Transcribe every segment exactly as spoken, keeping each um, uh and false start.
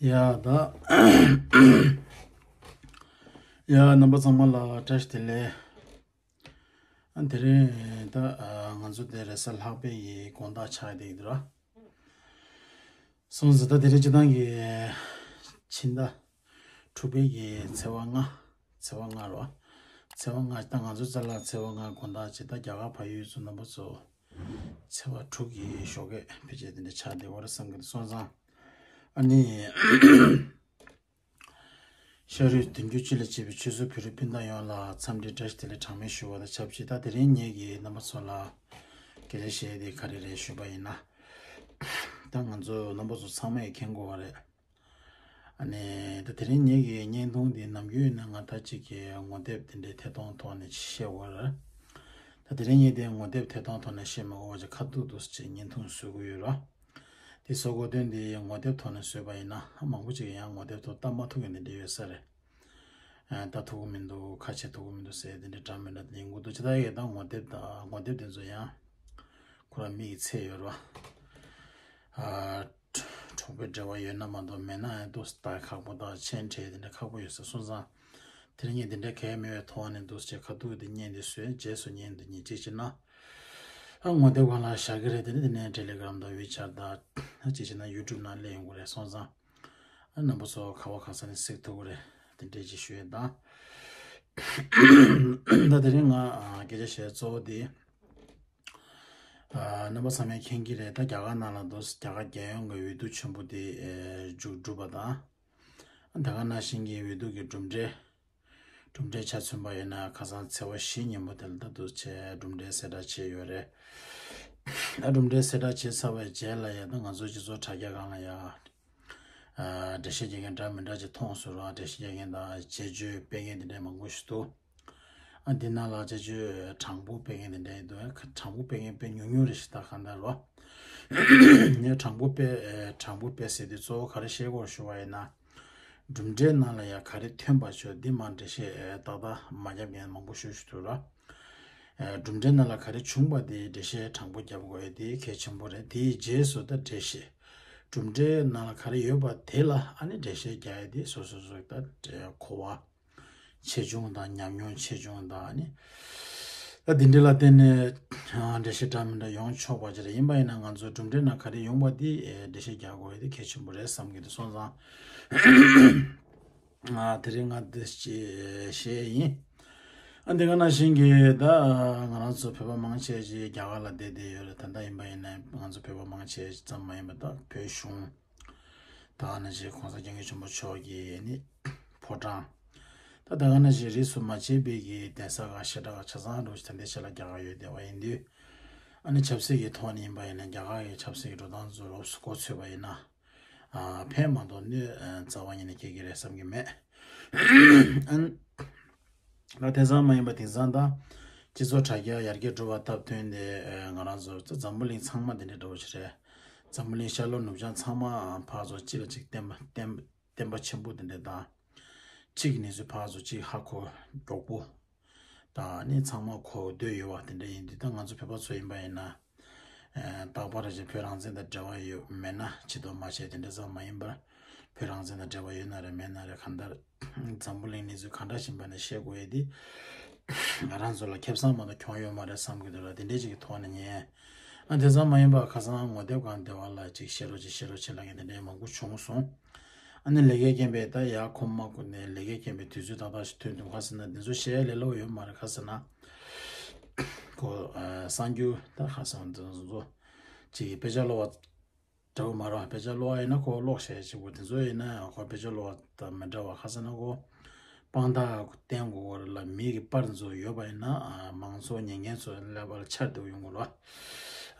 ཡ་ད། ཡ་རྣམ་པ་ཚང་མ་ལ་བཀྲ་ཤིས་བདེ་ལེགས། ཨ་དེ་རིང་ད་ང་ཚོ་དེ་རེས་གཟའ་ལྷག་པའི་ཡི་དགོང་དག་ཆགས་བསྡད་ཀྱི་འདུག་ར། སོང་ཙང་ད་དེ་རིང་སྤྱི་བཏང་གི་ཕྱི་ཟླ་དྲུག་པའི་གི་ཚེས་པ་ལྔ། ཚེས་པ་ལྔ་རེད་བ། ཚེས་པ་ལྔ་ད་ང་ཚོ་ཙ་ལ་ཚེས་པ་ལྔ་དགོང་དག་ཅིག་ད་རྒྱ་གར་བལ་ཡུལ་ཚོ་རྣམ་པ་ཚོ་ཚེས་པ་དྲུག་གི་ཞོགས་ཀས་ཕལ་ཆེར་དེ་འདྲ་ཆགས་བསྡད་ཡོད་རེད་བསམ་གྱི་འདུག་སོང་ཙང་ཨ་ནི། ཤ་རུས་གདུང་རྒྱུད་སྤྱི་ལ་གཅེས་པའི་ཆོས་ཚོགས་བོད་རིགས་སྤུན་ཟླ་ཡོངས་ལ་འཚམས་འདྲི་བཀྲ་ཤིས་བདེ་ལེགས་གྲངས་མེད་ཞུ་བ་དང་ཆབས་ཅིག་ད་དེ་རིང་ངེད་ཀྱིས་རྣམ་པ་ཚོ་ལ་སྐད་ཆ་བཤད་དེ་ག་རེ་རེད་ཞུས་པ་ཡིན་ན། ད་ང་ཚོ་རྣམ་པ་ཚོ་ཚང་མས་མཁྱེན་གྱི་ཡོད་རེད། ཨ་ནི་ད་དེ་རིང་ངེད་ཀྱི་བརྙན་ཐུང་འདི་ནམ་རྒྱུན་ཡིན་ན་ང་ད་ཅིག་གི་ངོ་དེབ་དེ་འདྲའི་ཐད་གཏོང་ཐོག་ནས་བཤད་ཡོད་རེད། ད་དེ་རིང་ངེད་དེ་ངོ་དེབ་ཐད་གཏོང་ཐོག་ནས་བཤད་མ་དགོས་པ་ཅིག་ཁ་ཐུག་ཏུ་ཅིག་བརྙན་ཐུང་བཟོ་གི་ཡོད་རེད། དེ་བཟོ་དགོས་དོན་དེ་ངོ་དེབ་ཐོག་ནས་བཟོས་པ་ཡིན་ན་མང་པོ་ཅིག་ཡང་ངོ་དེབ་ཐོག་ལྟ་མ་ཐུབ་མཁན་དེ་འདྲ་ཡོད་ས་རེད། ཨ་ལྟ་ཐུབ་ཀྱི་མི་འདུག་ཁ་ཕྱེ་ཐུབ་ཀྱི་མི་འདུག་ཟེར་དེ་འདྲ་འདྲ་མི་འདྲ་དེ་ཡིན་དགོས་འདུག་ཅི་ལྟར་ཡོད་ད་ངོ་དེབ་དང་ངོ་དེབ་དེ་ཚོ་ཡང་ཁོ་རང་མིག་གིས་འཚོལ་ཡོད་རེད་བ། ཨ་གྲོགས་པོའི་འབྲེལ་བ་ཡོད་ན་མ་གཏོགས་མེད་ན་ཡང་ཏོག་ཙམ་ད་ཁག་པོ་དང་མཆན་འབྲི་དེ་འདྲ་ཁག་པོ་ཡོད་ས་སོང་ཙང་། དེ་རིང་ངས་འདི་འདྲ་གལ་མེད་པའི་ཐོག་ནས་འདུག་ཅེས་ཁ་ཐུག་དེ་བརྙན་དེ་བཟོས་རྗེས་སུ་བརྙན་དེ་གཉིས་གཅིག་བྱས་ན། ཨ་ངོ་དེབ་སྒང་ལ་བཞག་གི་རེད་དེ་ནས་དེ་ནས་ཊེ་ལི་གྷི་རམ་དང་ཝི་ཆེ་ཊི་དང་གཅིག་བྱས་ན་ཡུ་ཊུབ་ནང་སླེབས་ཡོང་གི་རེད་སོང་ཙང་། ཨ་རྣམ་པ་ཚོ་ག་བ་ག་ས་ནས་གཟིགས་ཐུབ་ཀྱི་རེད་དེ་འདྲས་ཅིག་ཞུ་ཡས་དང་། ད་དེ་རིང་ང་ཨ་སྐད་ཆ་བཤད་གཙོ་བོ་དེ། ཨ་རྣམ་པ་ཚང་མས་མཁྱེན་གྱི་རེད་ད་རྒྱ་གར་ནང་ལ་འདུག་རྒྱ་གར་རྒྱལ་ཡོངས་ཀྱི་འོས་བསྡུ་ཆེན་པོ་དེ་ཨེ་མཇུག་གྲུབ་པ་དང་། ད་ག་ནང་བཞིན་གྱི་འོས་བསྡུ་གི་གྲུབ་འབྲས། གྲུབ་འབྲས་ཆ་མཚོན་པ་ཡིན་ན་ཁ་སང་ཚེས་པ་བཞི་ཉིན་མོ་དེ་ལ་ད་འདུག་བྱས་གྲུབ་འབྲས་གསལ་བསྒྲགས་བྱས་ཡོད་རེད། ད་གྲུབ་འབྲས་གསལ་བསྒྲགས་བྱས་ཚར་བའི་རྗེས་ལ་ཡང་ད་ང་ཚོ་སྤྱི་ཚོགས་དྲ་རྒྱ་སྒང་ལ་ཡང་ཨ་འགྲེལ་བཤད་རྒྱག་མཁན་འདྲ་མི་འདྲ་ཅིག་མཐོང་སོང་ར། འགྲེལ་བཤད་རྒྱག་མཁན་དང་དཔྱད་བརྗོད་སྤེལ་མཁན་དེ་འདྲ་མང་པོ་ཞིག་འདུག་ཨ་འདི་ནང་ལ་དཔྱད་བརྗོད་དྲང་པོ་སྤེལ་མཁན་དེ་འདྲ་ཡིན་འདུག་ཨ་དྲང་པོ་སྤེལ་མཁན་དཔེ་ཉུང་ཉུང་རེད་ཤག་ད་གང་ལྟར་རོ། ངས་དྲང་པོ་སྤེལ་ཨེ་དྲང་པོ་སྤེལ་ཟེར་དུས་གཙོ་བོ་ག་རེ་བཤད་དགོས་ཞུ་བ་ཡིན་ན། གྲུབ་འབྲས་ནང་ལ་ཡང་ག་རེ་ཐོན་པ་ཆོག་འདི་མ་འགྲེལ་བཤད་ཨེ་ཏག་ཏག་མ་བརྒྱབ་མཁན་མང་པོ་ཞིག་ཞིག་འདུག་ར། ཨེ་གྲུབ་འབྲས་ནང་ལ་ག་རེ་བྱུང་པ་དེ་འགྲེལ་བཤད་དྲང་པོ་བརྒྱབ་དགོས་ཡ་དེ་གལ་ཆེན་པོ་རེད། དེའི་རྗེས་སུ་ད་འགྲེལ་བཤད། གྲུབ་འབྲས་ནང་ལ་ག་རེ་ཡོད་པ་དེ་ལ་ཨ་ནི་འགྲེལ་བཤད་རྒྱག་ཡ་དེ་སོ་སོ་སོ་ད་གོ་བ། ཆེ་ཆུང་དང་ཉམས་མྱོང་ཆེ་ཆུང་དང་ནི། ད་འདི་འདྲ་ལ་བརྟེན་ནས་འགྲེལ་བཤད་འདྲ་མི་འདྲ་ཡོང་ཆོག་པ་ཅིག་རེད། ཡིན་པ་ཡིན་ན་ང་ཚོའི་གྲུབ་འབྲས་ནང་ག་རེ་ཡོང་པ་འདི་འགྲེལ་བཤད་རྒྱག་དགོས་ཡ་དེ་གལ་ཆེན་པོ་རེད་བསམ་གྱི་འདུག་སོང་ཙང་། དེ་རིང་ང་འདི་ཅིག་བཤད་ཡིན། ཨ་འདི་ག་ནང་བཞིན་གྱི་ད་ང་རང་ཚོ་བོད་པ་མང་ཆེ་ཅིག་རྒྱ་གར་ལ་བསྡད་བསྡད་ཡོད་རེད། ད་ལྟ་ཡིན་པ་ཡིན་ན་ང་ཚོ་བོད་པ་མང་ཆེ་ཙམ་མ་ཡིན་པ་ད་བོད་གཞུང་། ད་ག་ནང་བཞིན་གོང་ས་སྐྱབས་མགོན་ཆེན་པོ་མཆོག་གི་ནི་ཕོ་བྲང་། ད་ད་ག་ནང་བཞིན་རིས་སུ་མ་ཆད་པའི་གི་གདན་ས་ཁག་བཤད་གྲྭ་ཁག་ཆ་ཚང་འགྲོ་ཆ་འདི་ཆ་ལ་རྒྱ་གར་ཡོད་བསྡད་པ་ཡིན་དུས། ཨ་ནི་ཆབ་སྲིད་ཀྱི་ཐོག་ནས་ཡིན་པ་ཡིན་ན་རྒྱ་གར་གྱི་ཆབ་སྲིད་ཀྱི་འགྲོ་སྟངས་ཚོ་རོབ་ཙམ་གོ་ཚོད་པ་ཡིན་ན། ཨ་ཕན་མ་གཏོགས་གནོད་རྩ་བ་ཉིད་ནས་སྐྱེལ་གྱི་རེད་བསམ་གྱི་མེད། ཨ་ནི། ད་དེ་ཙམ་མ་ཡིན་པ་དེང་སང་ད་སྤྱི་ཚོགས་དྲ་རྒྱ་ཡར་རྒྱས་འགྲོ་བ་སྟབས་བསྟུན་ཏེ་ང་རང་ཚོ་འཛམ་བུ་གླིང་ཚང་མ་དེ་འདྲ་འདྲ་བོ་ཞིག་རེད། འཛམ་བུ་གླིང་ཤར་ལྷོ་ནུབ་བྱང་ཚང་མ་ཕར་ཚུར་གཅིག་ལ་གཅིག་བརྟེན་པ་བརྟེན་པ་བརྟེན་པ་ཆེན་པོ་དེ་འདྲ་དང་། གཅིག་གི་གནས་ཚུལ་ཕར་ཚུར་གཅིག་ཧ་གོ་མགྱོགས་པོ་དང་ནི་ཚང་མ་གོ་འདོད་ཡོད་པ་དེ་འདྲ་ཡིན་དུས་ད་ང་ཚོ་བོད་པ་ཚོ་ཡིན་པ་ཡིན་ན། རྟག་པར་རེ་བཞིན་བོད་རང་བཙན་དང་འབྲེལ་བ་ཡོད་མེད་ན་ཇུས་གཏོགས་མ་བྱས་དེ་འདྲ་ཙམ་མ་ཡིན་པར། བོད་རང་བཙན་དང་འབྲེལ་བ་ཡོད་ན་རེད་མེད་ན་རེད་གང་ལྟར། འཛམ་བུ་གླིང་གནས་ཚུལ་གང་འདྲ་ཞིག་ཡིན་པ་ནས་བཤད་དགོས་ཡས་དེ། ང་རང་ཚོ་ལ་ཁེ་བཟང་མ་གཏོགས་གྱོང་ཡོད་མ་རེད་བསམ་གྱི་འདུག་ར་དེ་འདྲས་ཅིག་གི་ཐོག་ནས་ཉན། ཨ་དེ་ཙམ་མ་ཡིན་པར་ཁ་སང་ངོ་དེབ་སྒང་དེ་བ་ལ་ཅིག་བཤད་རོགས་ཅིག་བཤད་རོགས་བྱེད་ལབ་མཁན་དེ་འདྲས་མང་པོ་བྱུང་སོང་། ཨ་ནི་ལས་ཀའི་རྐྱེན་པས་ད་ཡར་ཁོམ་མ་ཁུར་ནས་ལས་ཀའི་རྐྱེན་པས་དུས་ཚོད་ཏག་ཏག་ཞིག་ཐོན་འདུག་ཁ་སང་ན་འདི་ཚོ་བཤད་ལས་སླ་པོ་ཡོད་མ་རེད་ཁ་སང་ན། ཁོ་ཨ་གསར་འགྱུར་ད་ཁ་སང་འདི་ཚོ་ཅིག་དཔེ་ཆ་ཀློག་པ་འདྲ་པོ་མ་རེད་པ། དཔེ་ཆ་ཀློག་པ་ཡིན་ན་ཁོ་ཀློག་བཤད་ཅིག་པོ་དེ་ཚོ་ཡིན་ན་ཁོ་དཔེ་ཆ་ཀློག་པ་དང་མི་འདྲ་བ་ཁ་སང་ན་ཁོ་དཔང་རྟགས་བསྟན་དགོས་པ་རེད་ལ་མི་གི་པར་འདི་ཚོ་ཡོད་པ་ཡིན་ན་ཨ་མང་ཚོགས་ཉན་མཁན་ཚོ་ཀླད་པ་ལ་འཆར་བསྡད་ཡོང་དགོས་རེད་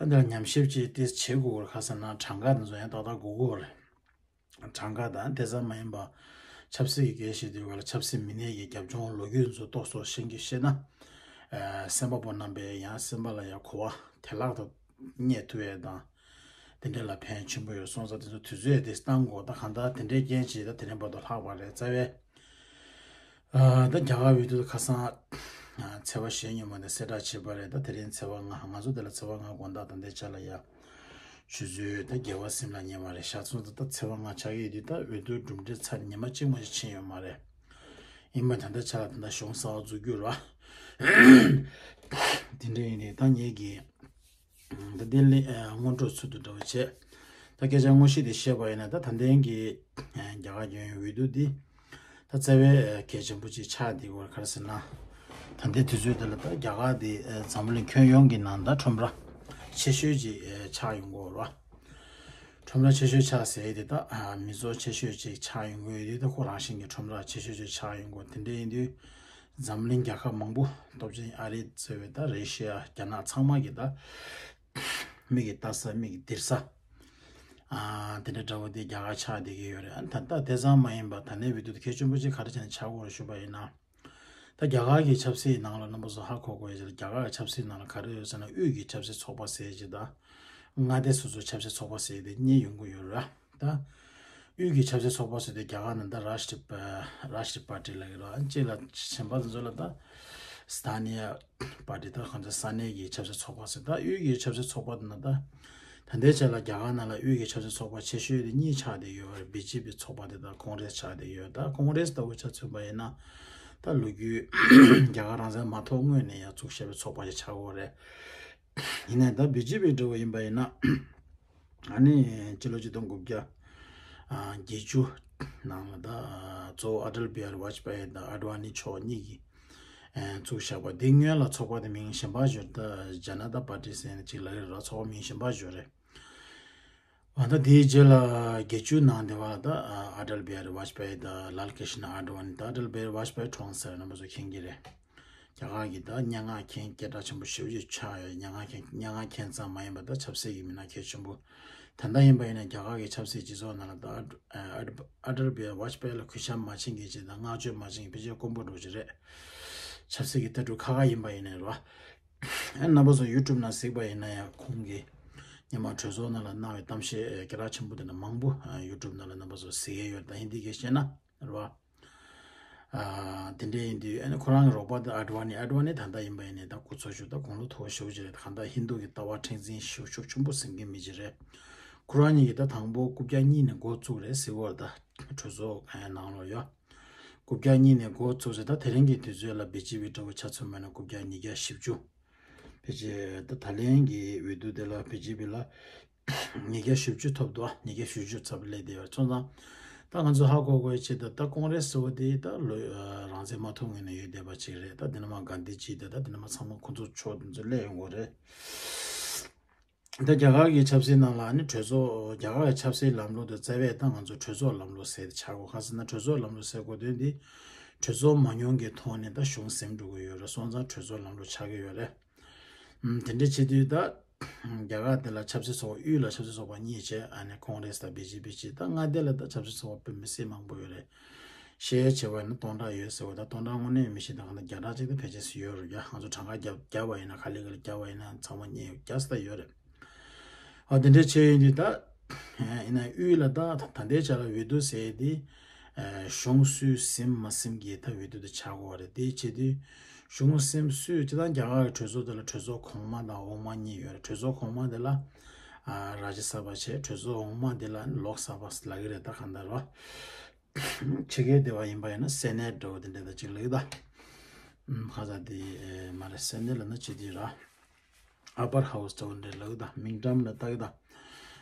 པ། ཨ་འདི་ལ་ཉམས་ཞིབ་ཅིག་དེ་བྱེད་དགོས་པ་རེད། ཁ་སང་ན་གྲངས་ཀ་འདི་ཚོ་ཡང་ཏག་ཏག་དགོས་ཀྱི་ཡོད་རེད། གྲངས་ཀ་དང་དེ་ཙམ་མ་ཡིན་པ། ཆབ་སྲིད་ཀྱི་སྐད་ཆ་བཤད་དུས་སྒང་ལ་ཆབ་སྲིད་མི་སྣའི་གི་རྒྱབ་ལྗོངས་ལོ་རྒྱུས་ཚོ་ཏོག་ཙམ་ཤེས་ཀྱི་ཤེས་ན། ཨ་སེམས་པ་པོ་རྣམ་པའི་ཡང་སེམས་པ་ལ་ཡང་གོ་བ་དེ་ལག་ཏུ་རྙེད་ཐུབ་ཡས་དང་། དེ་འདྲ་ལ་ཕན་ཆེན་པོ་ཡོད་སོང་ཙང་དེ་ཚོ་དུས་ཚོད་དེ་བཏང་དགོས། ད་གང་ལྟར་དེ་འདྲའི་རྐྱེན་བྱས་ད་དེ་རིང་བར་དུ་ལྷག་པ་རེད་རྩ་བའི། ཨ་ད་རྒྱ་གར་འོས་བསྡུ་ཁ་སང་ཨ་ཚེས་པ་བཞི་ཉིན་མོ་ནས་གསལ་བསྒྲགས་བྱས་པ་རེད། ད་དེ་རིང་ཚེས་པ་ལྔ། ང་ཚོ་དེ་ལ་ཚེས་པ་ལྔ་དགོང་དག་དང་དེ་ཆ་ལ་ཡ་ ཆུ་ཚོད་ད་བརྒྱད་པ་ཟིན་ལ་ཉེ་བ་རེད། ཞག་ཚོད་ད་ད་ཚེས་པ་ལྔ་ཆགས་ཀྱི་ཡོད་དུས་ད་འོས་བསྡུ་གྲུབ་འབྲས་ཚར་ཉི་མ་གཅིག་མ་ཞིག་ཕྱིན་ཡོད་མ་རེད། ཡིན་པ་ད་ལྟ་ཆ་ལ་ད་ལྟ་གཞུང་གསར་པ་འཛུགས་རྒྱུ་ར། དེ་འདྲ་ཡིན་ནས་ད་ངེད་ཀྱི་ད་དེ་ལས་སྔོན་འགྲོ་ཚུལ་དུ་འདྲ་བ་བྱས། ད་སྐད་ཆ་དངོས་གཞི་དེ་བཤད་པ་ཡིན་ན་ད་ད་ལྟའི་གི་རྒྱ་གར་རྒྱལ་ཡོངས་འོས་བསྡུ་འདི་ད་རྩ་བའི་གལ་ཆེན་པོ་ཅིག་ཆགས་བསྡད་ཡོད་རེད། ག་རེ་ཟེར་ན། ད་ལྟའི་དུས་ཚོད་འདི་ལ་ད་རྒྱ་གར་འདི་འཛམ་བུ་གླིང་ཁྱོན་ཡོངས་ཀྱི་ནང་ད་ཁྲོམ་ར་ཆེ་ཤོས་ཅིག་ཆགས་ཡོང་གི་ཡོད་རེད། ཁྲོམ་ར་ཆེ་ཤོས་ཆགས་ཟེར་ཡས་དེ་ད་མི་ཚོགས་ཆེ་ཤོས་ཅིག་ཆགས་ཡོང་གི་ཡོད་དུས་ད་ཁོ་རང་བཞིན་གྱི་ཁྲོམ་ར་ཆེ་ཤོས་ཅིག་ཆགས་ཡོང་གི་ཡོད། དེ་འདྲ་ཡིན་དུས་འཛམ་གླིང་རྒྱལ་ཁབ་མང་པོ་སྟོབས་ཆེན་ཨ་རི་གཙོས་པའི་ད་རེ་ཤི་ཡ་རྒྱ་ནག་ཚང་མ་གི་ད་མིག་གིས་ལྟ་ས་མིག་གིས་ལྡིར་ས། ཨ་དེ་འདྲ་འདྲ་བོ་དེ་རྒྱ་གར་ཆགས་བསྡད་ཀྱི་ཡོད་རེད། ཨ་ད་ལྟ་དེ་ཙམ་མ་ཡིན་པར་ད་ལྟའི་འོས་བསྡུ་དེ་གལ་ཆེན་པོ་ཅིག་ག་རེ་བྱས་ནས་ཆགས་ཀྱི་ཡོད་རེད་ཞུས་པ་ཡིན་ན། ད་རྒྱ་གར་གྱི་ཆབ་སྲིད་ནང་ལ་རྣམ་པ་ཚོ་ཧ་གོ་དགོས་ཡ་ཅིག་ལ་རྒྱ་གར་གྱི་ཆབ་སྲིད་ནང་ལ་ག་རེ་ཡོད་ཟེར་ན་དབུས་ཀྱི་ཆབ་སྲིད་ཚོགས་པ་ཟེར་ཅིག་དང་། མངའ་སྡེ་སོ་སོའི་ཆབ་སྲིད་ཚོགས་པ་ཟེར་དེ་གཉིས་ཡོང་གི་ཡོད་རེད། ད་དབུས་ཀྱི་ཆབ་སྲིད་ཚོགས་པ་ཟེར་དེ་རྒྱ་གར་ནང་ད་རཱཤ་ཊི་པ་རཱཤ་ཊི་པ་ཊི་ལབ་ཀྱི་རེད། གཅིག་ལ་གཞན་པ་དེ་ཚོ་ལ་ད་སི་ཐ་ནི་ཡ་པ་ཊི་ད་གང་ཚེ་ས་གནས་ཀྱི་ཆབ་སྲིད་ཚོགས་པ་ཟེར། ད་དབུས་ཀྱི་ཆབ་སྲིད་ཚོགས་པ་དེ་ན་ད་ད་ལྟའི་ཆ་ལ་རྒྱ་གར་ནང་ལ་དབུས་ཀྱི་ཆབ་སྲིད་ཚོགས་པ་ཆེ་ཤོས་དེ་གཉིས་ཆགས་བསྡད་ཡོད་རེད། བི་ཇེ་པི་ཚོགས་པ་དེ་དང་ཀོང་རེས་ཆགས་བསྡད་ཡོད། ད་ཀོང་རེས་ལྟ་བུ་ཆ་མཚོན་པ་ཡིན་ན་ད་ལོ་རྒྱུས་རྒྱ་གར་རང་བཙན་མ་ཐོབ་སྔོན་ནས་ཡང་བཙུགས་བཞག་པའི་ཚོགས་པ་ཞིག་ཆགས་ཡོད་རེད། ཡིན་ནའི་ད་བི་ཇེ་པི་འདྲ་བོ་ཡིན་པ་ཡིན་ན། ཨ་ནི་སྤྱི་ལོ་ཆིག་སྟོང་དགུ་བརྒྱ་བརྒྱད་ཅུ་ནང་ལ་ད་གཙོ་བོ་ཨ་ཏལ་བི་ཧར་ཝཱཇ་པཱ་ཡི་དང་ཨ་ཌ་ཝཱ་ནི་མཆོག་གཉིས་ཀྱིས་བཙུགས་བཞག་པ་འདི་སྔོན་ལ་ཚོགས་པ་དེ་མིང་གཞན་པ་ཞིག་ཡོད་རེད། ད་ཇ་ན་ཏ་པར་ཊི་ཟེར་ནས་ཅིག་ལབ་ཀྱི་རེད། ཚོགས་པ་མིང་གཞན་པ་ཞིག་ཡོད་རེད། ཨ་ད་དེའི་རྗེས་ལ་བརྒྱད་ཅུ་ནང་དེ་བ་ད་ཨ་ཏལ་བི་ཧར་ཝཱཇ་པཱ་ཡི་དང་ལཱལ་ཀྲིཤ་ན་ཨ་ཌ་ཝཱ་ནི་ད་ཨ་ཏལ་བི་ཧར་ཝཱཇ་པཱ་ཡི་གྲོངས་ཚར། རྣམ་པ་ཚོ་མཁྱེན་གྱི་རེད། རྒྱ་གར་གྱི་ད་སྙན་ངག་མཁན་སྐད་གྲགས་ཆེན་པོ་ཞེ་པོ་ཅིག་ཆགས་ཡོད། སྙན་ངག་མཁན་སྙན་ངག་མཁན་ཙམ་མ་ཡིན་པ་ད་ཆབ་སྲིད་ཀྱི་མི་སྣ་གལ་ཆེན་པོ། ད་ལྟ་ཡིན་པ་ཡིན་ན་རྒྱ་གར་གྱི་ཆབ་སྲིད་སྤྱི་ཚོགས་ནང་ལ་ད་ཨ་ཨ་ཨ་ཏལ་བི་ཧར་ཝཱཇ་པཱ་ཡི་ལ་གུས་ཞབས་མ་བྱེད་མཁན་ཅིག་དང་བསྔགས་བརྗོད་མ་བྱེད་མཁན་ཕལ་ཆེར་དཀོན་པོ་འདྲ་བོ་ཅིག་རེད། ཆབ་སྲིད་ཀྱི་ལྟ་གྲུབ་ཁ་ཁ་ཡིན་པ་ཡིན་ནའི་རོ། ཨ་རྣམ་པ་ཚོ་ཡུ་ཊུབ་ནང་གཟིགས་པ་ཡིན་ན་ཡང་ཁོང་གིས་སྔོན་མ་གྲོས་ཚོགས་ནང་ལ་གནང་བའི་གཏམ་བཤད་སྐད་གྲགས་ཆེན་པོ་དེ་འདྲ་མང་པོ་ཡུ་ཊུབ་ནང་ལ་རྣམ་པ་ཚོ་གཟིགས་ཡས་ཡོད། ད་ཧིན་དི་སྐད་བཤད་ན་རོ། ཨ་དེ་འདྲ་ཡིན་དུས་ཨ་ནི་ཁོ་རང་གི་རོགས་པ་དེ་ཨ་ཌ་ཝཱ་ནི། ཨ་ཌ་ཝཱ་ནི་ད་ལྟ་ཡིན་པ་ཡིན་ནའི་ད་སྐུ་འཚོ་བཞུགས་ད་དགུང་ལོ་མཐོ་པོ་ཞེ་པོ་ཅིག་རེད། གང་ལྟར་ཧིན་དུ་གི་ལྟ་བ་མཁྲེགས་འཛིན་ཞེ་པོ་ཤུགས་ཆེན་པོ་ཟིན་མཁན་མི་ཅིག་རེད། ཁོ་རང་གཉིས་ཀྱིས་ད་དང་པོ་རྐུབ་བཀྱག་གཉིས་ནས་འགོ་བཙུགས་རེད་ཟེར་བ་རེད། ད་གྲོས་ཚོགས་ནང་ལོགས་ཡོད། རྐུབ་བཀྱག་གཉིས་ནས་འགོ་བཙུགས་ཟེར། ད་དེ་རིང་གི་དུས་ཚོད་ལ་བི་ཇེ་པི་འདྲ་བོ་ཆ་མཚོན་པ་ན་རྐུབ་བཀྱག་ཉིས་བརྒྱ་བཞི་བཅུ། ཕལ་ཆེར་ད་ད་ལན་གྱི་འོས་བསྡུ་དེ་ལ་བི་ཇེ་པི་ལ་ཉིས་བརྒྱ་བཞི་བཅུ་ཐོབ་འདུག་ཉིས་བརྒྱ་བཞི་བཅུ་ཚབ་སླེབས་བསྡད་ཡོད། སོང་ཙང་ད་ང་ཚོ་ཧ་གོ་དགོས་ཆེད་དུ་ད་ཀོང་རེས་ཟེར་བ་དེ་ད་ལོ་རང་བཙན་མ་ཐོབ་སྔོན་ནས་ཡོད་བསྡད་པ་ཅིག་རེད། ད་དེ་ནས་མར་གྷན་དྷི་ཇི་དང་ད་དེ་ནས་མར་ཚང་མ་ཁོ་ཚོ་ཕྱོགས་དེ་ཚོ་སླེབས་ཡོང་གི་རེད། ད་རྒྱ་གར་གྱི་ཆབ་སྲིད་ནང་ལ་ནི་གྲོས་ཚོགས་རྒྱ་གར་གྱི་ཆབ་སྲིད་ལམ་ལུགས་དེ་རྩ་བའི་ད་ང་ཚོ་གྲོས་ཚོགས་ལམ་ལུགས་ཟེར་ཏེ་ཆགས་དགོས། གང་ཟེར་ན་གྲོས་ཚོགས་ལམ་ལུགས་ཟེར་དགོས་དོན་དེ་གྲོས་ཚོགས་མ་ཉུང་གི་ཐོག་ནས་ད་གཞུང་ཟིན་འགྲོ་གི་ཡོད་རེད། སོང་ཙང་གྲོས་ཚོགས་ལམ་ལུགས་ཆགས་ཀྱི་ཡོད་རེད། ཨམ་དེ་འདྲ་བྱེད་དུས་ད་རྒྱ་གར་དེ་ལ་ཆབ་སྲིད་ཚོགས་པ་དབུས་ལ་ཆབ་སྲིད་ཚོགས་པ་གཉིས་བྱས། ཨ་ནི་ཀོང་རེས་དང་བི་ཇེ་པི་བྱས། ད་མངའ་སྡེ་ལ་ད་ཆབ་སྲིད་ཚོགས་པ་དཔེ་མི་སྲིད་མང་པོ་ཡོད་རེད། བཤད་ཡ་བྱས་པ་ཡིན་ན་སྟོང་ཕྲག་ཡོད་ཟེར་བ་ད་སྟོང་ཕྲག་དངོས་གནས་མི་ཤེས། ད་གང་ལྟར་བརྒྱ་ཕྲག་གཅིག་ད་ཕལ་ཆེར་ཡོད་རེད། ཡ་ང་ཚོ་གྲངས་ཀ་བརྒྱབ་བརྒྱབ་པ་ཡིན་ན་ག་ལེ་ག་ལེ་བརྒྱབ་པ་ཡིན་ན་ཚང་མ་རྙེད་ཡོད་བརྒྱ་ཙམ་ད་ཡོད་རེད། ཨ་དེ་འདྲའི་ཆེད་ཡིན་དུས་ད་ཡིན་ན་དབུས་ལ་ད་ད་ལྟའི་ཆ་ལ་འོས་བསྡུ་ཟེར་དེ་གཞུང་སུས་ཟིན་མ་ཟིན་གྱི་ད་འོས་བསྡུ་དེ་ཆགས་དགོས་པ་རེད། དེའི་ཆེད་དུ་གཞུང་སིམ་སུས་སྤྱི་བཏང་རྒྱ་གར་གྱི་གྲོས་ཚོགས་དེ་ལ་གྲོས་ཚོགས་གོང་མ་དང་འོག་མ་གཉིས་ཡོད་རེད། གྲོས་ཚོགས་གོང་མ་དེ་ལ་ཨ་རཱ་ཇི་ས་བྷ་བྱས། གྲོས་ཚོགས་འོག་མ་དེ་ལ་ལོག་ས་བྷ་ལབ་ཀྱི་རེད། ད་གང་ལྟར་རོ། ཕྱི་རྒྱལ་སྡེ་བ་ཡིན་པ་ཡིན་ན་སེ་ནེ་ཊི་འདྲ་བོ་དེ་འདྲ་ད་ཅིག་ལབ་ཀྱི་ད། ཁ་ས་དེ་མ་རེད། སེ་ནེ་ཊི་ལབ་ན་ཅི་དེ་ར། ཨ་པར་ཧའུ་སི་འདྲ་བོ་འདྲ་ལབ་ཀྱི་ད། མིང་འདྲ་མི་འདྲ་ལྟ་གི་ད།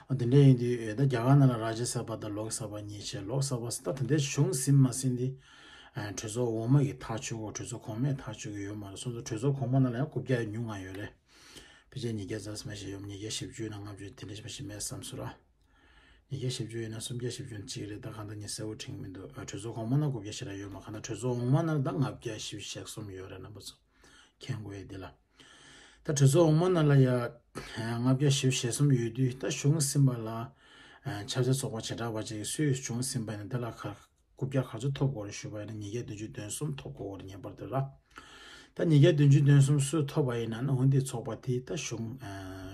ཨ་དེ་འདྲ་ཡིན་དུས་ད་རྒྱ་གར་ནང་ལ་རཱ་ཇི་ས་བྷ་དང་ལོག་ས་བྷ་གཉིས་བྱས། ལོག་ས་བྷ་ད་དེ་འདྲའི་གཞུང་ཟིན་མ་ཟིན་དེ་གྲོས་ཚོགས་འོག་མ་གིས་ཐག་གཅོད་དགོས། གྲོས་ཚོགས་གོང་མས་ཐག་གཅོད་ཀྱི་ཡོད་མ་རེད། སོང་ཙང་གྲོས་ཚོགས་གོང་མ་ནང་ལ་ཡང་རྐུབ་བཀྱག་ཉུང་ང་ཡོད་རེད། ཕལ་ཆེར་ཉིས་བརྒྱ་ཙམ་ཞིག་ཡོད། ཉིས་བརྒྱ་བཞི་བཅུ་ཡིན་ན་ལྔ་བཅུ་དེ་འདྲ་ཞིག་མེད་བསམ་སོང་ར། ཉིས་བརྒྱ་བཞི་བཅུ་ཡིན་ན་སུམ་བརྒྱ་བཞི་བཅུ་གཅིག་རེད། ད་གང་ལྟར་ངས་གསལ་པོ་དྲན་གྱི་མི་འདུག་ཨ་གྲོས་ཚོགས་གོང་མ་ན་རྐུབ་བཀྱག་ཞེ་དྲག་ཡོད་མ། གང་ལྟར་གྲོས་ཚོགས་འོག་མ་ན་ད་ལྔ་བརྒྱ་བཞི་བཅུ་ཞེ་གསུམ་ཡོད་རེད། རྣམ་པ་ཚོ་མཁྱེན་དགོས་ཡ་འདི་ལ། ད་གྲོས་ཚོགས་འོག་མ་ན་ལ་ཡ་ལྔ་བརྒྱ་བཞི་བཅུ་ཞེ་གསུམ་ཡོད་དུས་ད་གཞུང་ཟིན་པ་ལ་ཆབ་སྲིད་ཚོགས་པ་བྱེ་བྲག་པ་ཅིག་སུས་གཞུང་ཟིན་པ་ཡིན་ན་དེ་ལ་ཁ་རྐུབ་བཀྱག་ག་ཚོད་ཐོབ་དགོས་རེད་ཞུས་པ་ཡིན་ན་ཉིས་བརྒྱ་བདུན་ཅུ་དོན་གསུམ་ཐོབ་དགོས་རེད། ངེས་པར་དུ་ར། ད་ཉིས་བརྒྱ་བདུན་ཅུ་དོན་གསུམ་སུས་ཐོབ་པ་ཡིན་ན་ནི་འོན་ཏེ་ཚོགས་པ་དེས་ད་གཞུང་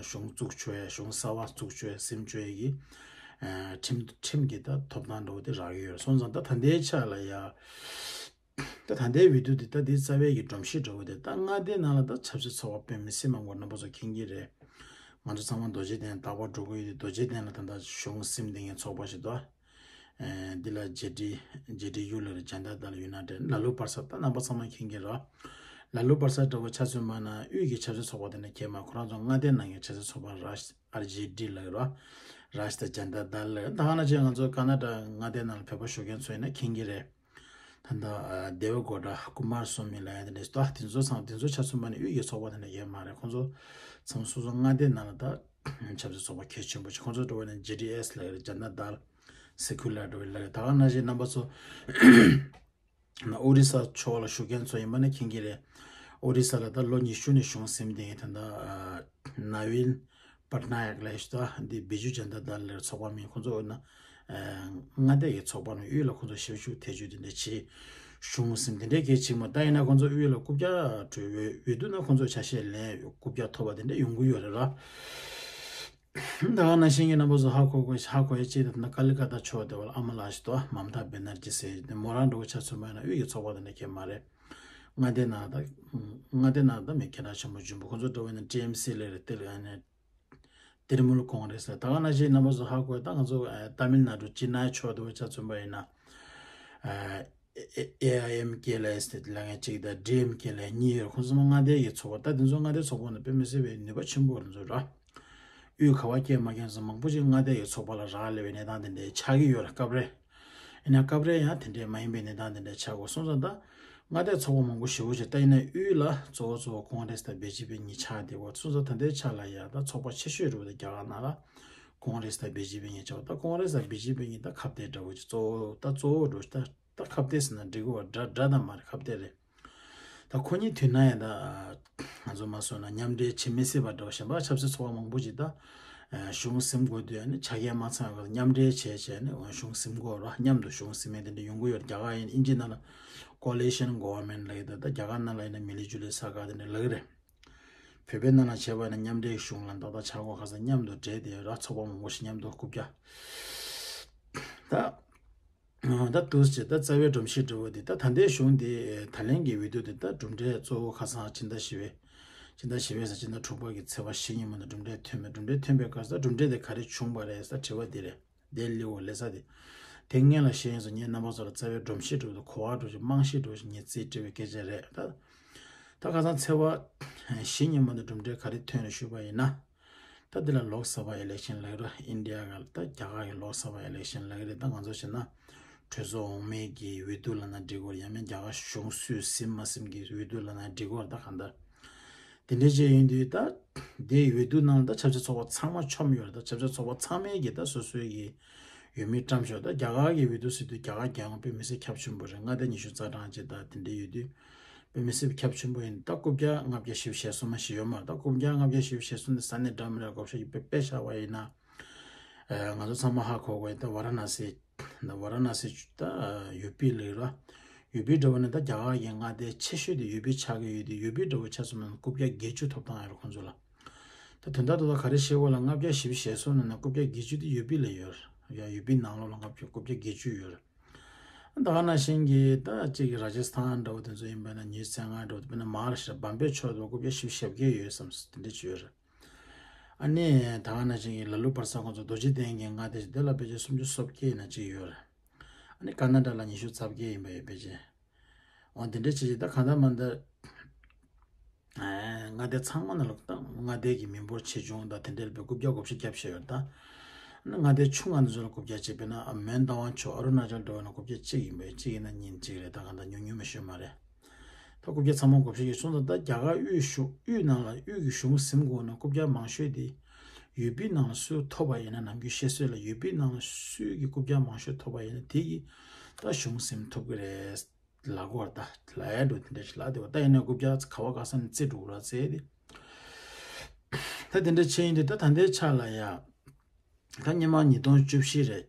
གཞུང་བཙུགས་ཆོག་ཡ། གཞུང་གསར་པ་བཙུགས་ཆོག་ཡ། ཟིན་ཆོག་ཡ་གི་ཁྲིམས་ཁྲིམས་ཀྱི་ད་ཐོབ་ཐང་འདྲ་བོ་དེ་རག་གི་ཡོད་རེད། སོང་ཙང་ད་ད་ལྟའི་ཆ་ལ་ཡ་ད་ད་ལྟའི་འོས་བསྡུ་དེ་ད་དེ་རྩ་བའི་གི་སྒྲོམ་གཞི་འདྲ་བོ་དེ་ད་མངའ་སྡེའི་ནང་ལ་ད་ཆབ་སྲིད་ཚོགས་པ་དཔེ་མི་སྲིད་མང་པོ་རྣམ་པ་ཚོ་མཁྱེན་གྱི་རེད། ང་ཚོ་ཚང་མ་རྡོ་རྗེ་གདན་དག་པར་འགྲོ་གི་ཡོད་དུས། རྡོ་རྗེ་གདན་ལ་ད་ལྟ་གཞུང་ཟིན་བསྡད་མཁན་ཚོགས་པ་ཞིག་འདུག་ཨ། འདི་ལ་ཇེ་ཌི་ཇེ་ཌི་ཡུ་ལབ་རེད། ཇན་ཏ་དལ་ཡུ་ནའི་ཊེཌ། ལ་ལུ་བྷར་སར། ད་རྣམ་པ་ཚང་མ་མཁྱེན་གྱི་རེད། ལ་ལུ་བྷར་སར་འདྲ་བོ་ཆ་མཚོན་པ་ན་དབུས་ཀྱི་ཆབ་སྲིད་ཚོགས་པ་དེ་འདྲ་མཁྱེན་མ། ཁོ་རང་ཚོ་མངའ་སྡེ་ནང་གི་ཆབ་སྲིད་ཚོགས་པ་རཱ་ཇི་ཨར་ཇེ་ཌི་ལབ་རེད། རཱ་ཇི་དང་ཇན་ཏ་དལ་ལབ་རེད། ད་ག་ནང་བཞིན་ང་ཚོ་ཀ་ན་ཌ་མངའ་སྡེ་ནང་ལ་བོད་པ་བཞུགས་མཁན་ཚོ་ཡིན་ན་མཁྱེན་གྱི་རེད། ད་ལྟ་ཨ་དེ་ཝ་གོ་ཌ། ཀུ་མར་སཱ་མི་ལབ་ཡ་དེ་འདྲ་ཞིག་འདུག་དེ་ཚོ་ཚང་དེ་ཚོ་ཆ་མཚོན་པ་ནི་དབུས་ཀྱི་ཚོགས་པ་དེ་འདྲ་ཡོད་མ་རེད། ཁོང་ཚོ་ཚང་མ་སོ་སོ་མངའ་སྡེ་ནང་ལ་ད་ཆབ་སྲིད་ཚོགས་པ་གལ་ཆེན་པོ་ཞིག་ཁོང་ཚོ་འགྲོ་བ་ནི་ཇེ་ཌི་ཨེས་ལབ་ཀྱི་རེད། ཇན་ཏ་དལ། སེ་ཀུ་ལར་འགྲོ་བའི་ལབ་ཀྱི་རེད། ད་ག་ནང་བཞིན་རྣམ་པ་ཚོ་ཨོ་རི་ས་ཕྱོགས་ལ་བཞུགས་མཁན་ཚོ་ཡིན་པ་ནི་མཁྱེན་གྱི་རེད། ཨོ་རི་ས་ལ་ད་ལོ་ཉི་ཤུ་ནས་གཞུང་ཟིན་བསྡད་མཁན་ད་ལྟ་ཨ་ནཱ་ཝིན་པ་ཊ་ན་ཡག་ལབ་ཞིག་འདུག་འདི་བི་ཇུ་ཇན་ཏ་དལ་ལབ་ཚོགས་པ་མིན། ཁོང་ཚོ་འོ་ན་མངའ་སྡེ་གི་ཚོགས་པ་ནང་དབུས་ལ་ཁོང་ཚོ་ཞབས་ཞུ་ཐེ་ཇུས་དེ་འདྲ་བྱེད། གཞུང་ཟིན་དེ་འདྲའི་གལ་ཆེན་པོ། ད་ཡིན་ན་ཁོང་ཚོ་དབུས་ལ་རྐུབ་བཀྱག་འགྲོ་བའི་འོས་བསྡུ་ན་ཁོང་ཚོ་ཆ་ཤས་ལེན་རྐུབ་བཀྱག་ཐོབ་པ་དེ་འདྲ་ཡོང་གི་ཡོད་རེད་ར། ད་ག་ནང་བཞིན་གྱི་རྣམ་པ་ཚོ་ཧ་གོ་དགོས། ཧ་གོ་ཡ་གཅིག་དེ་ད་ཀ་ལི་ཀ་ཏ་ཕྱོགས་དེ་བ་ལ་ཨ་མ་ལགས་ཤིག་འདུག་མམ་ཐ་བེ་ནར་ཇི་ཟེར་དེ་མོ་རང་འགྲོ་གི་ཆ་མཚོན་པ་ཡིན་ན་དབུས་ཀྱི་ཚོགས་པ་དེ་འདྲ་མཁན་མ་རེད། མངའ་སྡེ་ནང་ད་མངའ་སྡེ་ནང་ད་མི་ཁྱེད་རང་ཆེན་པོ་འཇོན་པོ་ཁོང་ཚོ་འགྲོ་བ་ཡིན་ན་ཊི་ཨེམ་སི་ལབ་རེད། དེ་ལ་ཨ་ནི་ཏིར་མུལ་ཀོང་རེས་ལ། ད་ག་ནང་བཞིན་རྣམ་པ་ཚོ་ཧ་གོ་ཡ། ད་ང་ཚོ་ཨ་ཏ་མིལ་ནཱ་ཌུ་ཅི་ནའི་ཕྱོགས་དེ་བ་ཆ་མཚོན་པ་ཡིན་ན་ཨ་ཨེ་ཨེ་ཨའི་ཨེམ་ཀེ་ལབ་ཡ་དེ་ལ་ངས་གཅིག་དང་ཌི་ཨེམ་ཀེ་ལབ་ཡ་གཉིས་ཡོད་རེད། ཁོང་ཚོ་མངའ་སྡེ་ཡི་ཚོགས་པ། ད་དེ་ཚོ་མངའ་སྡེ་ཚོགས་པ་ནང་དཔེ་མི་སྲིད་པའི་ནུས་པ་ཆེན་པོ་རེད་ཚོ་ར། དབུས་ག་བ་སྐྱེས་མ་མཁན་ཚོ་མང་པོ་ཅིག་མངའ་སྡེ་ཡི་ཚོགས་པ་ལ་རག་ལས་པའི་གནས་སྟངས་དེ་འདྲའི་ཆགས་ཀྱི་ཡོད་རེད་སྐབས་རེ། ཡིན་ན་སྐབས་རེ་ཡང་དེ་འདྲའི་མ་ཡིན་པའི་གནས་སྟངས་དེ་འདྲའི་ཆགས་དགོས་སོང་ཙང་། ད་མངའ་སྡེ་ཚོགས་པ་མང་པོ་ཞེ་པོ་ཅིག་ད་ཡིན་ན་དབུས་ལ་གཙོ་བོ་གཙོ་བོ་ཀོང་རེས་དང་བི་ཇེ་པི་གཉིས་ཆགས་བསྡད་ཡོད་སོང་ཙང་། ད་ལྟའི་ཆ་ལ་ཡ་ད་ཚོགས་པ་ཆེ་ཤོས་རེད་པ། ད་རྒྱ་གར་ནང་ལ་ཀོང་རེས་དང་བི་ཇེ་པི་གཉིས་ཆགས་པ། ད་ཀོང་རེས་དང་བི་ཇེ་པི་གཉིས་ད་ཁ་གཏད་འདྲ་བོ་ཅིག་གཙོ་བོ་ད་གཙོ་བོ་འགྲོ་ད་ད་ཁ་གཏད་ཟེར་ན་འགྲིག་གི་བ། འདྲ་འདྲ་ད་མ་རེད། ཁ་གཏད་རེད། ད་ཁོ་གཉིས་མཐུན་ན་ཡང་ད་ང་ཚོ་མ་སོང་ན་མཉམ་འབྲེལ་བྱེད་མི་སྲིད་པ་འདྲ་བོ། གཞན་པ་ཆབ་སྲིད་ཚོགས་པ་མང་པོ་ཅིག་ད་གཞུང་ཟིན་དགོས་དུས་ཨ་ནི་ཆ་རྐྱེན་མ་ཚང་བ་མཉམ་འབྲེལ་བྱས་བྱས་ནས་གཞུང་ཟིན་དགོས་ར། མཉམ་དུ་གཞུང་ཟིན་མཁན་དེ་འདྲ་ཡོང་གི་ཡོད། རྒྱ་གར་ཡིན་ཨིན་ཇི་ནང་ལ་ཀོ་ལི་ཤན་གོ་ཝར་མེན་ཊི་ལབ་ཡོད། ད་ད་རྒྱ་གར་ནང་ལ་ཡིན་ན་མི་ལི་ཇུ་ལི་ས་ཁ་དེ་འདྲ་ལབ་ཀྱི་རེད། བོད་པའི་ནང་ལ་བྱས་པ་ཡིན་ན་མཉམ་འབྲེལ་གཞུང་ལ་ཏག་ཏག་ཆགས་དགོས། ཁ་སང་མཉམ་དུ་འབྲེལ་དེ་ར། ཚོགས་པ་མང་པོ་ཞིག་མཉམ་དུ་རྐུབ་བཀྱག་ད། ད་འདུག་སེ་ད་རྩ་བའི་སྒྲོམ་གཞི་འདྲ་བོ་འདི་ད་ད་ལྟའི་གཞུང་འདི་ད་ལན་གྱི་འོས་བསྡུ་འདི་ད་གྲུབ་འབྲས་གཙོ་བོ་ཁ་སང་ཕྱི་ཟླ་བཞི་པའི་ཕྱི་ཟླ་བཞི་པའི་ཟེར་ཕྱི་ཟླ་དྲུག་པ་གི་ཚེས་པ་བཞི་ཉིན་མོ་ནས་གྲུབ་འབྲས་ཐོན་པས། གྲུབ་འབྲས་ཐོན་པའི་སྐབས་སུ་ད་གྲུབ་འབྲས་དེ་ག་རེ་བྱུང་བ་རེད་ཟེར་དྲི་བ་འདི་རེད། དེ་ལེའོ་ལེ་ས་དེ་དེ་སྔོན་ལ་བཤད་ཡིན་སོང་། ངས་རྣམ་པ་ཚོ་ལ་རྩ་བའི་སྒྲོམ་གཞི་འདྲ་བོ་དང་གོ་བ་འདྲ་བོ་ཞིག་རྨང་གཞི་འདྲ་བོ་ཞིག་ངས་རྩིས་སྤྲད་པའི་སྐད་ཆ་རེད་ད། ད་ཁ་སང་ཚེས་པ་བཞི་ཉིན་མོ་ནས་གྲུབ་འབྲས་ག་རེ་ཐོན་རེད་ཞུས་པ་ཡིན་ན། ད་འདི་ལ་ལོག་ས་བྷ་ཨི་ལེག་ཤན་ལབ་ར། ཨིན་ཌི་ཡ་ག་ལ་ད་རྒྱ་གར་གྱི་ལོག་ས་བྷ་ཨི་ལེག་ཤན་ལབ་རེད། ད་ང་ཚོ་བྱས་ན་གྲོས་ཚོགས་འོག་མའི་གི་འོས་བསྡུ་ལབ་ན་འགྲིག་གི་རེད། ཡང་མིན་རྒྱ་གར་གཞུང་སུས་ཟིན་མ་ཟིན་གྱི་འོས་བསྡུ་ལབ་ན་འགྲིག་གི་རེད། ད་གང་ལྟར་དེ་འདྲའི་ཅིག་ཡིན་དུས་ད་དེའི་འོས་བསྡུ་ནང་ལ་ད་ཆབ་སྲིད་ཚོགས་པ་ཚང་མ་མཆོམས་ཡོད་རེད། ད་ཆབ་སྲིད་ཚོགས་པ་ཚང་མས་གི་ད་སོ་སོའི་གི་འོས་མི་བཀྲམ་ཞོར། ད་རྒྱ་གར་གྱི་འོས་བསྡུ་ཟེར་དུས་རྒྱ་གར་རྒྱལ་ཡོངས་དཔེ་མི་སྲིད་ཁྱབ་ཆེན་པོ་རེད། མངའ་སྡེ་ཉི་ཤུ་རྩ་གྲངས་ཅིག་ད་དེ་འདྲའི་ཡོད་དུས། དཔེ་མི་སྲིད་ཁྱབ་ཆེན་པོ་ཡིན། ད་རྐུབ་བཀྱག་ལྔ་བརྒྱ་བཞི་བཅུ་ཞེ་གསུམ་མ་ཞིག་ཡོད་མ་རེད། ད་རྐུབ་བཀྱག་ལྔ་བརྒྱ་བཞི་བཅུ་ཞེ་གསུམ་དེ་ས་གནས་འདྲ་མི་འདྲ་བགོ་བཤའ་ཡིན་པའི་དཔེ་བཞག་པ་ཡིན་ན། ཨ་ང་ཚོ་ཚང་མ་ཧ་གོ་དགོས་ཡིན། ད་ཝ་ར་ཎ་སི། ད་ཝ་ར་ཎ་སི་ད་ཡུ་པི་ལབ་ར། ཡུ་པི་འདྲ་བོ་ནི་ད་རྒྱ་གར་གྱི་མངའ་སྡེ་ཆེ་ཤོས་དེ་ཡུ་པི་ཆགས་ཀྱི་ཡོད་དུས། ཡུ་པི་འདྲ་བོ་ཆ་མཚོན་ན་རྐུབ་བཀྱག་བརྒྱད་ཅུ་ཐོབ་ཐང་ཡོད་རེད་ཁོང་ཚོ་ལ། ད་དོན་དག་ཏག་ཏག་ག་རེ་བཤད་དགོས་ལ། ལྔ་བརྒྱ་བཞི་བཅུ་ཞེ་གསུམ་ནང་ནས་རྐུབ་བཀྱག་བརྒྱད་ཅུ་དེ་ཡུ་པི་ལ་ཡོད་རེད། ཡ་ཡུ་པི་ནང་ལོགས་ལ་ལྔ་བརྒྱ་རྐུབ་བཀྱག་བརྒྱད་ཅུ་ཡོད་རེད། ད་ག་ནང་བཞིན་གྱི་ད་ཅིག་ར་ཇི་སི་ཐན་འདྲ་བོ་དེ་ཚོ་ཡིན་པ་ན་ཉི་ཤུ་རྩ་ལྔ་འདྲ་བོ། དཔེར་ན་མ་ཧཱ་རཱ་ཤི་ཏྲ་བམ་པེ་ཕྱོགས་དེ་རྐུབ་བཀྱག་བཞི་བཅུ་ཞེ་བརྒྱད་ཡོད་བསམ་དེ་འདྲ་ཅིག་ཡོད་རེད། ཨ་ནི་ད་ག་ནང་བཞིན་གྱི་ལ་ལུ་བྷར་སར་ཁོང་ཚོ་རྡོ་རྗེ་གདན་གྱི་མངའ་སྡེ་ཞིག་དེ་ལ་ཕལ་ཆེར་སུམ་ཅུ་སོ་བརྒྱད་ཡིན་ན་ཅིག་ཡོད་རེད། ཨ་ནི་ཀ་ན་ཌ་ལ་ཉི་ཤུ་རྩ་བརྒྱད་ཡིན་པ་ཡོད་ཕལ་ཆེར། འོ་དེ་འདྲ་བྱས་ཅིག་ད་གང་ལྟར་མ་ལྟར། ཨ་མངའ་སྡེ་ཚང་མ་ནང་ལ་ད་མངའ་སྡེ་གི་མི་འབོར་ཆེ་ཆུང་དང་དེ་འདྲའི་བའི་རྐུབ་བཀྱག་བགོ་བཤའ་བརྒྱབ་བཞག་ཡོད་རེད་ད། ཨ་ནི་མངའ་སྡེ་ཆུང་ང་དེ་ཚོ་ལ་རྐུབ་བཀྱག་ཅིག་དཔེར་ན་མོན་རྟ་དབང་ཕྱོགས་ཨ་རུ་ན་ཅལ་འདྲ་བོ་ན་རྐུབ་བཀྱག་གཅིག་ཡིན་པས། གཅིག་ཡིན་ན་གཉིས་གཅིག་རེད། ད་གང་ལྟར་ཉུང་ཉུང་མ་ཤོད་མ་རེད། ད་རྐུབ་བཀྱག་ཚང་མ་བགོ་བཤའ་ཡོད་སོང་ཙང་། ད་རྒྱ་གར་དབུས་གཞུང་དབུས་ནང་ལ་དབུས་ཀྱི་གཞུང་ཟིན་དགོས་ན་རྐུབ་བཀྱག་མང་ཤོས་དེ་ཡུ་པི་ནང་ལ་སུས་ཐོབ་པ་ཡིན་ན། ནམ་རྒྱུན་བཤད་སྲོལ་ལ་ཡུ་པི་ནང་ལ་སུས་ཀྱི་རྐུབ་བཀྱག་མང་ཤོས་ཐོབ་པ་ཡིན་ན་དེ་གི་ད་གཞུང་ཟིན་ཐུབ་ཀྱི་རེད། ལབ་དགོས་རེད་ད། ལབ་ཡ་འགྲོ་དེ་འདྲ་ཞིག་ལབ་བསྡད་པ། ད་ཡིན་ན་རྐུབ་བཀྱག་ག་བ་ག་ས་ནས་རྩེ་འགྲོ་ར་རྩེ་དེ། ད་དེ་འདྲ་བྱས་ཡིན་དུས། ད་ད་ལྟའི་ཆ་ལ་ཡ། ད་སྔོན་མ་ཉིས་སྟོང་བཅུ་བཞི་རེད།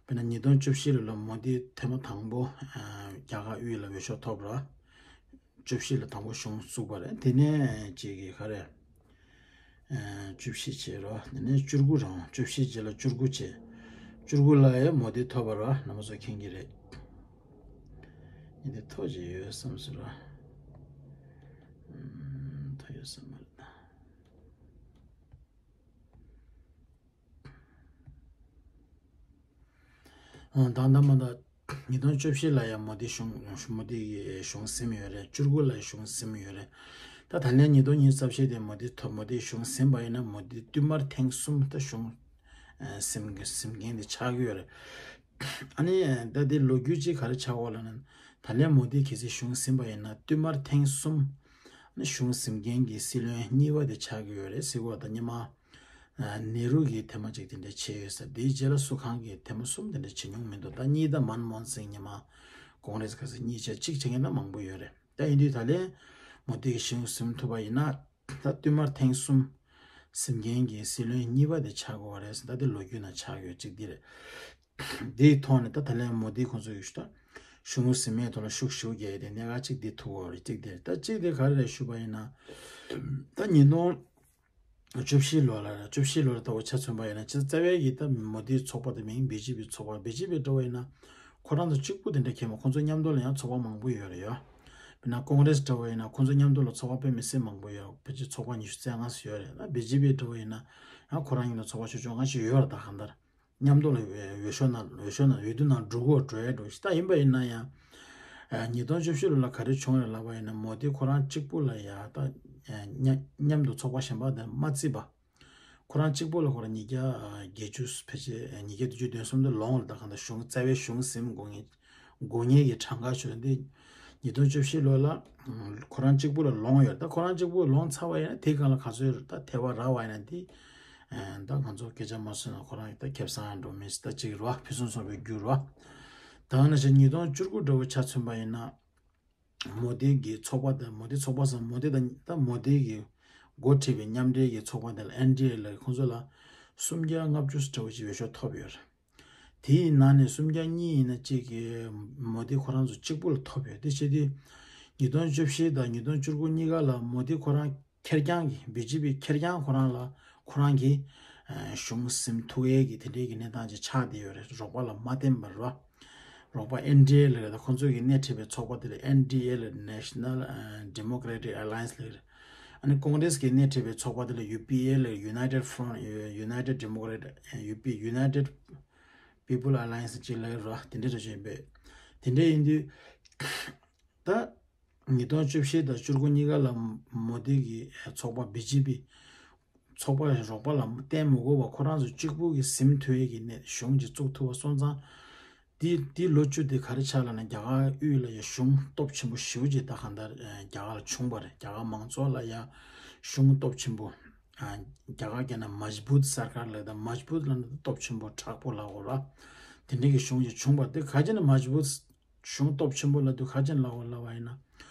དཔེར་ན་ཉིས་སྟོང་བཅུ་བཞི་ལོ་ལ་མོ་དི་ཐེངས་མ་དང་པོ་ཨ་རྒྱ་གར་དབུས་ལ་འོས་ཤོག་ཐོབ་ར། བཅུ་བཞི་ལ་དང་པོ་གཞུང་བཙུགས་པ་རེད། དེ་ནས་ཅིག་གི་ག་རེ། ཨ་བཅུ་བཞི་བྱས་ར། དེ་ནས་བཅུ་དགུ་རང་། བཅུ་བཞི་རྗེས་ལ་བཅུ་དགུ་བྱས། བཅུ་དགུ་ལ་ཡ་མོ་དི་ཐོབ་པ་ར། རྣམ་པ་ཚོ་མཁྱེན་གྱི་རེད། ཡིན་དེ་ཐོབ་ཀྱི་ཡོད་བསམ་སྲིད་ར། ཨམ་ཐོབ་ཡོད་བསམ་མ་རེད་ད། ཨོ་ད་ལྟ་མ་ད་ཉིས་སྟོང་བཅུ་བཞི་ལ་ཡང་མོ་དི་གཞུང་མོ་དི་གི་གཞུང་ཟིན་ཡོད་རེད། བཅུ་དགུ་ལ་གཞུང་ཟིན་ཡོད་རེད། ད་ད་ལན་ཉིས་སྟོང་ཉི་ཤུ་རྩ་བཞི་དེ་མོ་དི་ཐོབ་མོ་དི་གཞུང་ཟིན་པ་ཡིན་ན་མོ་དི་བསྟུད་མར་ཐེངས་གསུམ་ད་གཞུང་ཟིན་ཟིན་མཁན་དེ་ཆགས་ཀྱི་ཡོད་རེད། ཨ་ནི་ད་དེ་ལོ་རྒྱུས་ཅིག་ག་རེ་ཆགས་འོ་ལ་ན། ད་ལན་མོ་དི་གལ་སྲིད་གཞུང་ཟིན་པ་ཡིན་ན་བསྟུད་མར་ཐེངས་གསུམ་ཨ་ནི་གཞུང་ཟིན་མཁན་གྱི་སྲིད་བློན་གཉིས་པ་དེ་ཆགས་ཀྱི་ཡོད་རེད་ཟེར་གོ། ད་སྔོན་མ་ནེ་རུ་གིས་ཐེངས་མ་གཅིག་དེ་འདྲ་བྱས་ཡོད་ས། དེའི་རྗེས་ལ་སུ་ཁང་གིས་ཐེངས་མ་གསུམ་དེ་འདྲ་བྱེད་མྱོང་མི་འདུག་ད་གཉིས་ད་མན་མོ་ཧན་སིང་སྔོན་མ་ཀོང་རེས་ག་ས་གཉིས་བྱས་གཅིག་བྱེད་མཁན་ད་མང་པོ་ཡོད་རེད། ད་ཡིན་དུས་ད་ལན་མོ་དི་གི་གཞུང་ཟིན་ཐུབ་པ་ཡིན་ན་ད་བསྟུད་མར་ཐེངས་གསུམ་ཟིན་མཁན་གྱི་སྲིད་བློན་གཉིས་པ་དེ་ཆགས་དགོས་པ་རེད་ཟེར། ད་དེ་ལོ་རྒྱུས་ནང་ཆགས་ཡོད་གཅིག་འདི་རེད། འདིའི་ཐོག་ནས་ད་ད་ལན་མོ་དི་ཁོང་ཚོ་ཡོད་ཤུ་ད་གཞུང་ཟིན་མའི་ཐོག་ལ་ཤུགས་ཞེ་པོ་རྒྱག་ཡས་དེ་གནད་འགག་ཅིག་འདི་ཐུག་པ་རེད། གཅིག་དེ་རེད། ད་གཅིག་དེ་ག་རེ་རེད་ཞུས་པ་ཡིན་ན། ད་ཉིས་སྟོང་བཅུ་བཞི་ལོ་ལ་རེད། བཅུ་བཞི་ལོ་ལ་ད་འོ་ཆ་མཚོན་པ་ཡིན་ན་ཆེས་རྩ་བའི་གི་ད་མོ་དིའི་ཚོགས་པ་དེ་མིང་བི་ཇེ་པི་ཚོགས་པ་བི་ཇེ་པི་འདྲ་བ་ཡིན་ན་ཁོ་རང་ཚོ་གཅིག་པུ་དེ་འདྲ་ཁྱེད་མ་ཁོང་ཚོ་མཉམ་དུ་ལ་ཡང་ཚོགས་པ་མང་པོ་ཡོད་རེད་ཡོད། དཔེར་ན་ཀོང་རེས་འདྲ་བ་ཡིན་ན་ཁོང་ཚོ་མཉམ་དུ་ལ་ཚོགས་པ་དཔེ་མི་སྲིད་མང་པོ་ཡོད། ཕལ་ཆེར་ཚོགས་པ་ཉི་ཤུ་རྩ་ལྔ་ཙམ་ཡོད་རེད། ད་བི་ཇེ་པི་འདྲ་བ་ཡིན་ན་ཡང་ཁོ་རང་གཉིས་ལ་ཚོགས་པ་ཆུང་ཆུང་ང་ཞིག་ཡོད་རེད། ད་གང་ལྟར་མཉམ་དུ་ལ་འོས་ཤོག་ནང་འོས་ཤོག་ནང་འོས་བསྡུ་ནང་འགྲོ་དགོས་འགྲོ་ཡས་འགྲོ་ཞིག་ད་ཡིན་པ་ཡིན་ན་ཡང་། ཉིས་སྟོང་བཅུ་བཞི་ལོ་ལ་ག་རེ་བྱུང་རེད་ལབ་པ་ཡིན་ན་མོ་དི་ཁོ་རང་གཅིག་པུ་ལ་ཡ་ད་མཉམ་མཉམ་དུ་ཚོགས་པ་གཞན་པ་དེ་མ་བརྩིས་པ། ཁོ་རང་གཅིག་པུ་ལ་ཁོ་རང་ཉིས་བརྒྱ་བརྒྱད་ཅུ་ཕལ་ཆེར་ཉིས་བརྒྱ་བདུན་ཅུ་དོན་གསུམ་དུ་ལོངས་ལ་ད་གང་ལྟར་གཞུང་རྩ་བའི་གཞུང་ཟིན་དགོས་ངེས། དགོས་ངེས་ཀྱི་གྲངས་ཀ་ཞུ་འདི་ཉིས་སྟོང་བཅུ་བཞི་ལོ་ལ་ཁོ་རང་གཅིག་པུ་ལ་ལོངས་ཡོད། ད་ཁོ་རང་གཅིག་པུ་ལ་ལོངས་ཚར་བ་ཡིན་ན་དེའི་སྒང་ལ་ག་ཚོད་ད་ཐེ་བ་རག་པ་ཡིན་ན་དེ་ད་ང་ཚོ་སྐད་ཆ་མ་གསུངས་ན་ཁོ་རང་ད་ཁེ་བཟང་འགྲོ་མིན་ད་གཅིག་རེད་བ། ཕུན་སུམ་ཚོགས་པའི་རྒྱུ་རེད་བ། ད་ནང་བཞིན་ཉིས་སྟོང་བཅུ་དགུ་འདྲ་བོ་ཆ་མཚོན་པ་ཡིན་ན། མོ་དི་གི་ཚོགས་པ་དང་མོ་དི་ཚོགས་པ་སམ་མོ་དི་དང་ད་མོ་དི་གི་འགོ་ཁྲིད་པའི་མཉམ་འབྲེལ་གྱི་ཚོགས་པ་དེ་ལ་ཨེན་ཌི་ཨེ་ལ་ཁོང་ཚོ་ལ་སུམ་བརྒྱ་ལྔ་བཅུ་ཙམ་འདྲ་བོ་ཞིག་འོས་ཤོག་ཐོབ་ཡོད་རེད། དེའི་ནང་ནས་སུམ་བརྒྱ་གཉིས་ཡིན་ན་གཅིག་གི་མོ་དི་ཁོ་རང་ཚོ་གཅིག་པུ་ལ་ཐོབ་ཡོད། དེ་བྱས་དུས་ཉིས་སྟོང་བཅུ་བཞི་དང་ཉིས་སྟོང་བཅུ་དགུ་གཉིས་ཀ་ལ་མོ་དི་ཁོ་རང་ཁེར་རྐྱང་གི་བི་ཇེ་པི་ཁེར་རྐྱང་ཁོ་རང་ལ་ཁོ་རང་གི་གཞུང་ཟིན་ཐུབ་ཡས་ཀྱི་དེ་འདྲའི་གི་གནས་སྟངས་ཅིག་ཆགས་བསྡད་ཡོད་རེད། རོགས་པ་ལ་མ་བརྟེན་པར་རོགས་པ་ཨེན་ཌི་ཨེ་ལ་རེད། ད་ཁོང་ཚོས་ཀྱི་སྣེ་ཁྲིད་པའི་ཚོགས་པ་དེ་ལ་ཨེན་ཌི་ཨེ་ལ་National Democratic Alliance ལ་རེད། ཨ་ནི་ཀོང་རེས་ཀྱི་སྣེ་ཁྲིད་པའི་ཚོགས་པ་དེ་ལ་ཡུ་པི་ཨེ་ལ་United Front United Democratic ཡུ་པི United People Alliance ཅིག་ལ་རེད། དེ་འདྲ་རེ་བྱས་པས་དེ་འདྲ་ཡིན་དུས་ད། ཉིས་སྟོང་བཅུ་བཞི་དང་བཅུ་དགུ་གཉིས་ཀ་ལ་མོ་དི་གི་ཚོགས་པ་བི་ཇེ་པི་ཚོགས་པ་རོགས་པ་ལ་བརྟེན་མི་དགོས་པ་ཁོ་རང་ཚོ་གཅིག་པུ་གི་ཟིན་ཐུབ་ཡས་ཀྱི་གནས་གཞུང་ཅིག་བཙུགས་ཐུབ་པ་སོང་ཙང་། དེ་དེ་ལོ་བཅུ་དེ་ག་རེ་ཆགས་ལབ་ན་རྒྱ་གར་དབུས་ལ་ཡ་གཞུང་སྟོབས་ཆེན་པོ་ཞེ་པོ་ཅིག་ད་གང་ལྟར་རྒྱ་གར་ལ་བྱུང་བ་རེད། རྒྱ་གར་མང་ཚོགས་ལ་ཡ་གཞུང་སྟོབས་ཆེན་པོ། རྒྱ་གར་སྐད་ན་མཇ་བུད་སར་ཀར་ལབ་ད་མཇ་བུད་ལབ་ན་སྟོབས་ཆེན་པོ་མཁྲེགས་པོ་ལབ་དགོས་ར། དེ་འདྲའི་གི་གཞུང་ཅིག་བྱུང་བ་དེ་ག་ཅི་ན་མཇ་བུད། གཞུང་སྟོབས་ཆེན་པོ་ལབ་དུས་ག་ཅི་ལབ་དགོས་ལབ་པ་ཡིན་ན།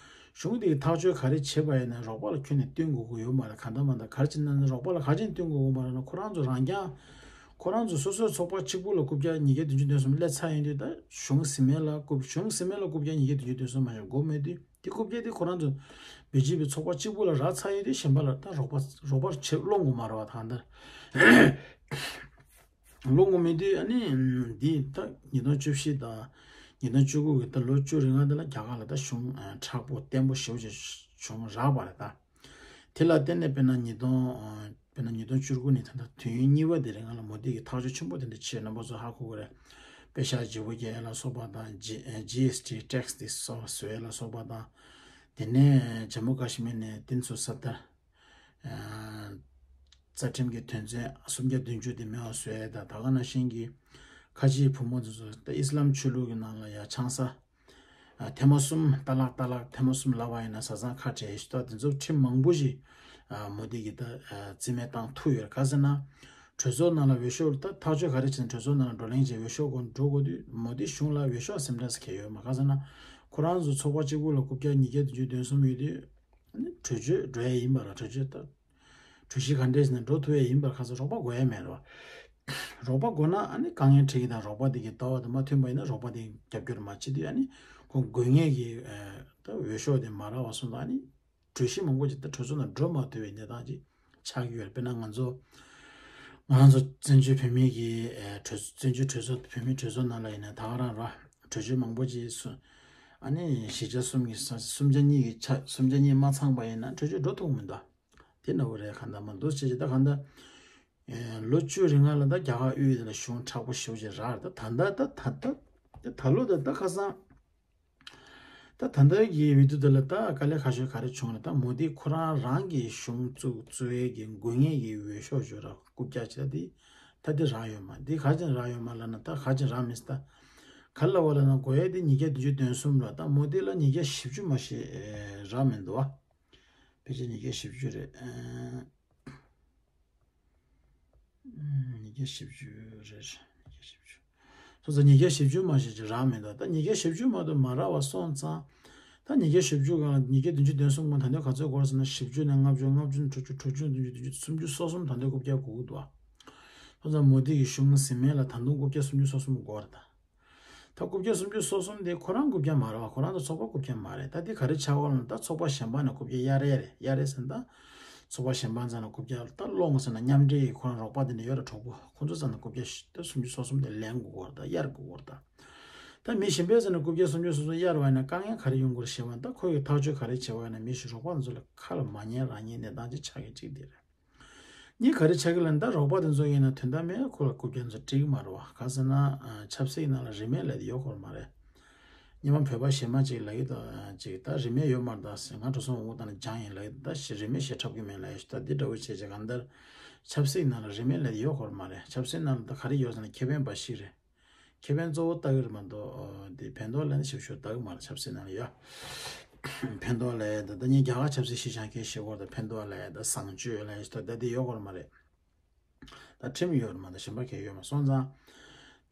གཞུང་དེ་གི་ཐག་གཅོད་ག་རེ་བྱེད་པ་ཡིན་ན་རོགས་པ་ལ་ཁྱོན་ནས་བསྟུན་དགོས་ཀྱི་ཡོད་མ་རེད། གང་ལྟར་མ་ལྟར་ག་རེ་བྱེད་ན་རོགས་པ་ལ་ག་ཅི་བསྟུན་དགོས་ཀྱི་མ་རེད་ན་ཁོ་རང་ཚོ་རང་རྐྱང་། ཁོ་རང་ཚོ་སོ་སོའི་ཚོགས་པ་གཅིག་པུ་ལ་རྐུབ་བཀྱག་ཉིས་བརྒྱ་བདུན་ཅུ་དོན་གསུམ་སླེབས་ཚར་ཡོང་དུས་ད་གཞུང་ཟིན་མེད་ལ་རྐུབ་གཞུང་ཟིན་མེད་ལ་རྐུབ་བཀྱག་ཉིས་བརྒྱ་བདུན་ཅུ་དོན་གསུམ་མ་ཞིག་དགོས་མེད་དུས་དེ་རྐུབ་བཀྱག་དེ་ཁོ་རང་ཚོ་བི་ཇེ་པི་ཚོགས་པ་གཅིག་པུ་ལ་རག་ཚར་ཡོང་དུས་གཞན་པ་ལ་ད་རོགས་པ་རོགས་པ་བྱེད་སློང་དགོས་མ་རེད་བ། ད་ལྟ། ལོ་ངོ་མའི་དུས་ཨ་ནི་འདི་ད་ཉིས་སྟོང་བཅུ་བཞི་དང་ཉིས་སྟོང་བཅུ་དགུ་གི་ད་ལོ་བཅུ་རིང་ང་འདི་ལ་རྒྱ་གར་ལ་ད་གཞུང་མཁྲེགས་པོ་བརྟན་པོ་ཞེ་པོ་ཅིག་བྱུང་རག་པ་རེད་ད། དེ་ལ་བརྟེན་ནས་དཔེར་ན་ཉིས་སྟོང་དཔེར་ན་ཉིས་སྟོང་བཅུ་དགུ་ནས་ད་ལྟ་དུས་ཡུན་གཉིས་པ་དེ་རིང་ང་ལ་མོ་དི་གི་ཐག་གཅོད་ཆེན་པོ་དེ་འདྲ་བྱས་རྣམ་པ་ཚོ་ཧ་གོ་གི་རེད། པེ་ཤག་ལྗིད་པོ་རྒྱག་ཡ་ལ་སོགས་པ་དང་ཇི་ཇི་ཨེས་ཊི་ཊེག་སི་དེ་སོགས་བཟོ་ཡ་ལ་སོགས་པ་དང་། དེ་ནས་ཇམ་མུ་ཀ་ཤི་མིར་ནས་ཏིན་སུ་སར་དར། རྩ་ཁྲིམས་ཀྱི་དོན་ཚན་སུམ་བརྒྱ་བདུན་ཅུ་དེ་མེད་པ་བཟོ་ཡས་དང་ད་ག་ནང་བཞིན་གྱི་ཁ་ཆེའི་བུ་མོ་དེ་ཚོ་ད་ཨི་སི་ལམ་ཆོས་ལུགས་ཀྱི་ནང་ལ་ཡ་ཆང་ས་ཐེངས་མ་གསུམ་ཏ་ལག་ཏ་ལག་ཐེངས་མ་གསུམ་ལབ་པ་ཡིན་ན་བཟའ་ཚང་ཁ་བྲལ་ཞིག་ད་དེ་ཚོ་ཁྲིམས་མང་པོ་ཞིག་མོ་དི་གིས་ད་རྩིས་མེད་བཏང་ཐུབ་ཡོད་རེད། ག་ཟེར་ན་གྲོས་ཚོགས་ནང་ལ་འོས་ཤོག་ད་ཐག་གཅོད་ག་རེ་བྱས་ན་གྲོས་ཚོགས་ནང་ལ་བགྲོ་གླེང་བྱས་འོས་ཤོག་སྒོར་འགྲོ་དགོས་དུས་མོ་དི་གཞུང་ལ་འོས་ཤོག་སེམས་ཁྲལ་ཟེར་གྱི་ཡོད་མ་ག་ཟེར་ན་ཁོ་རང་ཚོ་ཚོགས་པ་གཅིག་པུ་ལ་རྐུབ་བཀྱག་ཉིས་བརྒྱ་བདུན་ཅུ་དོན་གསུམ་ཡོད་དུས། ཨ་ནི་གྲོས་ཆོད་འགྲོ་ཡ་ཡིན་པ་ལ་གྲོས་ཆོད་ལྟར། གྲོས་གཞི་ག་འདྲས་ཟིན་ན་འགྲོ་ཐུབ་ཡ་ཡིན་པར་ཁ་སང་རོགས་པ་དགོས་ཡ་མེད་རོ། རོགས་པ་དགོས་ན་ཨ་ནི་དཀའ་ངལ་འཕྲད་ཀྱི་དང་རོགས་པ་དེ་གི་ལྟ་བ་དང་མ་མཐུན་པ་ཡིན་ན་རོགས་པ་དེ་རྒྱབ་སྐྱོར་མ་བྱེད་དུས་ཨ་ནི་ཁོང་དགོས་ངེས་ཀྱི་ད་འོས་ཤོག་དེ་མ་རག་པ་སོང་ཙང་ཨ་ནི་གྲོས་གཞི་མང་པོ་ཅིག་ད་གྲོས་ཚོགས་ནང་འགྲོ་མ་ཐུབ་པའི་གནས་སྟངས་ཅིག་ཆགས་ཀྱི་ཡོད་རེད། དཔེར་ན་ང་ཚོ་ང་རང་ཚོ་བཙན་བྱོལ་བོད་མིའི་གི་གྲོས་བཙན་བྱོལ་གྲོས་ཚོགས་བོད་མིའི་གྲོས་ཚོགས་ནང་ལ་ཡིན་ན་ད་ག་རང་ར་གྲོས་ཆོད་མང་པོ་ཅིག་སོང་། ཨ་ནི་བཞི་ཆ་གསུམ་གྱི་ས་གསུམ་ཆ་གཉིས་ཀྱི་ཆ་གསུམ་ཆ་གཉིས་མ་ཚང་པ་ཡིན་ན་གྲོས་ཆོད་འགྲོ་ཐུབ་མི་འདུག་དེ་ན་འོ་རེད། གང་ལྟར་མ་འདུག་ཅེས་ཅེས་ད་གང་ལྟར་ ལོ་བཅུ་རིང་ལ་ད་རྒྱ་གར་དབུས་དེ་ལ་གཞུང་མཁྲེགས་པོ་ཞེ་པོ་ཅིག་རག་རེད། ད་ད་ལྟ་ད་ད་ད་ད་ལོ་ད་ད་ཁ་སང་ད་ད་ལྟ་གི་བི་དུ་དེ་ལ་ད་དཀའ་ལས་ཁག་ཤོས་ག་རེ་བྱུང་ལ། ད་མོ་དི་ཁོ་རང་རང་གི་གཞུང་བཙུགས་བཙུགས་ཡས་ཀྱི་དགོས་ངེས་ཀྱི་འོས་ཤོག་ཅིག་རག་རྐུབ་བཀྱག་ཅིག་ད་དེ་ད་དེ་རག་ཡོད་མ། དེ་ག་ཅིག་རག་ཡོད་མ་ལབ་ན། ད་ག་ཅིག་རག་མེད་ད། ག་ལ་བ་ལབ་ན་དགོས་ཡས་དེ་ཉིས་བརྒྱ་བདུན་ཅུ་དོན་གསུམ་ར། ད་མོ་དི་ལ་ཉིས་བརྒྱ་བཞི་བཅུ་མ་ཞིག་རག་མི་འདུག་བ། ཕལ་ཆེར་ཉིས་བརྒྱ་བཞི་བཅུ་རེད། ཉིས་བརྒྱ་བཞི་བཅུ་རེད། ཉིས་བརྒྱ་བཞི་བཅུ། སོ་སོ་ཉིས་བརྒྱ་བཞི་བཅུ་མ་ཞིག་ཅིག་རག་མི་འདུག་ད་ཉིས་བརྒྱ་བཞི་བཅུ་མ་གཏོགས་མ་རག་པ་སོང་ཙང་། ད་ཉིས་བརྒྱ་བཞི་བཅུ་སྒང་ལ་ཉིས་བརྒྱ་བདུན་ཅུ་དོན་གསུམ་སྒང་ད་དུང་ག་ཚོད་དགོས་ཟེར་ན། བཞི་བཅུ་ནས་ལྔ་བཅུ། ལྔ་བཅུ་ནས་དྲུག་ཅུ། དྲུག་ཅུ་ནས་བདུན་ཅུ། བདུན་ཅུ། སུམ་ཅུ་སོ་གསུམ་ད་དུང་རྐུབ་བཀྱག་དགོས་ཀྱི་འདུག་སོང་ཙང་མོ་དི་གི་གཞུང་ཟིན་མེད་ལ་ད་དུང་རྐུབ་བཀྱག་སུམ་ཅུ་སོ་གསུམ་དགོས་རེད་ད། ད་རྐུབ་བཀྱག་སུམ་ཅུ་སོ་གསུམ་དེ་ཁོ་རང་རྐུབ་བཀྱག་མ་རེད་བ། ཁོ་རང་ཚོ་ཚོགས་པ་རྐུབ་བཀྱག་མ་རེད། ད་དེ་ག་རེ་ཆགས་པ་ལབ་ན། ད་ཚོགས་པ་གཞན་པ་ནས་རྐུབ་བཀྱག་གཡར་ཡས་རེད། གཡར་ཡས་ཟེར་ན་ད་ཚོགས་པ་གཞན་པ་ཚོ་ནས་རྐུབ་བཀྱག་ད་སློང་ཟེར་ན། མཉམ་འབྲེལ་ཡི་ཁོ་རང་རོགས་པ་དེ་འདྲ་ཡོད་ར། གྲོགས་པོ་ཁོ་ཚོ་ཚོ་ནས་རྐུབ་བཀྱག་ད་སུམ་ཅུ་སོ་གསུམ་དེ་ལེན་དགོས་ཀྱི་རེད་ད། གཡར་དགོས་ཀྱི་རེད་ད། ད་མི་གཞན་པའི་ཚོ་ནས་རྐུབ་བཀྱག་སུམ་ཅུ་སོ་གསུམ་གཡར་བ་ཡིན་ན་དཀའ་ངལ་ག་རེ་ཡོང་གི་རེད་ཞེས་པ་ན། ད་ཁོ་གིས་ཐག་གཅོད་ག་རེ་བྱས་པ་ཡིན་ན། མི་ཞིག་རོགས་པ་དེ་ཚོ་ལ་ཁ་ལ་མ་ཉན་རང་ཉན་གནས་སྟངས་ཅིག་ཆགས་ཀྱི་གཅིག་དེ་རེད། གཉིས་ག་རེ་ཆགས་ཀྱི་ལབ་ན། ད་རོགས་པ་དེ་ཚོ་ཡིན་ན་དོན་དག་མེད་ཁོ་ལ་རྐུབ་བཀྱག་ཚོ་སྤྲད་ཀྱི་མ་རེད་བ། ག་ཟེར་ན་ཨ། ཆབ་སྲིད་ནང་ལ་རིན་མེད་ལབ་དེ་ཡོད་ཁོ་ར་མ་རེད། སྔོན་མ་བོད་པ་གཞན་མ་ཅིག་ལབ་ཀྱི་འདུག་ཅིག་ད་རིན་མེད་ཡོད་མ་རེད་ད་ཟེར། ང་འགྲོ་སོང་འོང་དང་ལྗང་ཡིན་ལབ་ཀྱི་འདུག་ད་ཞེ་རིན་མེད་ཞེ་འཁྲབ་ཀྱི་མེད་ལབ་ཡ་ཞིག་ད་འདི་འདྲ་བོ་བྱས་བྱས་གང་ལྟར་ཆབ་སྲིད་ནང་ལ་རིན་མེད་ལབ་དེ་ཡོད་ཁོ་ར་མ་རེད། ཆབ་སྲིད་ནང་ལ་ད་ག་རེ་ཡོད་ཟེར་ན་ཁེ་ཕན་འབའ་ཞིག་རེད། ཁེ་ཕན་གཙོ་བོ་ལྟ་གི་རེད་མ་གཏོགས་དེ་ཕན་ཐོགས་ལབ་ན་ཞིབ་ཞིབ་ལྟ་གི་མ་རེད། ཆབ་སྲིད་ནང་ལ་ཡ། ཕན་ཐོགས་ལབ་ཡ་ད། ད་ངས་རྒྱ་གར་ཆབ་སྲིད་ཤེས་བྱ་མཁན་ཞིག་གོ་ད་ཕན་ཐོགས་ལབ་ཡ་ད་བཟང་སྤྱོད་ལབ་ཡ་ཞིག་ད་ད་དེ་ཡོད་ཁོ་ར་མ་རེད། ད་ཁྲིམས་ཡོད་རེད་མ་གཏོགས་གཞན་པ་གང་ཡང་ཡོད་མ་སོང་ཙང་།